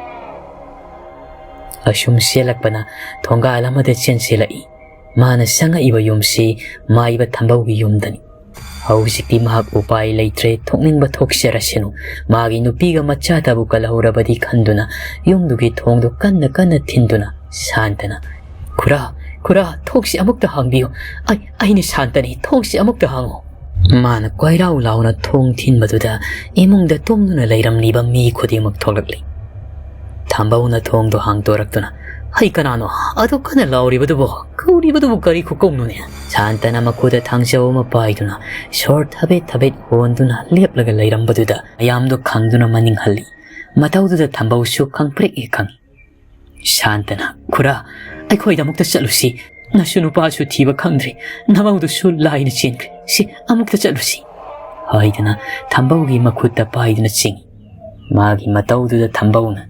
ꯑꯁꯨꯝ ꯆꯦꯜꯂꯛꯄꯅ ꯊꯣꯡꯒꯥꯜ ꯑꯃꯗ ꯆꯦꯟꯁꯤꯜꯂꯛꯏ꯫ ꯃꯥꯅ ꯆꯪꯉꯛꯏꯕ ꯌꯨꯝꯁꯤ ꯃꯥꯏꯕ ꯊꯝꯕꯧꯒꯤ ꯌꯨꯝꯗꯅꯤ꯫ ꯍꯧꯖꯤꯛꯇꯤ ꯃꯍꯥꯛ ꯎꯄꯥꯏ ꯂꯩꯇ꯭ꯔꯦ, ꯊꯣꯛꯅꯤꯡꯕ ꯊꯣꯛꯆꯔꯁꯅꯨ, ꯃꯥꯒꯤ ꯅꯨꯄꯤꯒ ꯃꯆꯥꯇꯕꯨ ꯀꯜꯍꯧꯔꯕꯗꯤ ꯈꯟꯗꯨꯅ ꯌꯨꯝꯗꯨꯒꯤ ꯊꯣꯡꯗꯨ ꯀꯟꯅ ꯀꯟꯅ ꯊꯤꯟꯗꯨꯅ ꯁꯥꯟꯇꯅ, "ꯈꯨꯔꯥ, ꯈꯨꯔꯥ, ꯊꯣꯡꯁꯤ ꯑꯃꯨꯛꯇ ꯍꯥꯡꯕꯤꯌꯨ, ꯑꯩ, ꯑꯩꯅ ꯁꯥꯟꯇꯅꯤ, ꯊꯣꯡꯁꯤ ꯑꯃꯨꯛꯇ ꯍꯥꯡꯉꯨ"꯫ ꯃꯥꯅ ꯀꯣꯏꯔꯥꯎ ꯂꯥꯎꯅ ꯊꯣꯡ ꯊꯤꯟꯕꯗꯨꯗ ꯏꯃꯨꯡꯗ ꯇꯨꯝꯗꯨꯅ ꯂꯩꯔꯝꯂꯤꯕ ꯃꯤ ꯈꯨꯗꯤꯡꯃꯛ ꯊꯣꯛꯂꯛꯂꯤ꯫ ꯊꯝꯕꯧꯅ ꯊꯣꯡꯗꯣ ꯍꯥꯡꯗꯣꯔꯛꯇꯨꯅ, "ꯍꯩ, ꯀꯅꯥꯅꯣ ꯑꯗꯨ ꯀꯟꯅ ꯂꯥꯎꯔꯤꯕꯗꯨꯕꯣ? ꯀꯧꯔꯤꯕꯗꯨꯕꯨ ꯀꯔꯤ ꯈꯨꯀꯧꯅꯣꯅꯦ?" ꯁꯥꯟꯇꯅ ꯃꯈꯨꯠꯇ ꯊꯥꯡꯖꯧ ꯑꯃ ꯄꯥꯏꯗꯨꯅ ꯁꯣꯔ ꯊꯕꯦꯠ ꯊꯕꯦꯠ ꯍꯣꯟꯗꯨꯅ ꯂꯦꯞꯂꯒ ꯂꯩꯔꯝꯕꯗꯨꯗ ꯃꯌꯥꯝꯗꯣ ꯈꯪꯗꯨꯅ ꯃꯅꯤꯡ ꯍꯜꯂꯤ꯫ ꯃꯇꯧꯗꯨꯗ ꯊꯝꯕꯧꯁꯨ ꯈꯪꯄ꯭ꯔꯦꯛ ꯍꯦꯛ ꯈꯪꯏ꯫ ꯁꯥꯟꯇꯅ, "ꯈꯨꯔꯥ, ꯑꯩꯈꯣꯏꯗ ꯑꯃꯨꯛꯇ ꯆꯠꯂꯨꯁꯤ꯫ ꯅꯁꯨ ꯅꯨꯄꯥꯁꯨ ꯊꯤꯕ ꯈꯪꯗ꯭ꯔꯦ, ꯅꯃꯧꯗꯨꯁꯨ ꯂꯥꯏꯅ ꯆꯦꯟꯈ꯭ꯔꯦ꯫ ꯁꯤ ꯑꯃꯨꯛꯇ ꯆꯠꯂꯨꯁꯤ" ꯍꯥꯏꯗꯨꯅ ꯊꯝꯕꯧꯒꯤ ꯃꯈꯨꯠꯇ ꯄꯥꯏꯗꯨꯅ ꯆꯤꯡꯏ꯫ ꯃꯥꯒꯤ ꯃꯇꯧꯗꯨꯗ ꯊꯝꯕꯧꯅ,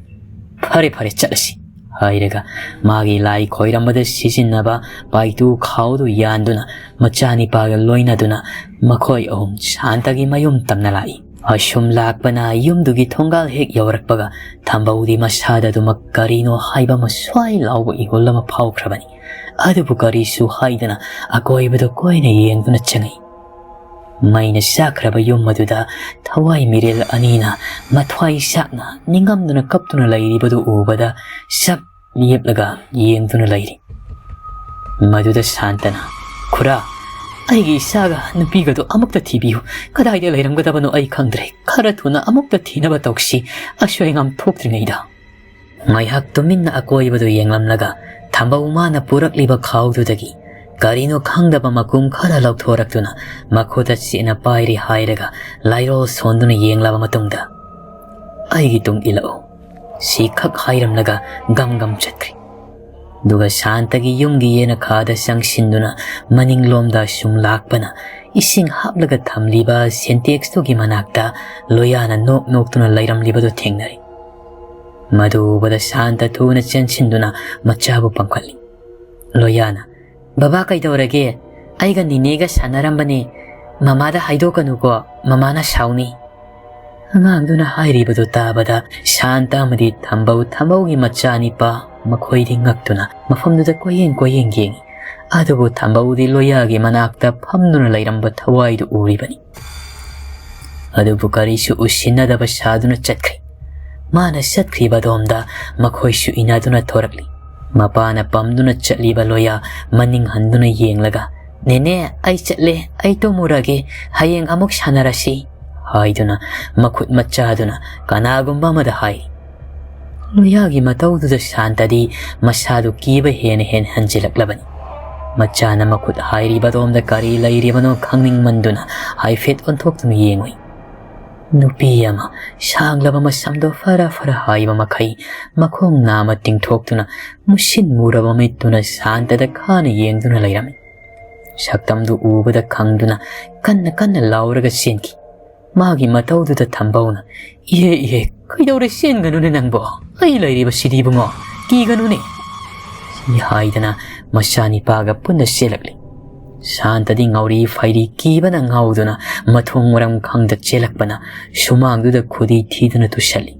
"ꯐꯔꯦ, ꯐꯔꯦ, ꯆꯠꯂꯁꯤ꯫ ꯍꯥꯏꯔꯒ ꯃꯥꯒꯤ ꯂꯥꯏ ꯈꯣꯏꯔꯝꯕꯗ ꯁꯤꯖꯤꯟꯅꯕ ꯄꯥꯏꯇꯨ ꯈꯥꯎꯗꯨ ꯌꯥꯟꯗꯨꯅ ꯃꯆꯥꯅꯤꯄꯥꯒ ꯂꯣꯏꯅꯗꯨꯅ ꯃꯈꯣꯏ ꯑꯍꯨꯝ ꯁꯥꯟꯇꯒꯤ ꯃꯌꯨꯝ ꯇꯝꯅ ꯂꯥꯛꯏ꯫ ꯑꯁꯨꯝ ꯂꯥꯛꯄꯅ ꯌꯨꯝꯗꯨꯒꯤ ꯊꯣꯡꯒꯥꯜ ꯍꯦꯛ ꯌꯧꯔꯛꯄꯒ ꯊꯝꯕꯧꯗꯤ ꯃꯁꯥꯗ ꯑꯗꯨꯃꯛ ꯀꯔꯤꯅꯣ ꯍꯥꯏꯕ ꯑꯃ ꯁ꯭ꯋꯥꯏ ꯂꯥꯎꯕ ꯏꯍꯨꯜ ꯑꯃ ꯐꯥꯎꯈ꯭ꯔꯕꯅꯤ꯫ ꯑꯗꯨꯕꯨ ꯀꯔꯤꯁꯨ ꯍꯥꯏꯗꯅ ꯑꯀꯣꯏꯕꯗ ꯀꯣꯏꯅ ꯌꯦꯡꯗꯨꯅ ꯆꯪꯉꯛꯏ꯫ ꯃꯩꯅ ꯆꯥꯛꯈ꯭ꯔꯕ ꯌꯨꯝ ꯑꯗꯨꯗ ꯊꯋꯥꯏ ꯃꯤꯔꯦꯜ ꯑꯅꯤꯅ ꯃꯊ꯭ꯋꯥꯏ ꯆꯥꯛꯅ ꯅꯤꯡꯉꯝꯗꯨꯅ ꯀꯞꯇꯨꯅ ꯂꯩꯔꯤꯕꯗꯨ ꯎꯕꯗ ꯁꯞ ꯂꯦꯞꯂꯒ ꯌꯦꯡꯗꯨꯅ ꯂꯩꯔꯤ꯫ ꯃꯗꯨꯗ ꯁꯥꯟꯇꯅ, "ꯈꯨꯔꯥ, ꯑꯩꯒꯤ ꯏꯆꯥꯒ ꯅꯨꯄꯤꯒꯗꯨ ꯑꯃꯨꯛꯇ ꯊꯤꯕꯤꯌꯨ꯫ ꯀꯗꯥꯏꯗ ꯂꯩꯔꯝꯒꯗꯕꯅꯣ ꯑꯩ ꯈꯪꯗ꯭ꯔꯦ꯫ ꯈꯔ ꯊꯨꯅ ꯑꯃꯨꯛꯇ ꯊꯤꯅꯕ ꯇꯧꯁꯤ, ꯑꯁꯣꯏ ꯑꯉꯥꯝ ꯊꯣꯛꯇ꯭ꯔꯤꯉꯩꯗ"꯫ ꯉꯥꯏꯍꯥꯛ ꯇꯨꯃꯤꯟꯅ ꯑꯀꯣꯏꯕꯗꯨ ꯌꯦꯡꯂꯝꯂꯒ ꯊꯝꯕꯧ ꯃꯥꯅ ꯄꯨꯔꯛꯂꯤꯕ ꯈꯥꯎꯗꯨꯗꯒꯤ ꯀꯔꯤꯅꯣ ꯈꯪꯗꯕ ꯃꯀꯨꯝ ꯈꯔ ꯂꯧꯊꯣꯔꯛꯇꯨꯅ ꯃꯈꯨꯠꯇ ꯆꯦꯠꯅ ꯄꯥꯏꯔꯤ ꯍꯥꯏꯔꯒ ꯂꯥꯏꯔꯣꯜ ꯁꯣꯟꯗꯨꯅ ꯌꯦꯡꯂꯕ ꯃꯇꯨꯡꯗ, "ꯑꯩꯒꯤ ꯇꯨꯡ ꯏꯜꯂꯛꯎ" ꯁꯤꯈꯛ ꯍꯥꯏꯔꯝꯂꯒ ꯒꯝ ꯒꯝ ꯆꯠꯈ꯭ꯔꯦ꯫ ꯑꯗꯨꯒ ꯁꯥꯟꯇꯒꯤ ꯌꯨꯝꯒꯤ ꯌꯦꯅꯈꯥꯗ ꯆꯪꯁꯤꯟꯗꯨꯅ ꯃꯅꯤꯡꯂꯣꯝꯗ ꯁꯨꯝ ꯂꯥꯛꯄꯅ ꯏꯁꯤꯡ ꯍꯥꯞꯂꯒ ꯊꯝꯂꯤꯕ ꯁꯦꯟꯇꯦꯛꯁꯇꯨꯒꯤ ꯃꯅꯥꯛꯇ ꯂꯣꯌꯥꯅ ꯅꯣꯛ ꯅꯣꯛꯇꯨꯅ ꯂꯩꯔꯝꯂꯤꯕꯗꯨ ꯊꯦꯡꯅꯔꯦ꯫ ꯃꯗꯨ ꯎꯕꯗ ꯁꯥꯟꯇ ꯊꯨꯅ ꯆꯦꯟꯁꯤꯟꯗꯨꯅ ꯃꯆꯥꯕꯨ ꯄꯝꯈꯠꯂꯤ꯫ ꯂꯣꯌꯥꯅ, "ꯕꯕꯥ ꯀꯩꯗꯧꯔꯒꯦ? ꯑꯩꯒ ꯅꯤꯅꯦꯒ ꯁꯥꯟꯅꯔꯝꯕꯅꯦ꯫ ꯃꯃꯥꯗ ꯍꯥꯏꯗꯣꯛꯀꯅꯨꯀꯣ, ꯃꯃꯥꯅ ꯁꯥꯎꯅꯤ"꯫ ꯑꯉꯥꯡꯗꯨꯅ ꯍꯥꯏꯔꯤꯕꯗꯨ ꯇꯥꯕꯗ ꯁꯥꯟꯇ ꯑꯃꯗꯤ ꯊꯝꯕꯧ, ꯊꯝꯕꯧꯒꯤ ꯃꯆꯥꯅꯤꯄꯥ, ꯃꯈꯣꯏꯗꯤ ꯉꯛꯇꯨꯅ ꯃꯐꯝꯗꯨꯗ ꯀꯣꯏꯌꯦꯡ ꯀꯣꯏꯌꯦꯡ ꯌꯦꯡꯉꯤ꯫ ꯑꯗꯨꯕꯨ ꯊꯝꯕꯧꯗꯤ ꯂꯣꯌꯥꯒꯤ ꯃꯅꯥꯛꯇ ꯐꯝꯗꯨꯅ ꯂꯩꯔꯝꯕ ꯊꯋꯥꯏꯗꯨ ꯎꯔꯤꯕꯅꯤ꯫ ꯑꯗꯨꯕꯨ ꯀꯔꯤꯁꯨ ꯎꯁꯤꯟꯅꯗꯕ ꯁꯥꯗꯨꯅ ꯆꯠꯈ꯭ꯔꯦ꯫ ꯃꯥꯅ ꯆꯠꯈ꯭ꯔꯤꯕ ꯑꯗꯣꯝꯗ ꯃꯈꯣꯏꯁꯨ ꯏꯟꯅꯗꯨꯅ ꯊꯣꯔꯛꯂꯤ꯫ ꯃꯄꯥꯅ ꯄꯝꯗꯨꯅ ꯆꯠꯂꯤꯕ ꯂꯣꯌꯥ ꯃꯅꯤꯡ ꯍꯟꯗꯨꯅ ꯌꯦꯡꯂꯒ, "ꯅꯦꯅꯦ, ꯑꯩ ꯆꯠꯂꯦ, ꯑꯩ ꯇꯨꯝꯃꯨꯔꯒꯦ, ꯍꯌꯦꯡ ꯑꯃꯨꯛ ꯁꯥꯟꯅꯔꯁꯤ" ꯍꯥꯏꯗꯨꯅ ꯃꯈꯨꯠ ꯃꯆꯥꯗꯨꯅ ꯀꯅꯥꯒꯨꯝꯕ ꯑꯃꯗ ꯍꯥꯏ꯫ ꯂꯣꯌꯥꯒꯤ ꯃꯇꯧꯗꯨꯗ ꯁꯥꯟꯇꯗꯤ ꯃꯁꯥꯗꯨ ꯀꯤꯕ ꯍꯦꯟꯅ ꯍꯦꯟꯅ ꯍꯟꯖꯤꯜꯂꯛꯂꯕꯅꯤ꯫ ꯃꯆꯥꯅ ꯃꯈꯨꯠ ꯍꯥꯏꯔꯤꯕ ꯑꯗꯣꯝꯗ ꯀꯔꯤ ꯂꯩꯔꯤꯕꯅꯣ ꯈꯪꯅꯤꯡꯃꯟꯗꯨꯅ ꯍꯥꯏꯐꯦꯠ ꯑꯣꯟꯊꯣꯛꯇꯨꯅ ꯌꯦꯡꯉꯨꯏ꯫ ꯅꯨꯄꯤ ꯑꯃ ꯁꯥꯡꯂꯕ ꯃꯁꯝꯗꯣ ꯐꯔ ꯐꯔ ꯍꯥꯏꯕ ꯃꯈꯩ ꯃꯈꯣꯡ ꯅꯥꯝꯃ ꯇꯤꯡꯊꯣꯛꯇꯨꯅ ꯃꯨꯁꯤꯟ ꯃꯨꯔꯕ ꯃꯤꯠꯇꯨꯅ ꯁꯥꯟꯇꯗ ꯈꯥꯅ ꯌꯦꯡꯗꯨꯅ ꯂꯩꯔꯝꯃꯤ꯫ ꯁꯛꯇꯝꯗꯨ ꯎꯕꯗ ꯈꯪꯗꯨꯅ ꯀꯟꯅ ꯀꯟꯅ ꯂꯥꯎꯔꯒ ꯆꯦꯟꯈꯤ꯫ ꯃꯥꯒꯤ ꯃꯇꯧꯗꯨꯗ ꯊꯝꯕꯧꯅ, "ꯏꯍꯦ, ꯏꯍꯦ, ꯀꯩꯗꯧꯔꯦ ꯆꯦꯟꯒꯅꯨꯅꯦ ꯅꯪꯕꯣ? ꯑꯩ ꯂꯩꯔꯤꯕꯁꯤꯗꯤ ꯏꯕꯨꯡꯉꯣ, "ꯀꯤꯒꯅꯨꯅꯦ" ꯁꯤ ꯍꯥꯏꯗꯅ ꯃꯆꯥꯅꯤꯄꯥꯒ ꯄꯨꯟꯅ ꯆꯦꯜꯂꯛꯂꯤ꯫ ꯁꯥꯟꯇꯗꯤ ꯉꯥꯎꯔꯤ ꯐꯩꯔꯤ ꯀꯤꯕꯅ ꯉꯥꯎꯗꯨꯅ ꯃꯊꯣꯡ ꯃꯔꯝ ꯈꯪꯗ ꯆꯦꯜꯂꯛꯄꯅ ꯁꯨꯃꯥꯡꯗꯨꯗ ꯈꯨꯗꯤ ꯊꯤꯗꯨꯅ ꯇꯨꯁꯜꯂꯤ꯫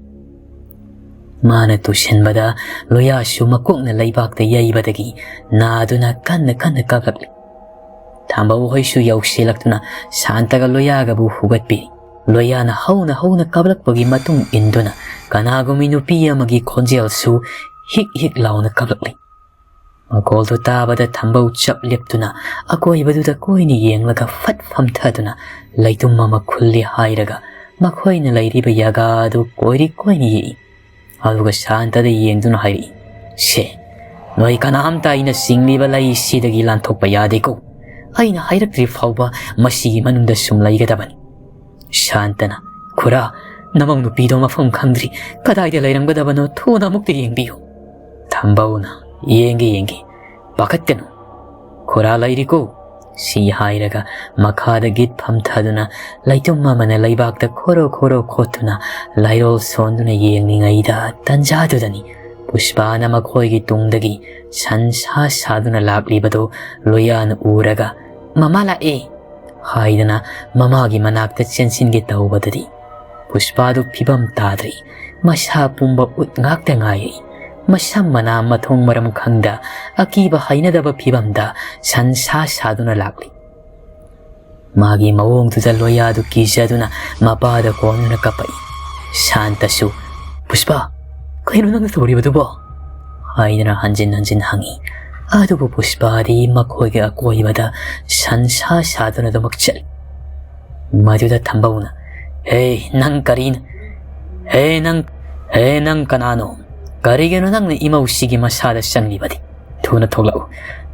ꯃꯥꯅ ꯇꯨꯁꯟꯕꯗ ꯂꯣꯌꯥꯁꯨ ꯃꯀꯣꯛꯅ ꯂꯩꯕꯥꯛꯇ ꯌꯩꯕꯗꯒꯤ ꯅꯥꯗꯨꯅ ꯀꯟꯅ ꯀꯟꯅ ꯀꯞꯂꯛꯂꯤ꯫ ꯊꯥꯝꯕꯧ ꯍꯣꯏꯁꯨ ꯌꯧꯁꯤꯜꯂꯛꯇꯨꯅ ꯁꯥꯟꯇꯒ ꯂꯣꯌꯥꯒꯕꯨ ꯍꯨꯒꯠꯄꯤꯔꯤ꯫ ꯂꯣꯌꯥꯅ ꯍꯧꯅ ꯍꯧꯅ ꯀꯞꯂꯛꯄꯒꯤ ꯃꯇꯨꯡ ꯏꯟꯗꯨꯅ ꯀꯅꯥꯒꯨꯝꯕꯤ ꯅꯨꯄꯤ ꯑꯃꯒꯤ ꯈꯣꯟꯖꯦꯜꯁꯨ ꯍꯤꯛ ꯍꯤꯛ ꯂꯥꯎꯅ ꯀꯞꯂꯛꯂꯤ꯫ ꯃꯈꯣꯜꯗꯨ ꯇꯥꯕꯗ ꯊꯥꯝꯕꯧ ꯆꯞ ꯂꯦꯞꯇꯨꯅ ꯑꯀꯣꯏꯕꯗꯨꯗ ꯀꯣꯏꯅ ꯌꯦꯡꯂꯒ ꯐꯠ ꯐꯝꯊꯗꯨꯅ ꯂꯩꯇꯨꯝ ꯑꯃ ꯈꯨꯜꯂꯤ ꯍꯥꯏꯔꯒ ꯃꯈꯣꯏꯅ ꯂꯩꯔꯤꯕ ꯖꯒꯥ ꯑꯗꯨ ꯀꯣꯏꯔꯤ ꯀꯣꯏꯅ ꯌꯦꯛꯏ꯫ ꯑꯗꯨꯒ ꯁꯥꯟꯇꯗ ꯌꯦꯡꯗꯨꯅ ꯍꯥꯏꯔꯛꯏ, "ꯁꯦ, ꯅꯣꯏ ꯀꯅꯥꯝꯇ ꯑꯩꯅ ꯆꯤꯡꯂꯤꯕ ꯂꯩꯁꯤꯗꯒꯤ ꯂꯥꯟꯊꯣꯛꯄ ꯌꯥꯗꯦꯀꯣ꯫ ꯑꯩꯅ ꯍꯥꯏꯔꯛꯇ꯭ꯔꯤ ꯐꯥꯎꯕ ꯃꯁꯤꯒꯤ ꯃꯅꯨꯡꯗ ꯁꯨꯝ ꯂꯩꯒꯗꯕꯅꯤ꯫" ꯁꯥꯟꯇꯅ, "ꯈꯨꯔꯥ, ꯅꯃꯧ ꯅꯨꯄꯤꯗꯣ ꯃꯐꯝ ꯈꯪꯗ꯭ꯔꯤ꯫ ꯀꯗꯥꯏꯗ ꯂꯩꯔꯝꯒꯗꯕꯅꯣ? ꯊꯨꯅ ꯑꯃꯨꯛꯇ ꯌꯦꯡꯕꯤꯌꯨ꯫" ꯊꯥꯝꯕꯧꯅ, "ꯌꯦꯡꯒꯦ, ꯌꯦꯡꯒꯦ꯫ ꯄꯥꯈꯠꯀꯅꯨ꯫ ꯈꯨꯔꯥ ꯂꯩꯔꯤꯀꯣ?" ꯁꯤ ꯍꯥꯏꯔꯒ ꯃꯈꯥꯗ ꯒꯤꯠ ꯐꯝꯊꯗꯨꯅ ꯂꯩꯇꯨꯝ ꯑꯃꯅ ꯂꯩꯕꯥꯛꯇ ꯈꯣꯔꯣ ꯈꯣꯔꯣ ꯈꯣꯠꯇꯨꯅ ꯂꯥꯏꯔꯣꯜ ꯁꯣꯟꯗꯨꯅ ꯌꯦꯡꯂꯤꯉꯩꯗ ꯇꯟꯖꯥꯗꯨꯗꯅꯤ ꯄꯨꯁꯄꯥꯅ ꯃꯈꯣꯏꯒꯤ ꯇꯨꯡꯗꯒꯤ ꯁꯟ ꯁꯥ ꯁꯥꯗꯨꯅ ꯂꯥꯛꯂꯤꯕꯗꯨ ꯂꯣꯌꯥꯅ ꯎꯔꯒ, "ꯃꯃꯥ ꯂꯥꯛꯑꯦ" ꯍꯥꯏꯗꯅ ꯃꯃꯥꯒꯤ ꯃꯅꯥꯛꯇ ꯆꯦꯟꯁꯤꯟꯒꯦ ꯇꯧꯕꯗꯗꯤ ꯄꯨꯁꯄꯥꯗꯨ ꯐꯤꯕꯝ ꯇꯥꯗ꯭ꯔꯤ꯫ ꯃꯁꯥ ꯄꯨꯝꯕ ꯎꯠ ꯉꯥꯛꯇ ꯉꯥꯏꯔꯤ꯫ ꯃꯁꯝ ꯃꯅꯥ ꯃꯊꯣꯡ ꯃꯔꯝ ꯈꯪꯗ ꯑꯀꯤꯕ ꯍꯩꯅꯗꯕ ꯐꯤꯕꯝꯗ ꯁꯟ ꯁꯥ ꯁꯥꯗꯨꯅ ꯂꯥꯛꯂꯤ꯫ ꯃꯥꯒꯤ ꯃꯑꯣꯡꯗꯨꯗ ꯂꯣꯌꯥꯗꯨ ꯀꯤꯖꯗꯨꯅ ꯃꯄꯥꯗ ꯀꯣꯟꯗꯨꯅ ꯀꯞꯄꯛꯏ꯫ ꯁꯥꯟꯇꯁꯨ, "ꯄꯨꯁꯄꯥ, ꯀꯩꯅꯣ ꯅꯪꯅ ꯇꯧꯔꯤꯕꯗꯨꯕꯣ?" ꯍꯥꯏꯗꯅ ꯍꯟꯖꯤꯟ ꯍꯟꯖꯤꯟ ꯍꯪꯉꯤ꯫ ꯑꯗꯨꯕꯨ ꯄꯨꯁꯄꯥꯗꯤ ꯃꯈꯣꯏꯒꯤ ꯑꯀꯣꯏꯕꯗ ꯁꯟ ꯁꯥ ꯁꯥꯗꯨꯅ ꯑꯗꯨꯃꯛ ꯆꯠꯂꯤ꯫ ꯃꯗꯨꯗ ꯊꯥꯝꯕꯧꯅ, "ꯍꯦ, ꯅꯪ ꯀꯔꯤꯅꯣ? ꯍꯦ, ꯅꯪ, ꯍꯦ, ꯅꯪ ꯀꯅꯥꯅꯣ? ꯀꯔꯤꯒꯤꯅꯣ ꯅꯪꯅ ꯏꯃꯧꯁꯤꯒꯤ ꯃꯁꯥꯗ ꯆꯪꯂꯤꯕꯗꯤ? ꯊꯨꯅ ꯊꯣꯛꯂꯛꯎ,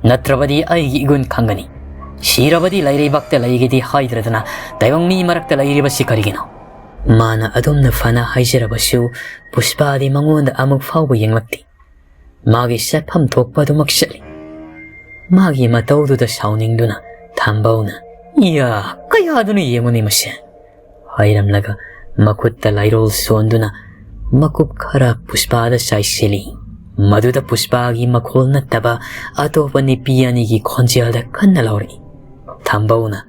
ꯅꯠꯇ꯭ꯔꯕꯗꯤ ꯑꯩꯒꯤ ꯏꯒꯨꯟ ꯈꯪꯒꯅꯤ꯫ ꯁꯤꯔꯕꯗꯤ ꯂꯩꯔꯩꯕꯥꯛꯇ ꯂꯩꯒꯦꯗꯤ ꯍꯥꯏꯗ꯭ꯔꯗꯅ ꯇꯥꯏꯕꯪ ꯃꯤ ꯃꯔꯛꯇ ꯂꯩꯔꯤꯕꯁꯤ ꯀꯔꯤꯒꯤꯅꯣ?" ꯃꯥꯅ ꯑꯗꯨꯝꯅ ꯐꯅ ꯍꯥꯏꯖꯔꯕꯁꯨ ꯄꯨꯁꯄꯥꯗꯤ ꯃꯉꯣꯟꯗ ꯑꯃꯨꯛ ꯐꯥꯎꯕ ꯌꯦꯡꯂꯛꯇꯦ꯫ ꯃꯥꯒꯤ ꯆꯠꯐꯝ ꯊꯣꯛꯄ ꯑꯗꯨꯃꯛ ꯆꯠꯂꯤ꯫ ꯃꯥꯒꯤ ꯃꯇꯧꯗꯨꯗ ꯁꯥꯎꯅꯤꯡꯗꯨꯅ ꯊꯥꯝꯕꯧꯅ, "ꯏꯌꯥ, ꯀꯌꯥꯗꯨꯅ ꯌꯦꯡꯉꯨꯅꯦ ꯃꯁꯦ!" ꯍꯥꯏꯔꯝꯂꯒ ꯃꯈꯨꯠꯇ ꯂꯥꯏꯔꯣꯜ ꯁꯣꯟꯗꯨꯅ ꯃꯀꯨꯞ ꯈꯔ ꯄꯨꯁꯄꯥꯗ ꯆꯥꯏꯁꯤꯜꯂꯤ꯫ ꯃꯗꯨꯗ ꯄꯨꯁꯄꯥꯒꯤ ꯃꯈꯣꯜ ꯅꯠꯇꯕ ꯑꯇꯣꯞꯄ ꯅꯨꯄꯤ ꯑꯅꯤꯒꯤ ꯈꯣꯟꯖꯦꯜꯗ ꯀꯟꯅ ꯂꯥꯎꯔꯛꯏ꯫ ꯊꯝꯕꯧꯅ,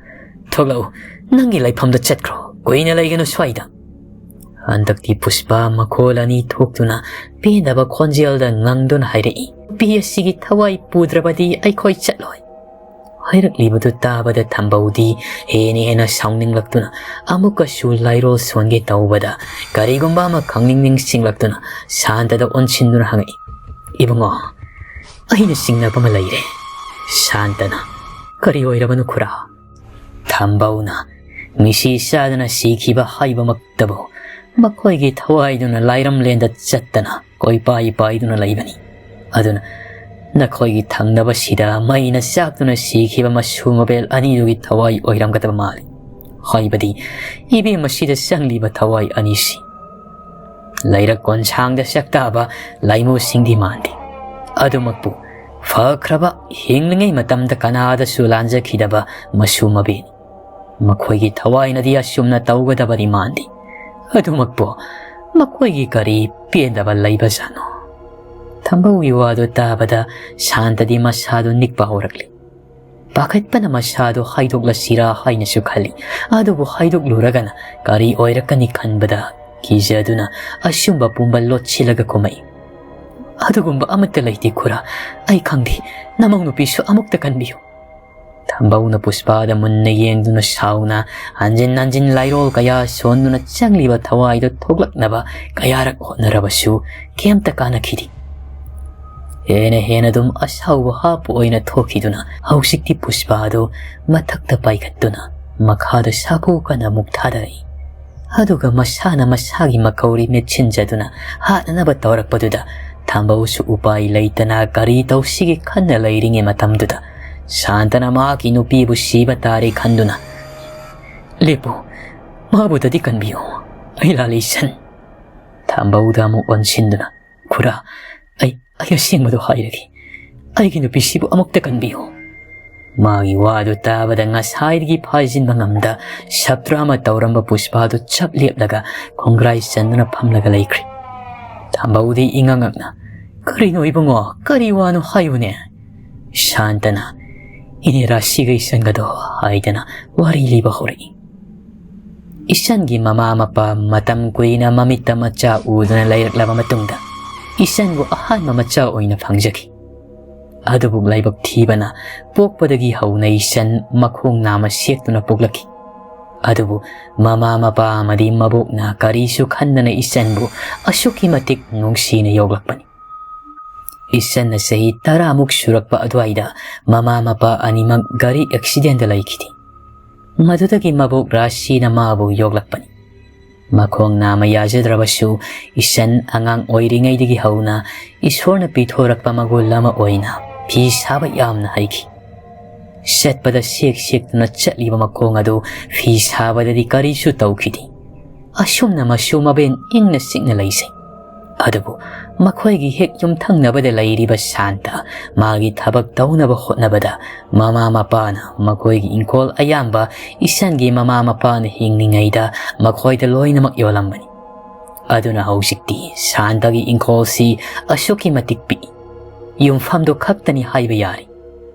"ꯊꯣꯛꯂꯛꯎ, ꯅꯪꯒꯤ ꯂꯩꯐꯝꯗ ꯆꯠꯈ꯭ꯔꯣ, ꯀꯨꯏꯅ ꯂꯩꯒꯅꯨ ꯁ꯭ꯋꯥꯏꯗ"꯫ ꯍꯟꯗꯛꯇꯤ ꯄꯨꯁꯄꯥ ꯃꯈꯣꯜ ꯑꯅꯤ ꯊꯣꯛꯇꯨꯅ ꯄꯦꯟꯗꯕ ꯈꯣꯟꯖꯦꯜꯗ ꯉꯪꯗꯨꯅ ꯍꯥꯏꯔꯛꯏ, "ꯅꯨꯄꯤ ꯑꯁꯤꯒꯤ ꯊꯋꯥꯏ ꯄꯨꯗ꯭ꯔꯕꯗꯤ ꯑꯩꯈꯣꯏ ꯆꯠꯂꯣꯏ"꯫ ꯍꯥꯏꯔꯛꯂꯤꯕꯗꯨ ꯇꯥꯕꯗ ꯊꯝꯕꯧꯗꯤ ꯍꯦꯟꯅ ꯍꯦꯟꯅ ꯁꯥꯎꯅꯤꯡꯂꯛꯇꯨꯅ ꯑꯃꯨꯛꯀꯁꯨ ꯂꯥꯏꯔꯣꯜ ꯁꯣꯟꯒꯦ ꯇꯧꯕꯗ ꯀꯔꯤꯒꯨꯝꯕ ꯑꯃ ꯈꯪꯅꯤꯡ ꯅꯤꯡꯁꯤꯡꯂꯛꯇꯨꯅ ꯁꯥꯟꯇꯗ ꯑꯣꯟꯁꯤꯟꯗꯨꯅ ꯍꯪꯉꯛꯏ, "ꯏꯕꯨꯡꯉꯣ, ꯑꯩꯅ ꯆꯤꯡꯅꯕ ꯑꯃ ꯂꯩꯔꯦ"꯫ ꯁꯥꯟꯇꯅ, "ꯀꯔꯤ ꯑꯣꯏꯔꯕꯅꯣ ꯈꯨꯔꯥ?" ꯊꯝꯕꯧꯅ, "ꯃꯤꯁꯤ ꯆꯥꯗꯅ ꯁꯤꯈꯤꯕ ꯍꯥꯏꯕꯃꯛꯇꯕꯨ ꯃꯈꯣꯏꯒꯤ ꯊꯋꯥꯏꯗꯨꯅ ꯂꯥꯏꯔꯝꯂꯦꯟꯗ ꯆꯠꯇꯅ ꯀꯣꯏꯄꯥꯏ ꯄꯥꯏꯗꯨꯅ ꯂꯩꯕꯅꯤ꯫ ꯑꯗꯨꯅ ꯅꯈꯣꯏꯒꯤ ꯊꯪꯅꯕꯁꯤꯗ ꯃꯩꯅ ꯆꯥꯛꯇꯨꯅ ꯁꯤꯈꯤꯕ ꯃꯁꯨ ꯃꯕꯦꯜ ꯑꯅꯤꯗꯨꯒꯤ ꯊꯋꯥꯏ ꯑꯣꯏꯔꯝꯒꯗꯕ ꯃꯥꯜꯂꯤ꯫ ꯍꯥꯏꯕꯗꯤ ꯏꯕꯦꯝ ꯑꯁꯤꯗ ꯆꯪꯂꯤꯕ ꯊꯋꯥꯏ ꯑꯅꯤꯁꯤ꯫ ꯂꯩꯔꯛ ꯀꯣꯟꯁꯥꯡꯗ ꯆꯥꯛꯇꯥꯕ ꯂꯥꯏꯃꯨꯁꯤꯡꯗꯤ ꯃꯥꯟꯗꯦ꯫ ꯑꯗꯨꯃꯛꯄꯨ ꯐꯈ꯭ꯔꯕ ꯍꯤꯡꯂꯤꯉꯩ ꯃꯇꯝꯗ ꯀꯅꯥꯗꯁꯨ ꯂꯥꯟꯖꯈꯤꯗꯕ ꯃꯁꯨ ꯃꯕꯦꯜꯅꯤ꯫ ꯃꯈꯣꯏꯒꯤ ꯊꯋꯥꯏꯅꯗꯤ ꯑꯁꯨꯝꯅ ꯇꯧꯒꯗꯕꯗꯤ ꯃꯥꯟꯗꯦ꯫ ꯑꯗꯨꯃꯛꯄꯨ ꯃꯈꯣꯏꯒꯤ ꯀꯔꯤ ꯄꯦꯟꯗꯕ ꯂꯩꯕꯖꯥꯠꯅꯣ?" ꯊꯝꯕꯧꯒꯤ ꯋꯥꯗꯨ ꯇꯥꯕꯗ ꯁꯥꯟꯇꯗꯤ ꯃꯁꯥꯗꯨ ꯅꯤꯛꯄ ꯍꯧꯔꯛꯂꯤ꯫ ꯄꯥꯈꯠꯄꯅ ꯃꯁꯥꯗꯨ ꯍꯥꯏꯗꯣꯛꯂꯁꯤꯔꯥ ꯍꯥꯏꯅꯁꯨ ꯈꯜꯂꯤ꯫ ꯑꯗꯨꯕꯨ ꯍꯥꯏꯗꯣꯛꯂꯨꯔꯒꯅ ꯀꯔꯤ ꯑꯣꯏꯔꯛꯀꯅꯤ ꯈꯟꯕꯗ ꯀꯤꯖꯗꯨꯅ ꯑꯁꯨꯝꯕ ꯄꯨꯝꯕ ꯂꯣꯠꯁꯤꯜꯂꯒ ꯈꯨꯝꯃꯛꯏ, "ꯑꯗꯨꯒꯨꯝꯕ ꯑꯃꯠꯇ ꯂꯩꯇꯦ ꯈꯨꯔꯥ꯫ ꯑꯩ ꯈꯪꯗꯦ, ꯅꯃꯧ ꯅꯨꯄꯤꯁꯨ ꯑꯃꯨꯛꯇ ꯀꯟꯕꯤꯌꯨ"꯫ ꯊꯝꯕꯧꯅ ꯄꯨꯁꯄꯥꯗ ꯃꯨꯟꯅ ꯌꯦꯡꯗꯨꯅ ꯁꯥꯎꯅ ꯍꯟꯖꯤꯟ ꯍꯟꯖꯤꯟ ꯂꯥꯏꯔꯣꯜ ꯀꯌꯥ ꯁꯣꯟꯗꯨꯅ ꯆꯪꯂꯤꯕ ꯊꯋꯥꯏꯗꯨ ꯊꯣꯛꯂꯛꯅꯕ ꯀꯌꯥꯔꯛ ꯍꯣꯠꯅꯔꯕꯁꯨ ꯀꯩꯝꯇ ꯀꯥꯟꯅꯈꯤꯗꯦ꯫ ꯍꯦꯟꯅ ꯍꯦꯟꯅ ꯑꯗꯨꯝ ꯑꯁꯥꯎꯕ ꯍꯥꯞꯄ ꯑꯣꯏꯅ ꯊꯣꯛꯈꯤꯗꯨꯅ ꯍꯧꯖꯤꯛꯇꯤ ꯄꯨꯁꯄꯥꯗꯨ ꯃꯊꯛꯇ ꯄꯥꯏꯈꯠꯇꯨꯅ ꯃꯈꯥꯗ ꯁꯥꯐꯨ ꯀꯟꯅ ꯑꯃꯨꯛ ꯊꯥꯗꯔꯛꯏ꯫ ꯑꯗꯨꯒ ꯃꯁꯥꯅ ꯃꯁꯥꯒꯤ ꯃꯀꯧꯔꯤ ꯃꯦꯠꯁꯤꯟꯖꯗꯨꯅ ꯍꯥꯠꯅꯅꯕ ꯇꯧꯔꯛꯄꯗꯨꯗ ꯊꯝꯕꯧꯁꯨ ꯎꯄꯥꯏ ꯂꯩꯇꯅ ꯀꯔꯤ ꯇꯧꯁꯤꯒꯦ ꯈꯟꯅ ꯂꯩꯔꯤꯉꯩ ꯃꯇꯝꯗꯨꯗ ꯁꯥꯟꯇꯅ ꯃꯍꯥꯛꯀꯤ ꯅꯨꯄꯤꯕꯨ ꯁꯤꯕ ꯇꯥꯔꯦ ꯈꯟꯗꯨꯅ, "ꯂꯦꯞꯄꯨ, ꯃꯥꯕꯨꯗꯗꯤ ꯀꯟꯕꯤꯌꯨ, ꯑꯩ ꯂꯥꯜꯂꯤ ꯁꯟ"꯫ ꯊꯝꯕꯧꯗ ꯑꯃꯨꯛ ꯑꯣꯟꯁꯤꯟꯗꯨꯅ, "ꯈꯨꯔꯥ, ꯑꯩ, ꯑꯩ ꯑꯁꯦꯡꯕꯗꯨ ꯍꯥꯏꯔꯒꯦ, ꯑꯩꯒꯤ ꯅꯨꯄꯤꯁꯤꯕꯨ ꯑꯃꯨꯛꯇ ꯀꯟꯕꯤꯌꯨ"꯫ ꯃꯥꯒꯤ ꯋꯥꯗꯨ ꯇꯥꯕꯗ ꯉꯁꯥꯏꯗꯒꯤ ꯐꯥꯖꯤꯟꯕ ꯉꯝꯗ ꯁꯞꯇ꯭ꯔ ꯑꯃ ꯇꯧꯔꯝꯕ ꯄꯨꯁꯄꯥꯗꯨ ꯆꯞ ꯂꯦꯞꯂꯒ ꯈꯣꯡꯒ꯭ꯔꯥꯏ ꯆꯟꯗꯨꯅ ꯐꯝꯂꯒ ꯂꯩꯈ꯭ꯔꯦ꯫ ꯊꯝꯕꯧꯗꯤ ꯏꯉꯛ ꯉꯛꯅ, "ꯀꯔꯤꯅꯣ ꯏꯕꯨꯡꯉꯣ, ꯀꯔꯤ ꯋꯥꯅꯣ ꯍꯥꯏꯌꯨꯅꯦ?" ꯁꯥꯟꯇꯅ "ꯏꯅꯦ ꯔꯥꯁꯤꯒ ꯏꯁꯟꯒꯗꯣ" ꯍꯥꯏꯗꯅ ꯋꯥꯔꯤ ꯂꯤꯕ ꯍꯧꯔꯛꯏ꯫ ꯏꯁꯟꯒꯤ ꯃꯃꯥ ꯃꯄꯥ ꯃꯇꯝ ꯀꯨꯏꯅ ꯃꯃꯤꯠꯇ ꯃꯆꯥ ꯎꯗꯅ ꯂꯩꯔꯛꯂꯕ ꯃꯇꯨꯡꯗ ꯏꯁꯟꯕꯨ ꯑꯍꯥꯟꯕ ꯃꯆꯥ ꯑꯣꯏꯅ ꯐꯪꯖꯈꯤ꯫ ꯑꯗꯨꯕꯨ ꯂꯥꯏꯕꯛ ꯊꯤꯕꯅ ꯄꯣꯛꯄꯗꯒꯤ ꯍꯧꯅ ꯏꯁꯟ ꯃꯈꯣꯡ ꯅꯥꯝꯃ ꯁꯦꯛꯇꯨꯅ ꯄꯣꯛꯂꯛꯈꯤ꯫ ꯑꯗꯨꯕꯨ ꯃꯃꯥ ꯃꯄꯥ ꯑꯃꯗꯤ ꯃꯕꯣꯛꯅ ꯀꯔꯤꯁꯨ ꯈꯟꯗꯅ ꯏꯁꯟꯕꯨ ꯑꯁꯨꯛꯀꯤ ꯃꯇꯤꯛ ꯅꯨꯡꯁꯤꯅ ꯌꯣꯛꯂꯛꯄꯅꯤ꯫ ꯏꯁꯟꯅ ꯆꯍꯤ ꯇꯔꯥꯃꯨꯛ ꯁꯨꯔꯛꯄ ꯑꯗꯨꯋꯥꯏꯗ ꯃꯃꯥ ꯃꯄꯥ ꯑꯅꯤꯃꯛ ꯒꯥꯔꯤ ꯑꯦꯛꯁꯤꯗꯦꯟꯗ ꯂꯩꯈꯤꯗꯦ꯫ ꯃꯗꯨꯗꯒꯤ ꯃꯕꯣꯛ ꯔꯥꯁꯤꯅ ꯃꯥꯕꯨ ꯌꯣꯛꯂꯛꯄꯅꯤ꯫ ꯃꯈꯣꯡ ꯅꯥꯝꯃ ꯌꯥꯖꯗ꯭ꯔꯕꯁꯨ ꯏꯁꯟ ꯑꯉꯥꯡ ꯑꯣꯏꯔꯤꯉꯩꯗꯒꯤ ꯍꯧꯅ ꯏꯁꯣꯔꯅ ꯄꯤꯊꯣꯔꯛꯄ ꯃꯒꯨꯟ ꯑꯃ ꯑꯣꯏꯅ ꯐꯤ ꯁꯥꯕ ꯌꯥꯝꯅ ꯍꯩꯈꯤ꯫ ꯆꯠꯄꯗ ꯁꯦꯛ ꯁꯦꯛꯇꯨꯅ ꯆꯠꯂꯤꯕ ꯃꯈꯣꯡ ꯑꯗꯨ ꯐꯤ ꯁꯥꯕꯗꯗꯤ ꯀꯔꯤꯁꯨ ꯇꯧꯈꯤꯗꯦ꯫ ꯑꯁꯨꯝꯅ ꯃꯁꯨ ꯃꯕꯦꯟ ꯏꯪꯅ ꯆꯤꯛꯅ ꯂꯩꯖꯩ꯫ ꯑꯗꯨꯕꯨ ꯃꯈꯣꯏꯒꯤ ꯍꯦꯛ ꯌꯨꯝꯊꯪꯅꯕꯗ ꯂꯩꯔꯤꯕ ꯁꯥꯟꯇ ꯃꯥꯒꯤ ꯊꯕꯛ ꯇꯧꯅꯕ ꯍꯣꯠꯅꯕꯗ ꯃꯃꯥ ꯃꯄꯥꯅ ꯃꯈꯣꯏꯒꯤ ꯏꯪꯈꯣꯜ ꯑꯌꯥꯝꯕ ꯏꯁꯟꯒꯤ ꯃꯃꯥ ꯃꯄꯥꯅ ꯍꯤꯡꯂꯤꯉꯩꯗ ꯃꯈꯣꯏꯗ ꯂꯣꯏꯅꯃꯛ ꯌꯣꯜꯂꯝꯕꯅꯤ꯫ ꯑꯗꯨꯅ ꯍꯧꯖꯤꯛꯇꯤ ꯁꯥꯟꯇꯒꯤ ꯏꯪꯈꯣꯜꯁꯤ ꯑꯁꯨꯛꯀꯤ ꯃꯇꯤꯛ ꯄꯤꯛꯏ꯫ ꯌꯨꯝꯐꯝꯗꯨ ꯈꯛꯇꯅꯤ ꯍꯥꯏꯕ ꯌꯥꯔꯤ꯫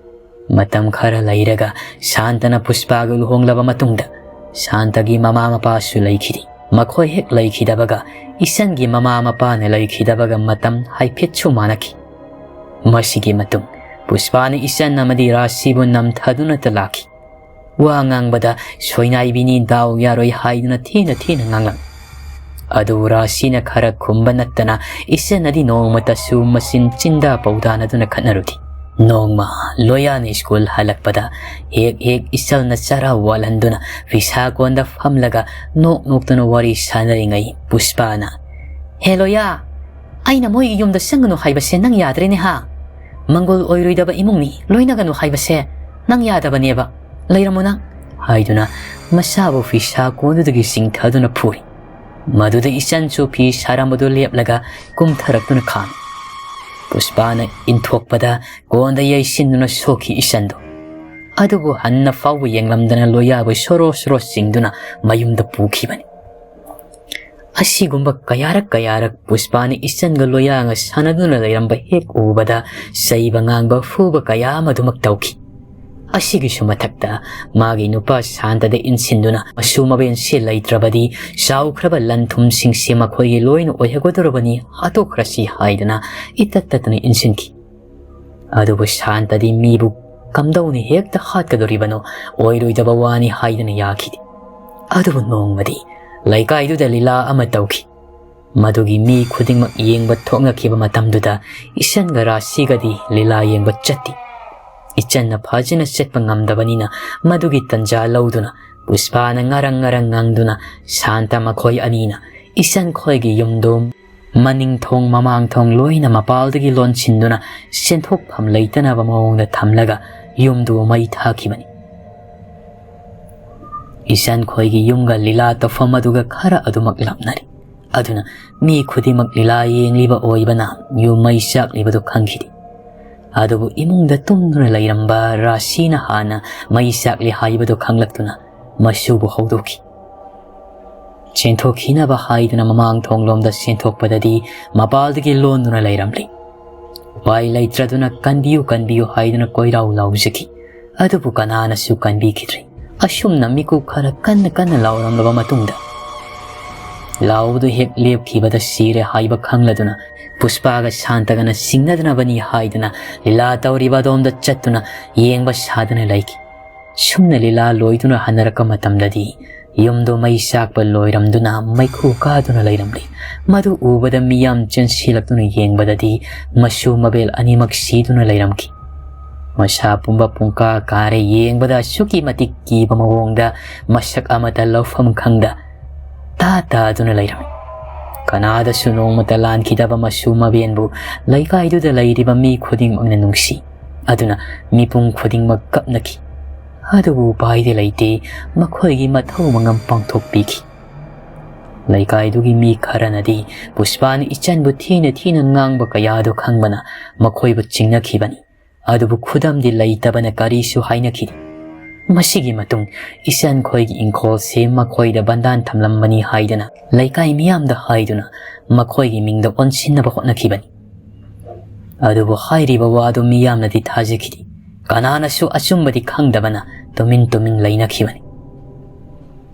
ꯃꯇꯝ ꯈꯔ ꯂꯩꯔꯒ ꯁꯥꯟꯇꯅ ꯄꯨꯁꯄꯥꯒ ꯂꯨꯍꯣꯡꯂꯕ ꯃꯇꯨꯡꯗ ꯁꯥꯟꯇꯒꯤ ꯃꯃꯥ ꯃꯄꯥꯁꯨ ꯂꯩꯈꯤꯗꯦ꯫ ꯃꯈꯣꯏ ꯍꯦꯛ ꯂꯩꯈꯤꯗꯕꯒ ꯏꯁꯟꯒꯤ ꯃꯃꯥ ꯃꯄꯥꯅ ꯂꯩꯈꯤꯗꯕꯒ ꯃꯇꯝ ꯍꯥꯏꯐꯦꯠꯁꯨ ꯃꯥꯟꯅꯈꯤ꯫ ꯃꯁꯤꯒꯤ ꯃꯇꯨꯡ ꯄꯨꯁꯄꯥꯅ ꯏꯁꯟ ꯑꯃꯗꯤ ꯔꯥꯁꯤꯕꯨ ꯅꯝꯊꯗꯨꯅꯇ ꯂꯥꯛꯈꯤ꯫ ꯋꯥ ꯉꯥꯡꯕꯗ ꯁꯣꯏꯅꯥꯏꯕꯤꯅꯤ, ꯗꯥꯎ ꯌꯥꯔꯣꯏ ꯍꯥꯏꯗꯨꯅ ꯊꯤꯅ ꯊꯤꯅ ꯉꯥꯡꯂꯝꯃꯤ꯫ ꯑꯗꯨꯕꯨ ꯔꯥꯁꯤꯅ ꯈꯔ ꯈꯨꯝꯕ ꯅꯠꯇꯅ ꯏꯁꯟ ꯑꯗꯤ ꯅꯣꯡꯃꯇꯁꯨ ꯃꯆꯤꯟ ꯆꯤꯟꯗꯥ ꯄꯧꯗꯥꯅꯗꯨꯅ ꯈꯠꯅꯔꯨꯗꯦ꯫ ꯅꯣꯡꯃ ꯂꯣꯌꯥꯅ ꯁ꯭ꯀꯨꯜ ꯍꯜꯂꯛꯄꯗ ꯍꯦꯛ ꯍꯦꯛ ꯏꯁꯟꯅ ꯆꯔꯥ ꯋꯥꯜꯍꯟꯗꯨꯅ ꯐꯤꯁꯥ ꯀꯣꯟꯗ ꯐꯝꯂꯒ ꯅꯣꯛ ꯅꯣꯛꯇꯨꯅ ꯋꯥꯔꯤ ꯁꯥꯟꯅꯔꯤꯉꯩ ꯄꯨꯁꯄꯥꯅ, "ꯍꯦ ꯂꯣꯌꯥ, ꯑꯩꯅ ꯃꯣꯏꯒꯤ ꯌꯨꯝꯗ ꯆꯪꯒꯅꯨ ꯍꯥꯏꯕꯁꯦ ꯅꯪ ꯌꯥꯗ꯭ꯔꯦꯅꯦ ꯍꯥ? ꯃꯪꯒꯣꯜ ꯑꯣꯏꯔꯣꯏꯗꯕ ꯏꯃꯨꯡꯅꯤ, ꯂꯣꯏꯅꯒꯅꯨ ꯍꯥꯏꯕꯁꯦ ꯅꯪ ꯌꯥꯗꯕꯅꯦꯕ꯫ ꯂꯩꯔꯝꯃꯣ ꯅꯪ," ꯍꯥꯏꯗꯨꯅ ꯃꯁꯥꯕꯨ ꯐꯤꯁꯥ ꯀꯣꯟꯗꯨꯗꯒꯤ ꯆꯤꯡꯊꯗꯨꯅ ꯐꯨꯔꯤ꯫ ꯃꯗꯨꯗ ꯏꯆꯟꯁꯨ ꯐꯤ ꯁꯥꯔꯝꯕꯗꯨ ꯂꯦꯞꯂꯒ ꯀꯨꯝꯊꯔꯛꯇꯨꯅ ꯈꯥꯝꯃꯤ꯫ ꯄꯨꯁꯄꯥꯅ ꯏꯟꯊꯣꯛꯄꯗ ꯀꯣꯟꯗ ꯌꯩꯁꯤꯟꯗꯨꯅ ꯁꯣꯛꯈꯤ ꯏꯆꯟꯗꯨ꯫ ꯑꯗꯨꯕꯨ ꯍꯟꯅ ꯐꯥꯎꯕ ꯌꯦꯡꯂꯝꯗꯅ ꯂꯣꯌꯥꯕꯨ ꯁꯣꯔꯣ ꯁꯣꯔꯣ ꯆꯤꯡꯗꯨꯅ ꯃꯌꯨꯝꯗ ꯄꯨꯈꯤꯕꯅꯤ꯫ ꯑꯁꯤꯒꯨꯝꯕ ꯀꯌꯥꯔꯛ ꯀꯌꯥꯔꯛ ꯄꯨꯁꯄꯥꯅ ꯏꯆꯟꯒ ꯂꯣꯌꯥꯒ ꯁꯥꯟꯅꯗꯨꯅ ꯂꯩꯔꯝꯕ ꯍꯦꯛ ꯎꯕꯗ ꯆꯩꯕ ꯉꯥꯡꯕ ꯐꯨꯕ ꯀꯌꯥ ꯑꯃ ꯑꯗꯨꯃꯛ ꯇꯧꯈꯤ꯫ ꯑꯁꯤꯒꯤꯁꯨ ꯃꯊꯛꯇ ꯃꯥꯒꯤ ꯅꯨꯄꯥ ꯁꯥꯟꯇꯗ ꯏꯟꯁꯤꯟꯗꯨꯅ ꯃꯁꯨ ꯃꯕꯦꯟꯁꯤ ꯂꯩꯇ꯭ꯔꯕꯗꯤ ꯆꯥꯎꯈ꯭ꯔꯕ ꯂꯟ ꯊꯨꯝꯁꯤꯡꯁꯤ ꯃꯈꯣꯏꯒꯤ ꯂꯣꯏꯅ ꯑꯣꯏꯍꯧꯒꯗꯧꯔꯕꯅꯤ, ꯍꯥꯠꯇꯣꯛꯈ꯭ꯔꯁꯤ ꯍꯥꯏꯗꯅ ꯏꯇꯠ ꯇꯠꯇꯅ ꯏꯟꯁꯤꯟꯈꯤ꯫ ꯑꯗꯨꯕꯨ ꯁꯥꯟꯇꯗꯤ ꯃꯤꯕꯨ ꯀꯝꯗꯧꯅ ꯍꯦꯛꯇ ꯍꯥꯠꯀꯗꯧꯔꯤꯕꯅꯣ, ꯑꯣꯏꯔꯣꯏꯗꯕ ꯋꯥꯅꯤ ꯍꯥꯏꯗꯅ ꯌꯥꯈꯤꯗꯦ꯫ ꯑꯗꯨꯕꯨ ꯅꯣꯡꯃꯗꯤ ꯂꯩꯀꯥꯏꯗꯨꯗ ꯂꯤꯂꯥ ꯑꯃ ꯇꯧꯈꯤ꯫ ꯃꯗꯨꯒꯤ ꯃꯤ ꯈꯨꯗꯤꯡꯃꯛ ꯌꯦꯡꯕ ꯊꯣꯛꯅꯈꯤꯕ ꯃꯇꯝꯗꯨꯗ ꯏꯆꯟꯒ ꯔꯥꯁꯤꯒꯗꯤ ꯂꯤꯂꯥ ꯌꯦꯡꯕ ꯆꯠꯇꯦ꯫ ꯏꯆꯟꯅ ꯐꯖꯅ ꯆꯠꯄ ꯉꯝꯗꯕꯅꯤꯅ ꯃꯗꯨꯒꯤ ꯇꯟꯖꯥ ꯂꯧꯗꯨꯅ ꯄꯨꯁꯄꯥꯅ ꯉꯔꯪ ꯉꯔꯪ ꯉꯪꯗꯨꯅ ꯁꯥꯟꯇ ꯃꯈꯣꯏ ꯑꯅꯤꯅ ꯏꯆꯟ ꯈꯣꯏꯒꯤ ꯌꯨꯝꯗꯣ ꯃꯅꯤꯡ ꯊꯣꯡ ꯃꯃꯥꯡ ꯊꯣꯡ ꯂꯣꯏꯅ ꯃꯄꯥꯜꯗꯒꯤ ꯂꯣꯟꯁꯤꯟꯗꯨꯅ ꯆꯦꯟꯊꯣꯛꯐꯝ ꯂꯩꯇꯅꯕ ꯃꯑꯣꯡꯗ ꯊꯝꯂꯒ ꯌꯨꯝꯗꯨ ꯃꯩ ꯊꯥꯈꯤꯕꯅꯤ꯫ ꯏꯆꯟ ꯈꯣꯏꯒꯤ ꯌꯨꯝꯒ ꯂꯤꯂꯥ ꯇꯧꯐꯝ ꯑꯗꯨꯒ ꯈꯔ ꯑꯗꯨꯃꯛ ꯂꯥꯞꯅꯔꯦ꯫ ꯑꯗꯨꯅ ꯃꯤ ꯈꯨꯗꯤꯡꯃꯛ ꯂꯤꯂꯥ ꯌꯦꯡꯂꯤꯕ ꯑꯣꯏꯕꯅ ꯌꯨꯝ ꯃꯩ ꯆꯥꯛꯂꯤꯕꯗꯨ ꯈꯪꯈꯤꯗꯦ꯫ ꯑꯗꯨꯕꯨ ꯏꯃꯨꯡꯗ ꯇꯨꯝꯗꯨꯅ ꯂꯩꯔꯝꯕ ꯔꯥꯁꯤꯅ ꯍꯥꯟꯅ ꯃꯩ ꯆꯥꯛꯂꯤ ꯍꯥꯏꯕꯗꯨ ꯈꯪꯂꯛꯇꯨꯅ ꯃꯁꯨꯕꯨ ꯍꯧꯗꯣꯛꯈꯤ꯫ ꯆꯦꯟꯊꯣꯛꯈꯤꯅꯕ ꯍꯥꯏꯗꯨꯅ ꯃꯃꯥꯡ ꯊꯣꯡꯂꯣꯝꯗ ꯆꯦꯟꯊꯣꯛꯄꯗꯗꯤ ꯃꯄꯥꯜꯗꯒꯤ ꯂꯣꯟꯗꯨꯅ ꯂꯩꯔꯝꯂꯤ꯫ ꯎꯄꯥꯏ ꯂꯩꯇ꯭ꯔꯗꯨꯅ "ꯀꯟꯕꯤꯌꯨ, ꯀꯟꯕꯤꯌꯨ" ꯍꯥꯏꯗꯨꯅ ꯀꯣꯏꯔꯥꯎ ꯂꯥꯎꯖꯈꯤ꯫ ꯑꯗꯨꯕꯨ ꯀꯅꯥꯅꯁꯨ ꯀꯟꯕꯤꯈꯤꯗ꯭ꯔꯦ꯫ ꯑꯁꯨꯝꯅ ꯃꯤꯀꯨꯞ ꯈꯔ ꯀꯟꯅ ꯀꯟꯅ ꯂꯥꯎꯔꯝꯂꯕ ꯃꯇꯨꯡꯗ, ꯂꯥꯎꯕꯗꯨ ꯍꯦꯛ ꯂꯦꯞꯈꯤꯕꯗ ꯁꯤꯔꯦ ꯍꯥꯏꯕ ꯈꯪꯂꯗꯨꯅ ꯄꯨꯁꯄꯥꯒ ꯁꯥꯟꯇꯒꯅ ꯆꯤꯡꯅꯗꯅꯕꯅꯤ ꯍꯥꯏꯗꯨꯅ ꯂꯤꯂꯥ ꯇꯧꯔꯤꯕ ꯑꯗꯣꯝꯗ ꯆꯠꯇꯨꯅ ꯌꯦꯡꯕ ꯁꯥꯗꯨꯅ ꯂꯩꯈꯤ꯫ ꯁꯨꯝꯅ ꯂꯤꯂꯥ ꯂꯣꯏꯗꯨꯅ ꯍꯟꯅꯔꯛꯄ ꯃꯇꯝꯗꯗꯤ ꯌꯨꯝꯗꯣ ꯃꯩ ꯆꯥꯛꯄ ꯂꯣꯏꯔꯝꯗꯨꯅ ꯃꯩꯈꯨ ꯀꯥꯗꯨꯅ ꯂꯩꯔꯝꯂꯤ꯫ ꯃꯗꯨ ꯎꯕꯗ ꯃꯤꯌꯥꯝ ꯆꯦꯟꯁꯤꯜꯂꯛꯇꯨꯅ ꯌꯦꯡꯕꯗꯗꯤ ꯃꯁꯨ ꯃꯕꯦꯜ ꯑꯅꯤꯃꯛ ꯁꯤꯗꯨꯅ ꯂꯩꯔꯝꯈꯤ꯫ ꯃꯁꯥ ꯄꯨꯝꯕ ꯄꯨꯡꯀꯥ ꯀꯥꯔꯦ꯫ ꯌꯦꯡꯕꯗ ꯑꯁꯨꯛꯀꯤ ꯃꯇꯤꯛ ꯀꯤꯕ ꯃꯑꯣꯡꯗ ꯃꯁꯛ ꯑꯃꯠꯇ ꯂꯧꯐꯝ ꯈꯪꯗ ꯇꯥ ꯇꯥꯗꯨꯅ ꯂꯩꯔꯝꯃꯤ꯫ ꯀꯅꯥꯗꯁꯨ ꯅꯣꯡꯃꯇ ꯂꯥꯟꯈꯤꯗꯕ ꯃꯁꯨ ꯃꯕꯦꯟꯕꯨ ꯂꯩꯀꯥꯏꯗꯨꯗ ꯂꯩꯔꯤꯕ ꯃꯤ ꯈꯨꯗꯤꯡꯃꯛꯅ ꯅꯨꯡꯁꯤ꯫ ꯑꯗꯨꯅ ꯃꯤꯄꯨꯝ ꯈꯨꯗꯤꯡꯃꯛ ꯀꯞꯅꯈꯤ꯫ ꯑꯗꯨꯕꯨ ꯎꯄꯥꯏꯗꯤ ꯂꯩꯇꯦ, ꯃꯈꯣꯏꯒꯤ ꯃꯊꯧ ꯃꯉꯝ ꯄꯥꯡꯊꯣꯛꯄꯤꯈꯤ꯫ ꯂꯩꯀꯥꯏꯗꯨꯒꯤ ꯃꯤ ꯈꯔꯅꯗꯤ ꯄꯨꯁꯄꯥꯅ ꯏꯆꯟꯕꯨ ꯊꯤꯅ ꯊꯤꯅ ꯉꯥꯡꯕ ꯀꯌꯥꯗꯨ ꯈꯪꯕꯅ ꯃꯈꯣꯏꯕꯨ ꯆꯤꯡꯅꯈꯤꯕꯅꯤ꯫ ꯑꯗꯨꯕꯨ ꯈꯨꯗꯝꯗꯤ ꯂꯩꯇꯕꯅ ꯀꯔꯤꯁꯨ ꯍꯥꯏꯅꯈꯤꯗꯦ꯫ ꯃꯁꯤꯒꯤ ꯃꯇꯨꯡ ꯏꯆꯟꯈꯣꯏꯒꯤ ꯏꯪꯈꯣꯜꯁꯤ ꯃꯈꯣꯏꯗ ꯕꯟꯗꯥꯟ ꯊꯝꯂꯝꯕꯅꯤ ꯍꯥꯏꯗꯅ ꯂꯩꯀꯥꯏ ꯃꯤꯌꯥꯝꯗ ꯍꯥꯏꯗꯨꯅ ꯃꯈꯣꯏꯒꯤ ꯃꯤꯡꯗ ꯑꯣꯟꯁꯤꯟꯅꯕ ꯍꯣꯠꯅꯈꯤꯕꯅꯤ꯫ ꯑꯗꯨꯕꯨ ꯍꯥꯏꯔꯤꯕ ꯋꯥꯗꯨ ꯃꯤꯌꯥꯝꯅꯗꯤ ꯊꯥꯖꯈꯤꯗꯦ꯫ ꯀꯅꯥꯅꯁꯨ ꯑꯆꯨꯝꯕꯗꯤ ꯈꯪꯗꯕꯅ ꯇꯨꯃꯤꯟ ꯇꯨꯃꯤꯟ ꯂꯩꯅꯈꯤꯕꯅꯤ꯫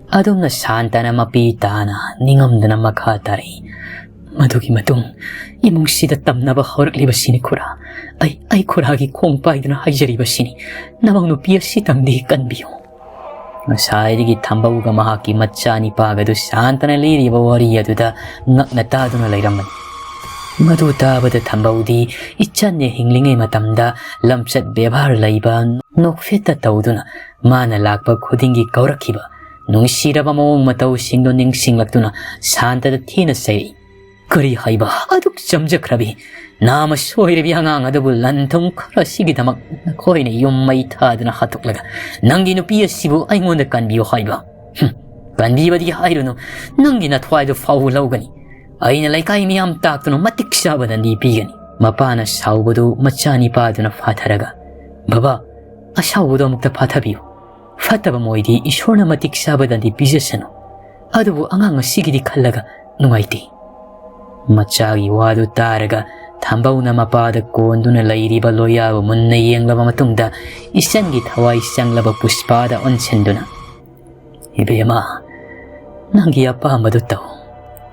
ꯑꯗꯨꯝꯅ ꯁꯥꯟꯇꯅ ꯃꯄꯤ ꯇꯥꯅ ꯅꯤꯡꯉꯝꯗꯅ ꯃꯈꯥ ꯇꯥꯔꯛꯏ꯫ ꯃꯗꯨꯒꯤ ꯃꯇꯨꯡ ꯏꯃꯨꯡꯁꯤꯗ ꯇꯝꯅꯕ ꯍꯧꯔꯛꯂꯤꯕꯁꯤꯅꯤ ꯈꯨꯔꯥ꯫ ꯑꯩ, ꯑꯩ ꯈꯨꯔꯥꯒꯤ ꯈꯣꯡ ꯄꯥꯏꯗꯨꯅ ꯍꯥꯏꯖꯔꯤꯕꯁꯤꯅꯤ꯫ ꯅꯃꯧ ꯅꯨꯄꯤ ꯑꯁꯤꯇꯪꯗꯤ ꯀꯟꯕꯤꯌꯨ꯫ ꯉꯁꯥꯏꯗꯒꯤ ꯊꯝꯕꯧꯒ ꯃꯍꯥꯛꯀꯤ ꯃꯆꯥꯅꯤꯄꯥꯒꯗꯨ ꯁꯥꯟꯇꯅ ꯂꯤꯔꯤꯕ ꯋꯥꯔꯤ ꯑꯗꯨꯗ ꯉꯛꯅ ꯇꯥꯗꯨꯅ ꯂꯩꯔꯝꯕꯅꯤ꯫ ꯃꯗꯨ ꯇꯥꯕꯗ ꯊꯝꯕꯧꯗꯤ ꯏꯆꯟꯅ ꯍꯤꯡꯂꯤꯉꯩ ꯃꯇꯝꯗ ꯂꯝꯆꯠ ꯕꯦꯕꯥꯔ ꯂꯩꯕ, ꯅꯣꯛꯐꯦꯠꯇ ꯇꯧꯗꯨꯅ ꯃꯥꯅ ꯂꯥꯛꯄ ꯈꯨꯗꯤꯡꯒꯤ ꯀꯧꯔꯛꯈꯤꯕ ꯅꯨꯡꯁꯤꯔꯕ ꯃꯑꯣꯡ ꯃꯇꯧꯁꯤꯡꯗꯨ ꯅꯤꯡꯁꯤꯡꯂꯛꯇꯨꯅ ꯁꯥꯟꯇꯗ ꯊꯤꯅ ꯆꯩꯔꯛꯏ꯫ "ꯀꯔꯤ ꯍꯥꯏꯕ? ꯑꯗꯨꯛ ꯆꯝꯖꯈ꯭ꯔꯕꯤ ꯅꯥꯃ ꯁꯣꯏꯔꯕꯤ ꯑꯉꯥꯡ ꯑꯗꯨꯕꯨ ꯂꯟ ꯊꯨꯝ ꯈꯔ ꯑꯁꯤꯒꯤꯗꯃꯛ ꯅꯈꯣꯏꯅ ꯌꯨꯝ ꯃꯩ ꯊꯥꯗꯨꯅ ꯍꯥꯠꯇꯣꯛꯂꯒ ꯅꯪꯒꯤ ꯅꯨꯄꯤ ꯑꯁꯤꯕꯨ ꯑꯩꯉꯣꯟꯗ ꯀꯟꯕꯤꯌꯨ ꯍꯥꯏꯕ? ꯍꯨꯝ, ꯀꯟꯕꯤꯕꯗꯤ ꯍꯥꯏꯔꯨꯅꯨ, ꯅꯪꯒꯤ ꯅꯊ꯭ꯋꯥꯏꯗꯨ ꯐꯥꯎ ꯂꯧꯒꯅꯤ꯫ ꯑꯩꯅ ꯂꯩꯀꯥꯏ ꯃꯤꯌꯥꯝ ꯇꯥꯛꯇꯨꯅ ꯃꯇꯤꯛ ꯆꯥꯕ ꯗꯟꯗꯤ ꯄꯤꯒꯅꯤ꯫" ꯃꯄꯥꯅ ꯁꯥꯎꯕꯗꯨ ꯃꯆꯥꯅꯤꯄꯥꯗꯨꯅ ꯐꯥꯊꯔꯒ, "ꯕꯕꯥ, ꯑꯁꯥꯎꯕꯗꯨ ꯑꯃꯨꯛꯇ ꯐꯥꯊꯕꯤꯌꯨ꯫ ꯐꯠꯇꯕ ꯃꯣꯏꯗꯤ ꯏꯁꯣꯔꯅ ꯃꯇꯤꯛ ꯆꯥꯕ ꯗꯟꯗꯤ ꯄꯤꯖꯁꯅꯨ꯫ ꯑꯗꯨꯕꯨ ꯑꯉꯥꯡ ꯑꯁꯤꯒꯤꯗꯤ ꯈꯜꯂꯒ ꯅꯨꯡꯉꯥꯏꯇꯦ꯫" ꯃꯆꯥꯒꯤ ꯋꯥꯗꯨ ꯇꯥꯔꯒ ꯊꯝꯕꯧꯅ ꯃꯄꯥꯗ ꯀꯣꯟꯗꯨꯅ ꯂꯩꯔꯤꯕ ꯂꯣꯌꯥꯕꯨ ꯃꯨꯟꯅ ꯌꯦꯡꯂꯕ ꯃꯇꯨꯡꯗ ꯏꯆꯟꯒꯤ ꯊꯋꯥꯏ ꯆꯪꯂꯕ ꯄꯨꯁꯄꯥꯗ ꯑꯣꯟꯁꯤꯟꯗꯨꯅ, "ꯏꯕꯦꯝꯃ, ꯅꯪꯒꯤ ꯑꯄꯥꯝꯕꯗꯨ ꯇꯧ꯫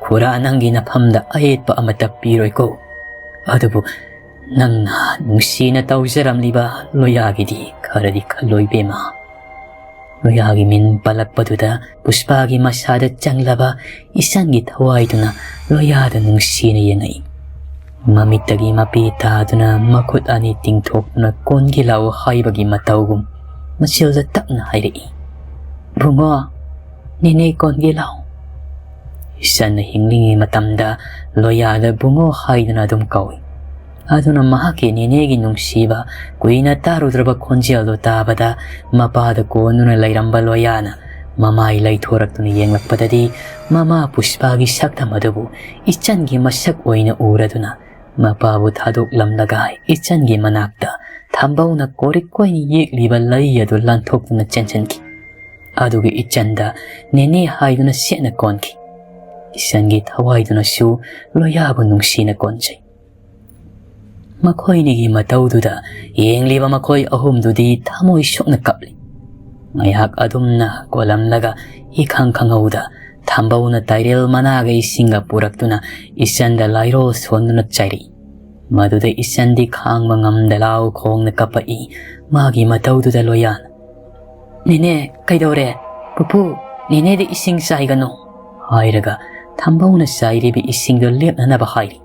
ꯈꯨꯔꯥ ꯅꯪꯒꯤ ꯅꯐꯝꯗ ꯑꯌꯦꯠꯄ ꯑꯃꯠꯇ ꯄꯤꯔꯣꯏꯀꯣ꯫ ꯑꯗꯨꯕꯨ ꯅꯪꯅ ꯅꯨꯡꯁꯤꯅ ꯇꯧꯖꯔꯝꯂꯤꯕ ꯂꯣꯌꯥꯒꯤꯗꯤ ꯈꯔꯗꯤ ꯈꯜꯂꯣ ꯏꯕꯦꯝꯃ꯫" ꯂꯣꯌꯥꯒꯤ ꯃꯤꯡ ꯄꯜꯂꯛꯄꯗꯨꯗ ꯄꯨꯁꯄꯥꯒꯤ ꯃꯁꯥꯗ ꯆꯪꯂꯕ ꯏꯆꯟꯒꯤ ꯊꯋꯥꯏꯗꯨꯅ ꯂꯣꯌꯥꯗ ꯅꯨꯡꯁꯤꯅ ꯌꯦꯡꯉꯛꯏ꯫ ꯃꯃꯤꯠꯇꯒꯤ ꯃꯄꯤ ꯇꯥꯗꯨꯅ ꯃꯈꯨꯠ ꯑꯅꯤ ꯇꯤꯡꯊꯣꯛꯇꯨꯅ "ꯀꯣꯟꯒꯤ ꯂꯥꯎ" ꯍꯥꯏꯕꯒꯤ ꯃꯇꯧꯒꯨꯝ ꯃꯆꯤꯜꯗ ꯇꯞꯅ ꯍꯥꯏꯔꯛꯏ, "ꯕꯨꯡꯉꯣ, ꯅꯦꯅꯦ ꯀꯣꯟꯒꯤ ꯂꯥꯎ꯫" ꯏꯆꯟꯅ ꯍꯤꯡꯂꯤꯉꯩ ꯃꯇꯝꯗ ꯂꯣꯌꯥꯗ "ꯕꯨꯡꯉꯣ" ꯍꯥꯏꯗꯨꯅ ꯑꯗꯨꯝ ꯀꯧꯏ꯫ ꯑꯗꯨꯅ ꯃꯍꯥꯛꯀꯤ ꯅꯦꯅꯦꯒꯤ ꯅꯨꯡꯁꯤꯕ, ꯀꯨꯏꯅ ꯇꯥꯔꯨꯗ꯭ꯔꯕ ꯈꯣꯟꯖꯦꯜꯗꯨ ꯇꯥꯕꯗ ꯃꯄꯥꯗ ꯀꯣꯟꯗꯨꯅ ꯂꯩꯔꯝꯕ ꯂꯣꯌꯥꯅ ꯃꯃꯥꯏ ꯂꯩꯊꯣꯔꯛꯇꯨꯅ ꯌꯦꯡꯂꯛꯄꯗꯗꯤ ꯃꯃꯥ ꯄꯨꯁꯄꯥꯒꯤ ꯁꯛꯇꯝ ꯑꯗꯨꯕꯨ ꯏꯆꯟꯒꯤ ꯃꯁꯛ ꯑꯣꯏꯅ ꯎꯔꯗꯨꯅ ꯃꯄꯥꯕꯨ ꯊꯥꯗꯣꯛꯂꯝꯂꯒ ꯏꯆꯟꯒꯤ ꯃꯅꯥꯛꯇ ꯊꯝꯕꯧꯅ ꯀꯣꯔꯤꯛ ꯀꯣꯏꯅ ꯌꯦꯛꯂꯤꯕ ꯂꯩ ꯑꯗꯨ ꯂꯥꯟꯊꯣꯛꯇꯨꯅ ꯆꯦꯟꯁꯤꯟꯈꯤ꯫ ꯑꯗꯨꯒ ꯏꯆꯟꯗ "ꯅꯦꯅꯦ" ꯍꯥꯏꯗꯨꯅ ꯁꯦꯠꯅ ꯀꯣꯟꯈꯤ꯫ ꯏꯆꯟꯒꯤ ꯊꯋꯥꯏꯗꯨꯅꯁꯨ ꯂꯣꯌꯥꯕꯨ ꯅꯨꯡꯁꯤꯅ ꯀꯣꯟꯖꯩ꯫ ꯃꯈꯣꯏꯅꯤꯒꯤ ꯃꯇꯧꯗꯨꯗ ꯌꯦꯡꯂꯤꯕ ꯃꯈꯣꯏ ꯑꯍꯨꯝꯗꯨꯗꯤ ꯊꯃꯣꯏ ꯁꯣꯛꯅ ꯀꯞꯂꯤ꯫ ꯉꯥꯏꯍꯥꯛ ꯑꯗꯨꯝꯅ ꯀꯣꯜꯂꯝꯂꯒ ꯏꯈꯪ ꯈꯪꯍꯧꯗ ꯊꯝꯕꯧꯅ ꯇꯥꯏꯔꯦꯜ ꯃꯅꯥꯒ ꯏꯁꯤꯡꯒ ꯄꯨꯔꯛꯇꯨꯅ ꯏꯆꯟꯗ ꯂꯥꯏꯔꯣꯜ ꯁꯣꯟꯗꯨꯅ ꯆꯥꯏꯔꯛꯏ꯫ ꯃꯗꯨꯗ ꯏꯆꯟꯗꯤ ꯈꯥꯡꯕ ꯉꯝꯗ ꯂꯥꯎ ꯈꯣꯡꯅ ꯀꯞꯄꯛꯏ꯫ ꯃꯥꯒꯤ ꯃꯇꯧꯗꯨꯗ ꯂꯣꯌꯥꯅ, "ꯅꯦꯅꯦ, ꯀꯩꯗꯧꯔꯦ? ꯄꯨꯄꯨ, ꯅꯦꯅꯦꯗ ꯏꯁꯤꯡ ꯆꯥꯏꯒꯅꯨ" ꯍꯥꯏꯔꯒ ꯊꯝꯕꯧꯅ ꯆꯥꯏꯔꯤꯕ ꯏꯁꯤꯡꯗꯨ ꯂꯦꯞꯅꯅꯕ ꯍꯥꯏꯔꯤ꯫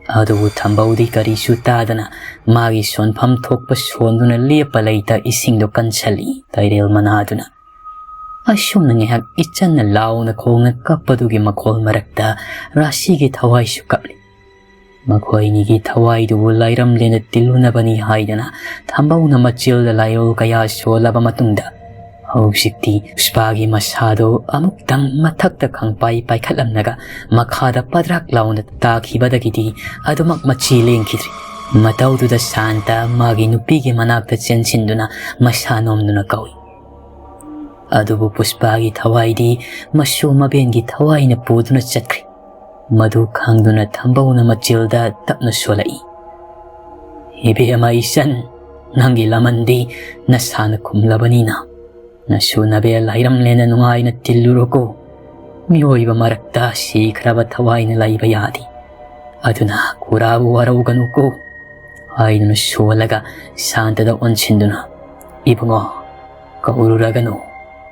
ꯑꯗꯨꯕꯨ ꯊꯝꯕꯧꯗꯤ ꯀꯔꯤꯁꯨ ꯇꯥꯗꯅ ꯃꯥꯒꯤ ꯁꯣꯟꯐꯝ ꯊꯣꯛꯄ ꯁꯣꯟꯗꯨꯅ ꯂꯦꯞꯄ ꯂꯩꯇ ꯏꯁꯤꯡꯗꯨ ꯀꯟꯁꯜꯂꯤ ꯇꯥꯏꯔꯦꯜ ꯃꯅꯥꯗꯨꯅ꯫ ꯑꯁꯨꯝꯅ ꯉꯥꯏꯍꯥꯛ ꯏꯆꯟꯅ ꯂꯥꯎꯅ ꯈꯣꯡꯅ ꯀꯞꯄꯗꯨꯒꯤ ꯃꯈꯣꯜ ꯃꯔꯛꯇ ꯔꯥꯁꯤꯒꯤ ꯊꯋꯥꯏꯁꯨ ꯀꯞꯂꯤ꯫ ꯃꯈꯣꯏꯅꯤꯒꯤ ꯊꯋꯥꯏꯗꯨꯕꯨ ꯂꯥꯏꯔꯝꯂꯦꯟꯗ ꯇꯤꯜꯂꯨꯅꯕꯅꯤ ꯍꯥꯏꯗꯅ ꯊꯝꯕꯧꯅ ꯃꯆꯤꯜꯗ ꯂꯥꯏꯔꯣꯜ ꯀꯌꯥ ꯁꯣꯜꯂꯕ ꯃꯇꯨꯡꯗ, ꯍꯧꯖꯤꯛꯇꯤ ꯄꯨꯁꯄꯥꯒꯤ ꯃꯁꯥꯗꯨ ꯑꯃꯨꯛꯇꯪ ꯃꯊꯛꯇ ꯈꯪꯄꯥꯏ ꯄꯥꯏꯈꯠꯂꯝꯂꯒ ꯃꯈꯥꯗ ꯄꯗ꯭ꯔꯥꯛ ꯂꯥꯎꯅ ꯇꯥꯈꯤꯕꯗꯒꯤꯗꯤ ꯑꯗꯨꯃꯛ ꯃꯆꯤ ꯂꯦꯡꯈꯤꯗ꯭ꯔꯤ꯫ ꯃꯇꯧꯗꯨꯗ ꯁꯥꯟꯇ ꯃꯥꯒꯤ ꯅꯨꯄꯤꯒꯤ ꯃꯅꯥꯛꯇ ꯆꯦꯟꯁꯤꯟꯗꯨꯅ ꯃꯁꯥ ꯅꯣꯝꯗꯨꯅ ꯀꯧꯏ꯫ ꯑꯗꯨꯕꯨ ꯄꯨꯁꯄꯥꯒꯤ ꯊꯋꯥꯏꯗꯤ ꯃꯁꯨ ꯃꯕꯦꯟꯒꯤ ꯊꯋꯥꯏꯅ ꯄꯨꯗꯨꯅ ꯆꯠꯈ꯭ꯔꯦ꯫ ꯃꯗꯨ ꯈꯪꯗꯨꯅ ꯊꯝꯕꯧꯅ ꯃꯆꯤꯜꯗ ꯇꯞꯅ ꯁꯣꯜꯂꯛꯏ, "ꯏꯕꯦꯝꯃ ꯏꯆꯟ, ꯅꯪꯒꯤ ꯂꯃꯟꯗꯤ ꯅꯁꯥꯅ ꯈꯨꯝꯂꯕꯅꯤꯅ ꯅꯁꯨ ꯅꯕꯦꯟ ꯂꯥꯏꯔꯝꯂꯦꯟꯗ ꯅꯨꯡꯉꯥꯏꯅ ꯇꯤꯜꯂꯨꯔꯣꯀꯣ꯫ ꯃꯤꯑꯣꯏꯕ ꯃꯔꯛꯇ ꯁꯤꯈ꯭ꯔꯕ ꯊꯋꯥꯏꯅ ꯂꯩꯕ ꯌꯥꯗꯦ꯫ ꯑꯗꯨꯅ ꯈꯨꯔꯥꯕꯨ ꯋꯥꯔꯧꯒꯅꯨꯀꯣ" ꯍꯥꯏꯗꯨꯅ ꯁꯣꯜꯂꯒ ꯁꯥꯟꯇꯗ ꯑꯣꯟꯁꯤꯟꯗꯨꯅ, "ꯏꯕꯨꯡꯉꯣ, ꯀꯧꯔꯨꯔꯒꯅꯨ,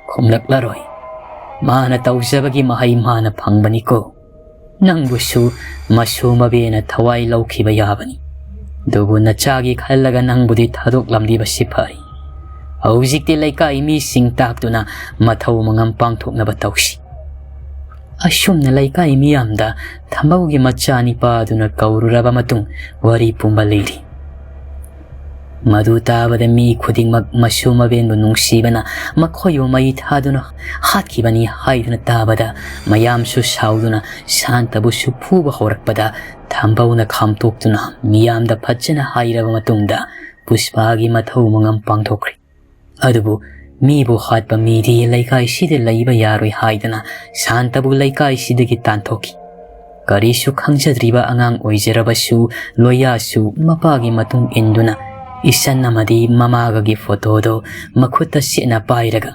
ꯈꯨꯝꯂꯛꯂꯔꯣꯏ꯫ ꯃꯥꯅ ꯇꯧꯖꯕꯒꯤ ꯃꯍꯩ ꯃꯥꯅ ꯐꯪꯕꯅꯤꯀꯣ꯫ ꯅꯪꯕꯨꯁꯨ ꯃꯁꯨ ꯃꯕꯦꯅ ꯊꯋꯥꯏ ꯂꯧꯈꯤꯕ ꯌꯥꯕꯅꯤ꯫ ꯑꯗꯨꯕꯨ ꯅꯆꯥꯒꯤ ꯈꯜꯂꯒ ꯅꯪꯕꯨꯗꯤ ꯊꯥꯗꯣꯛꯂꯝꯂꯤꯕꯁꯤ ꯐꯔꯤ꯫ ꯍꯧꯖꯤꯛꯇꯤ ꯂꯩꯀꯥꯏ ꯃꯤꯁꯤꯡ ꯇꯥꯛꯇꯨꯅ ꯃꯊꯧ ꯃꯉꯝ ꯄꯥꯡꯊꯣꯛꯅꯕ ꯇꯧꯁꯤ"꯫ ꯑꯁꯨꯝꯅ ꯂꯩꯀꯥꯏ ꯃꯤꯌꯥꯝꯗ ꯊꯝꯕꯧꯒꯤ ꯃꯆꯥꯅꯤꯄꯥ ꯑꯗꯨꯅ ꯀꯧꯔꯨꯔꯕ ꯃꯇꯨꯡ ꯋꯥꯔꯤ ꯄꯨꯝꯕ ꯂꯤꯔꯤ꯫ ꯃꯗꯨ ꯇꯥꯕꯗ ꯃꯤ ꯈꯨꯗꯤꯡꯃꯛ ꯃꯁꯨ ꯃꯕꯦꯟꯕꯨ ꯅꯨꯡꯁꯤꯕꯅ ꯃꯈꯣꯏꯕꯨ ꯃꯩ ꯊꯥꯗꯨꯅ ꯍꯥꯠꯈꯤꯕꯅꯤ ꯍꯥꯏꯗꯨꯅ ꯇꯥꯕꯗ ꯃꯌꯥꯝꯁꯨ ꯁꯥꯎꯗꯨꯅ ꯁꯥꯟꯇꯕꯨꯁꯨ ꯐꯨꯕ ꯍꯧꯔꯛꯄꯗ ꯊꯝꯕꯧꯅ ꯈꯥꯝꯇꯣꯛꯇꯨꯅ ꯃꯤꯌꯥꯝꯗ ꯐꯖꯅ ꯍꯥꯏꯔꯕ ꯃꯇꯨꯡꯗ ꯄꯨꯁꯄꯥꯒꯤ ꯃꯊꯧ ꯃꯉꯝ ꯄꯥꯡꯊꯣꯛꯈ꯭ꯔꯦ꯫ ꯑꯗꯨꯕꯨ ꯃꯤꯕꯨ ꯍꯥꯠꯄ ꯃꯤꯗꯤ ꯂꯩꯀꯥꯏꯁꯤꯗ ꯂꯩꯕ ꯌꯥꯔꯣꯏ ꯍꯥꯏꯗꯨꯅ ꯁꯥꯟꯇꯕꯨ ꯂꯩꯀꯥꯏꯁꯤꯗꯒꯤ ꯇꯥꯟꯊꯣꯛꯈꯤ꯫ ꯀꯔꯤꯁꯨ ꯈꯪꯖꯗ꯭ꯔꯤꯕ ꯑꯉꯥꯡ ꯑꯣꯏꯖꯔꯕꯁꯨ ꯂꯣꯌꯥꯁꯨ ꯃꯄꯥꯒꯤ ꯃꯇꯨꯡ ꯏꯟꯗꯨꯅ ꯏꯆꯟ ꯑꯃꯗꯤ ꯃꯃꯥꯒꯒꯤ ꯐꯣꯇꯣꯗꯣ ꯃꯈꯨꯠꯇ ꯁꯦꯠꯅ ꯄꯥꯏꯔꯒ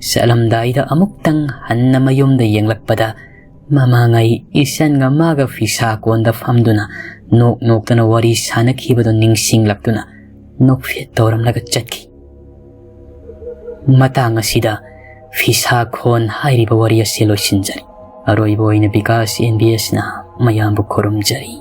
ꯆꯠꯂꯝꯗꯥꯏꯗ ꯑꯃꯨꯛꯇꯪ ꯍꯟꯅ ꯃꯌꯨꯝꯗ ꯌꯦꯡꯂꯛꯄꯗ ꯃꯃꯥꯡꯉꯩ ꯏꯆꯟꯒ ꯃꯥꯒ ꯐꯤꯁꯥ ꯀꯣꯟꯗ ꯐꯝꯗꯨꯅ ꯅꯣꯛ ꯅꯣꯛꯇꯅ ꯋꯥꯔꯤ ꯁꯥꯟꯅꯈꯤꯕꯗꯨ ꯅꯤꯡꯁꯤꯡꯂꯛꯇꯨꯅ ꯅꯣꯛꯐꯦꯠ ꯇꯧꯔꯝꯂꯒ ꯆꯠꯈꯤ꯫ ꯃꯇꯥꯡ ꯑꯁꯤꯗ ꯐꯤꯁꯥ ꯈꯣꯟ ꯍꯥꯏꯔꯤꯕ ꯋꯥꯔꯤ ꯑꯁꯤ ꯂꯣꯏꯁꯤꯟꯖꯔꯤ꯫ ꯑꯔꯣꯏꯕ ꯑꯣꯏꯅ ꯕꯤꯀꯥꯁ ꯑꯦꯟ ꯕꯤ ꯑꯦꯁꯅ ꯃꯌꯥꯝꯕꯨ ꯈꯨꯔꯨꯝꯖꯔꯤ꯫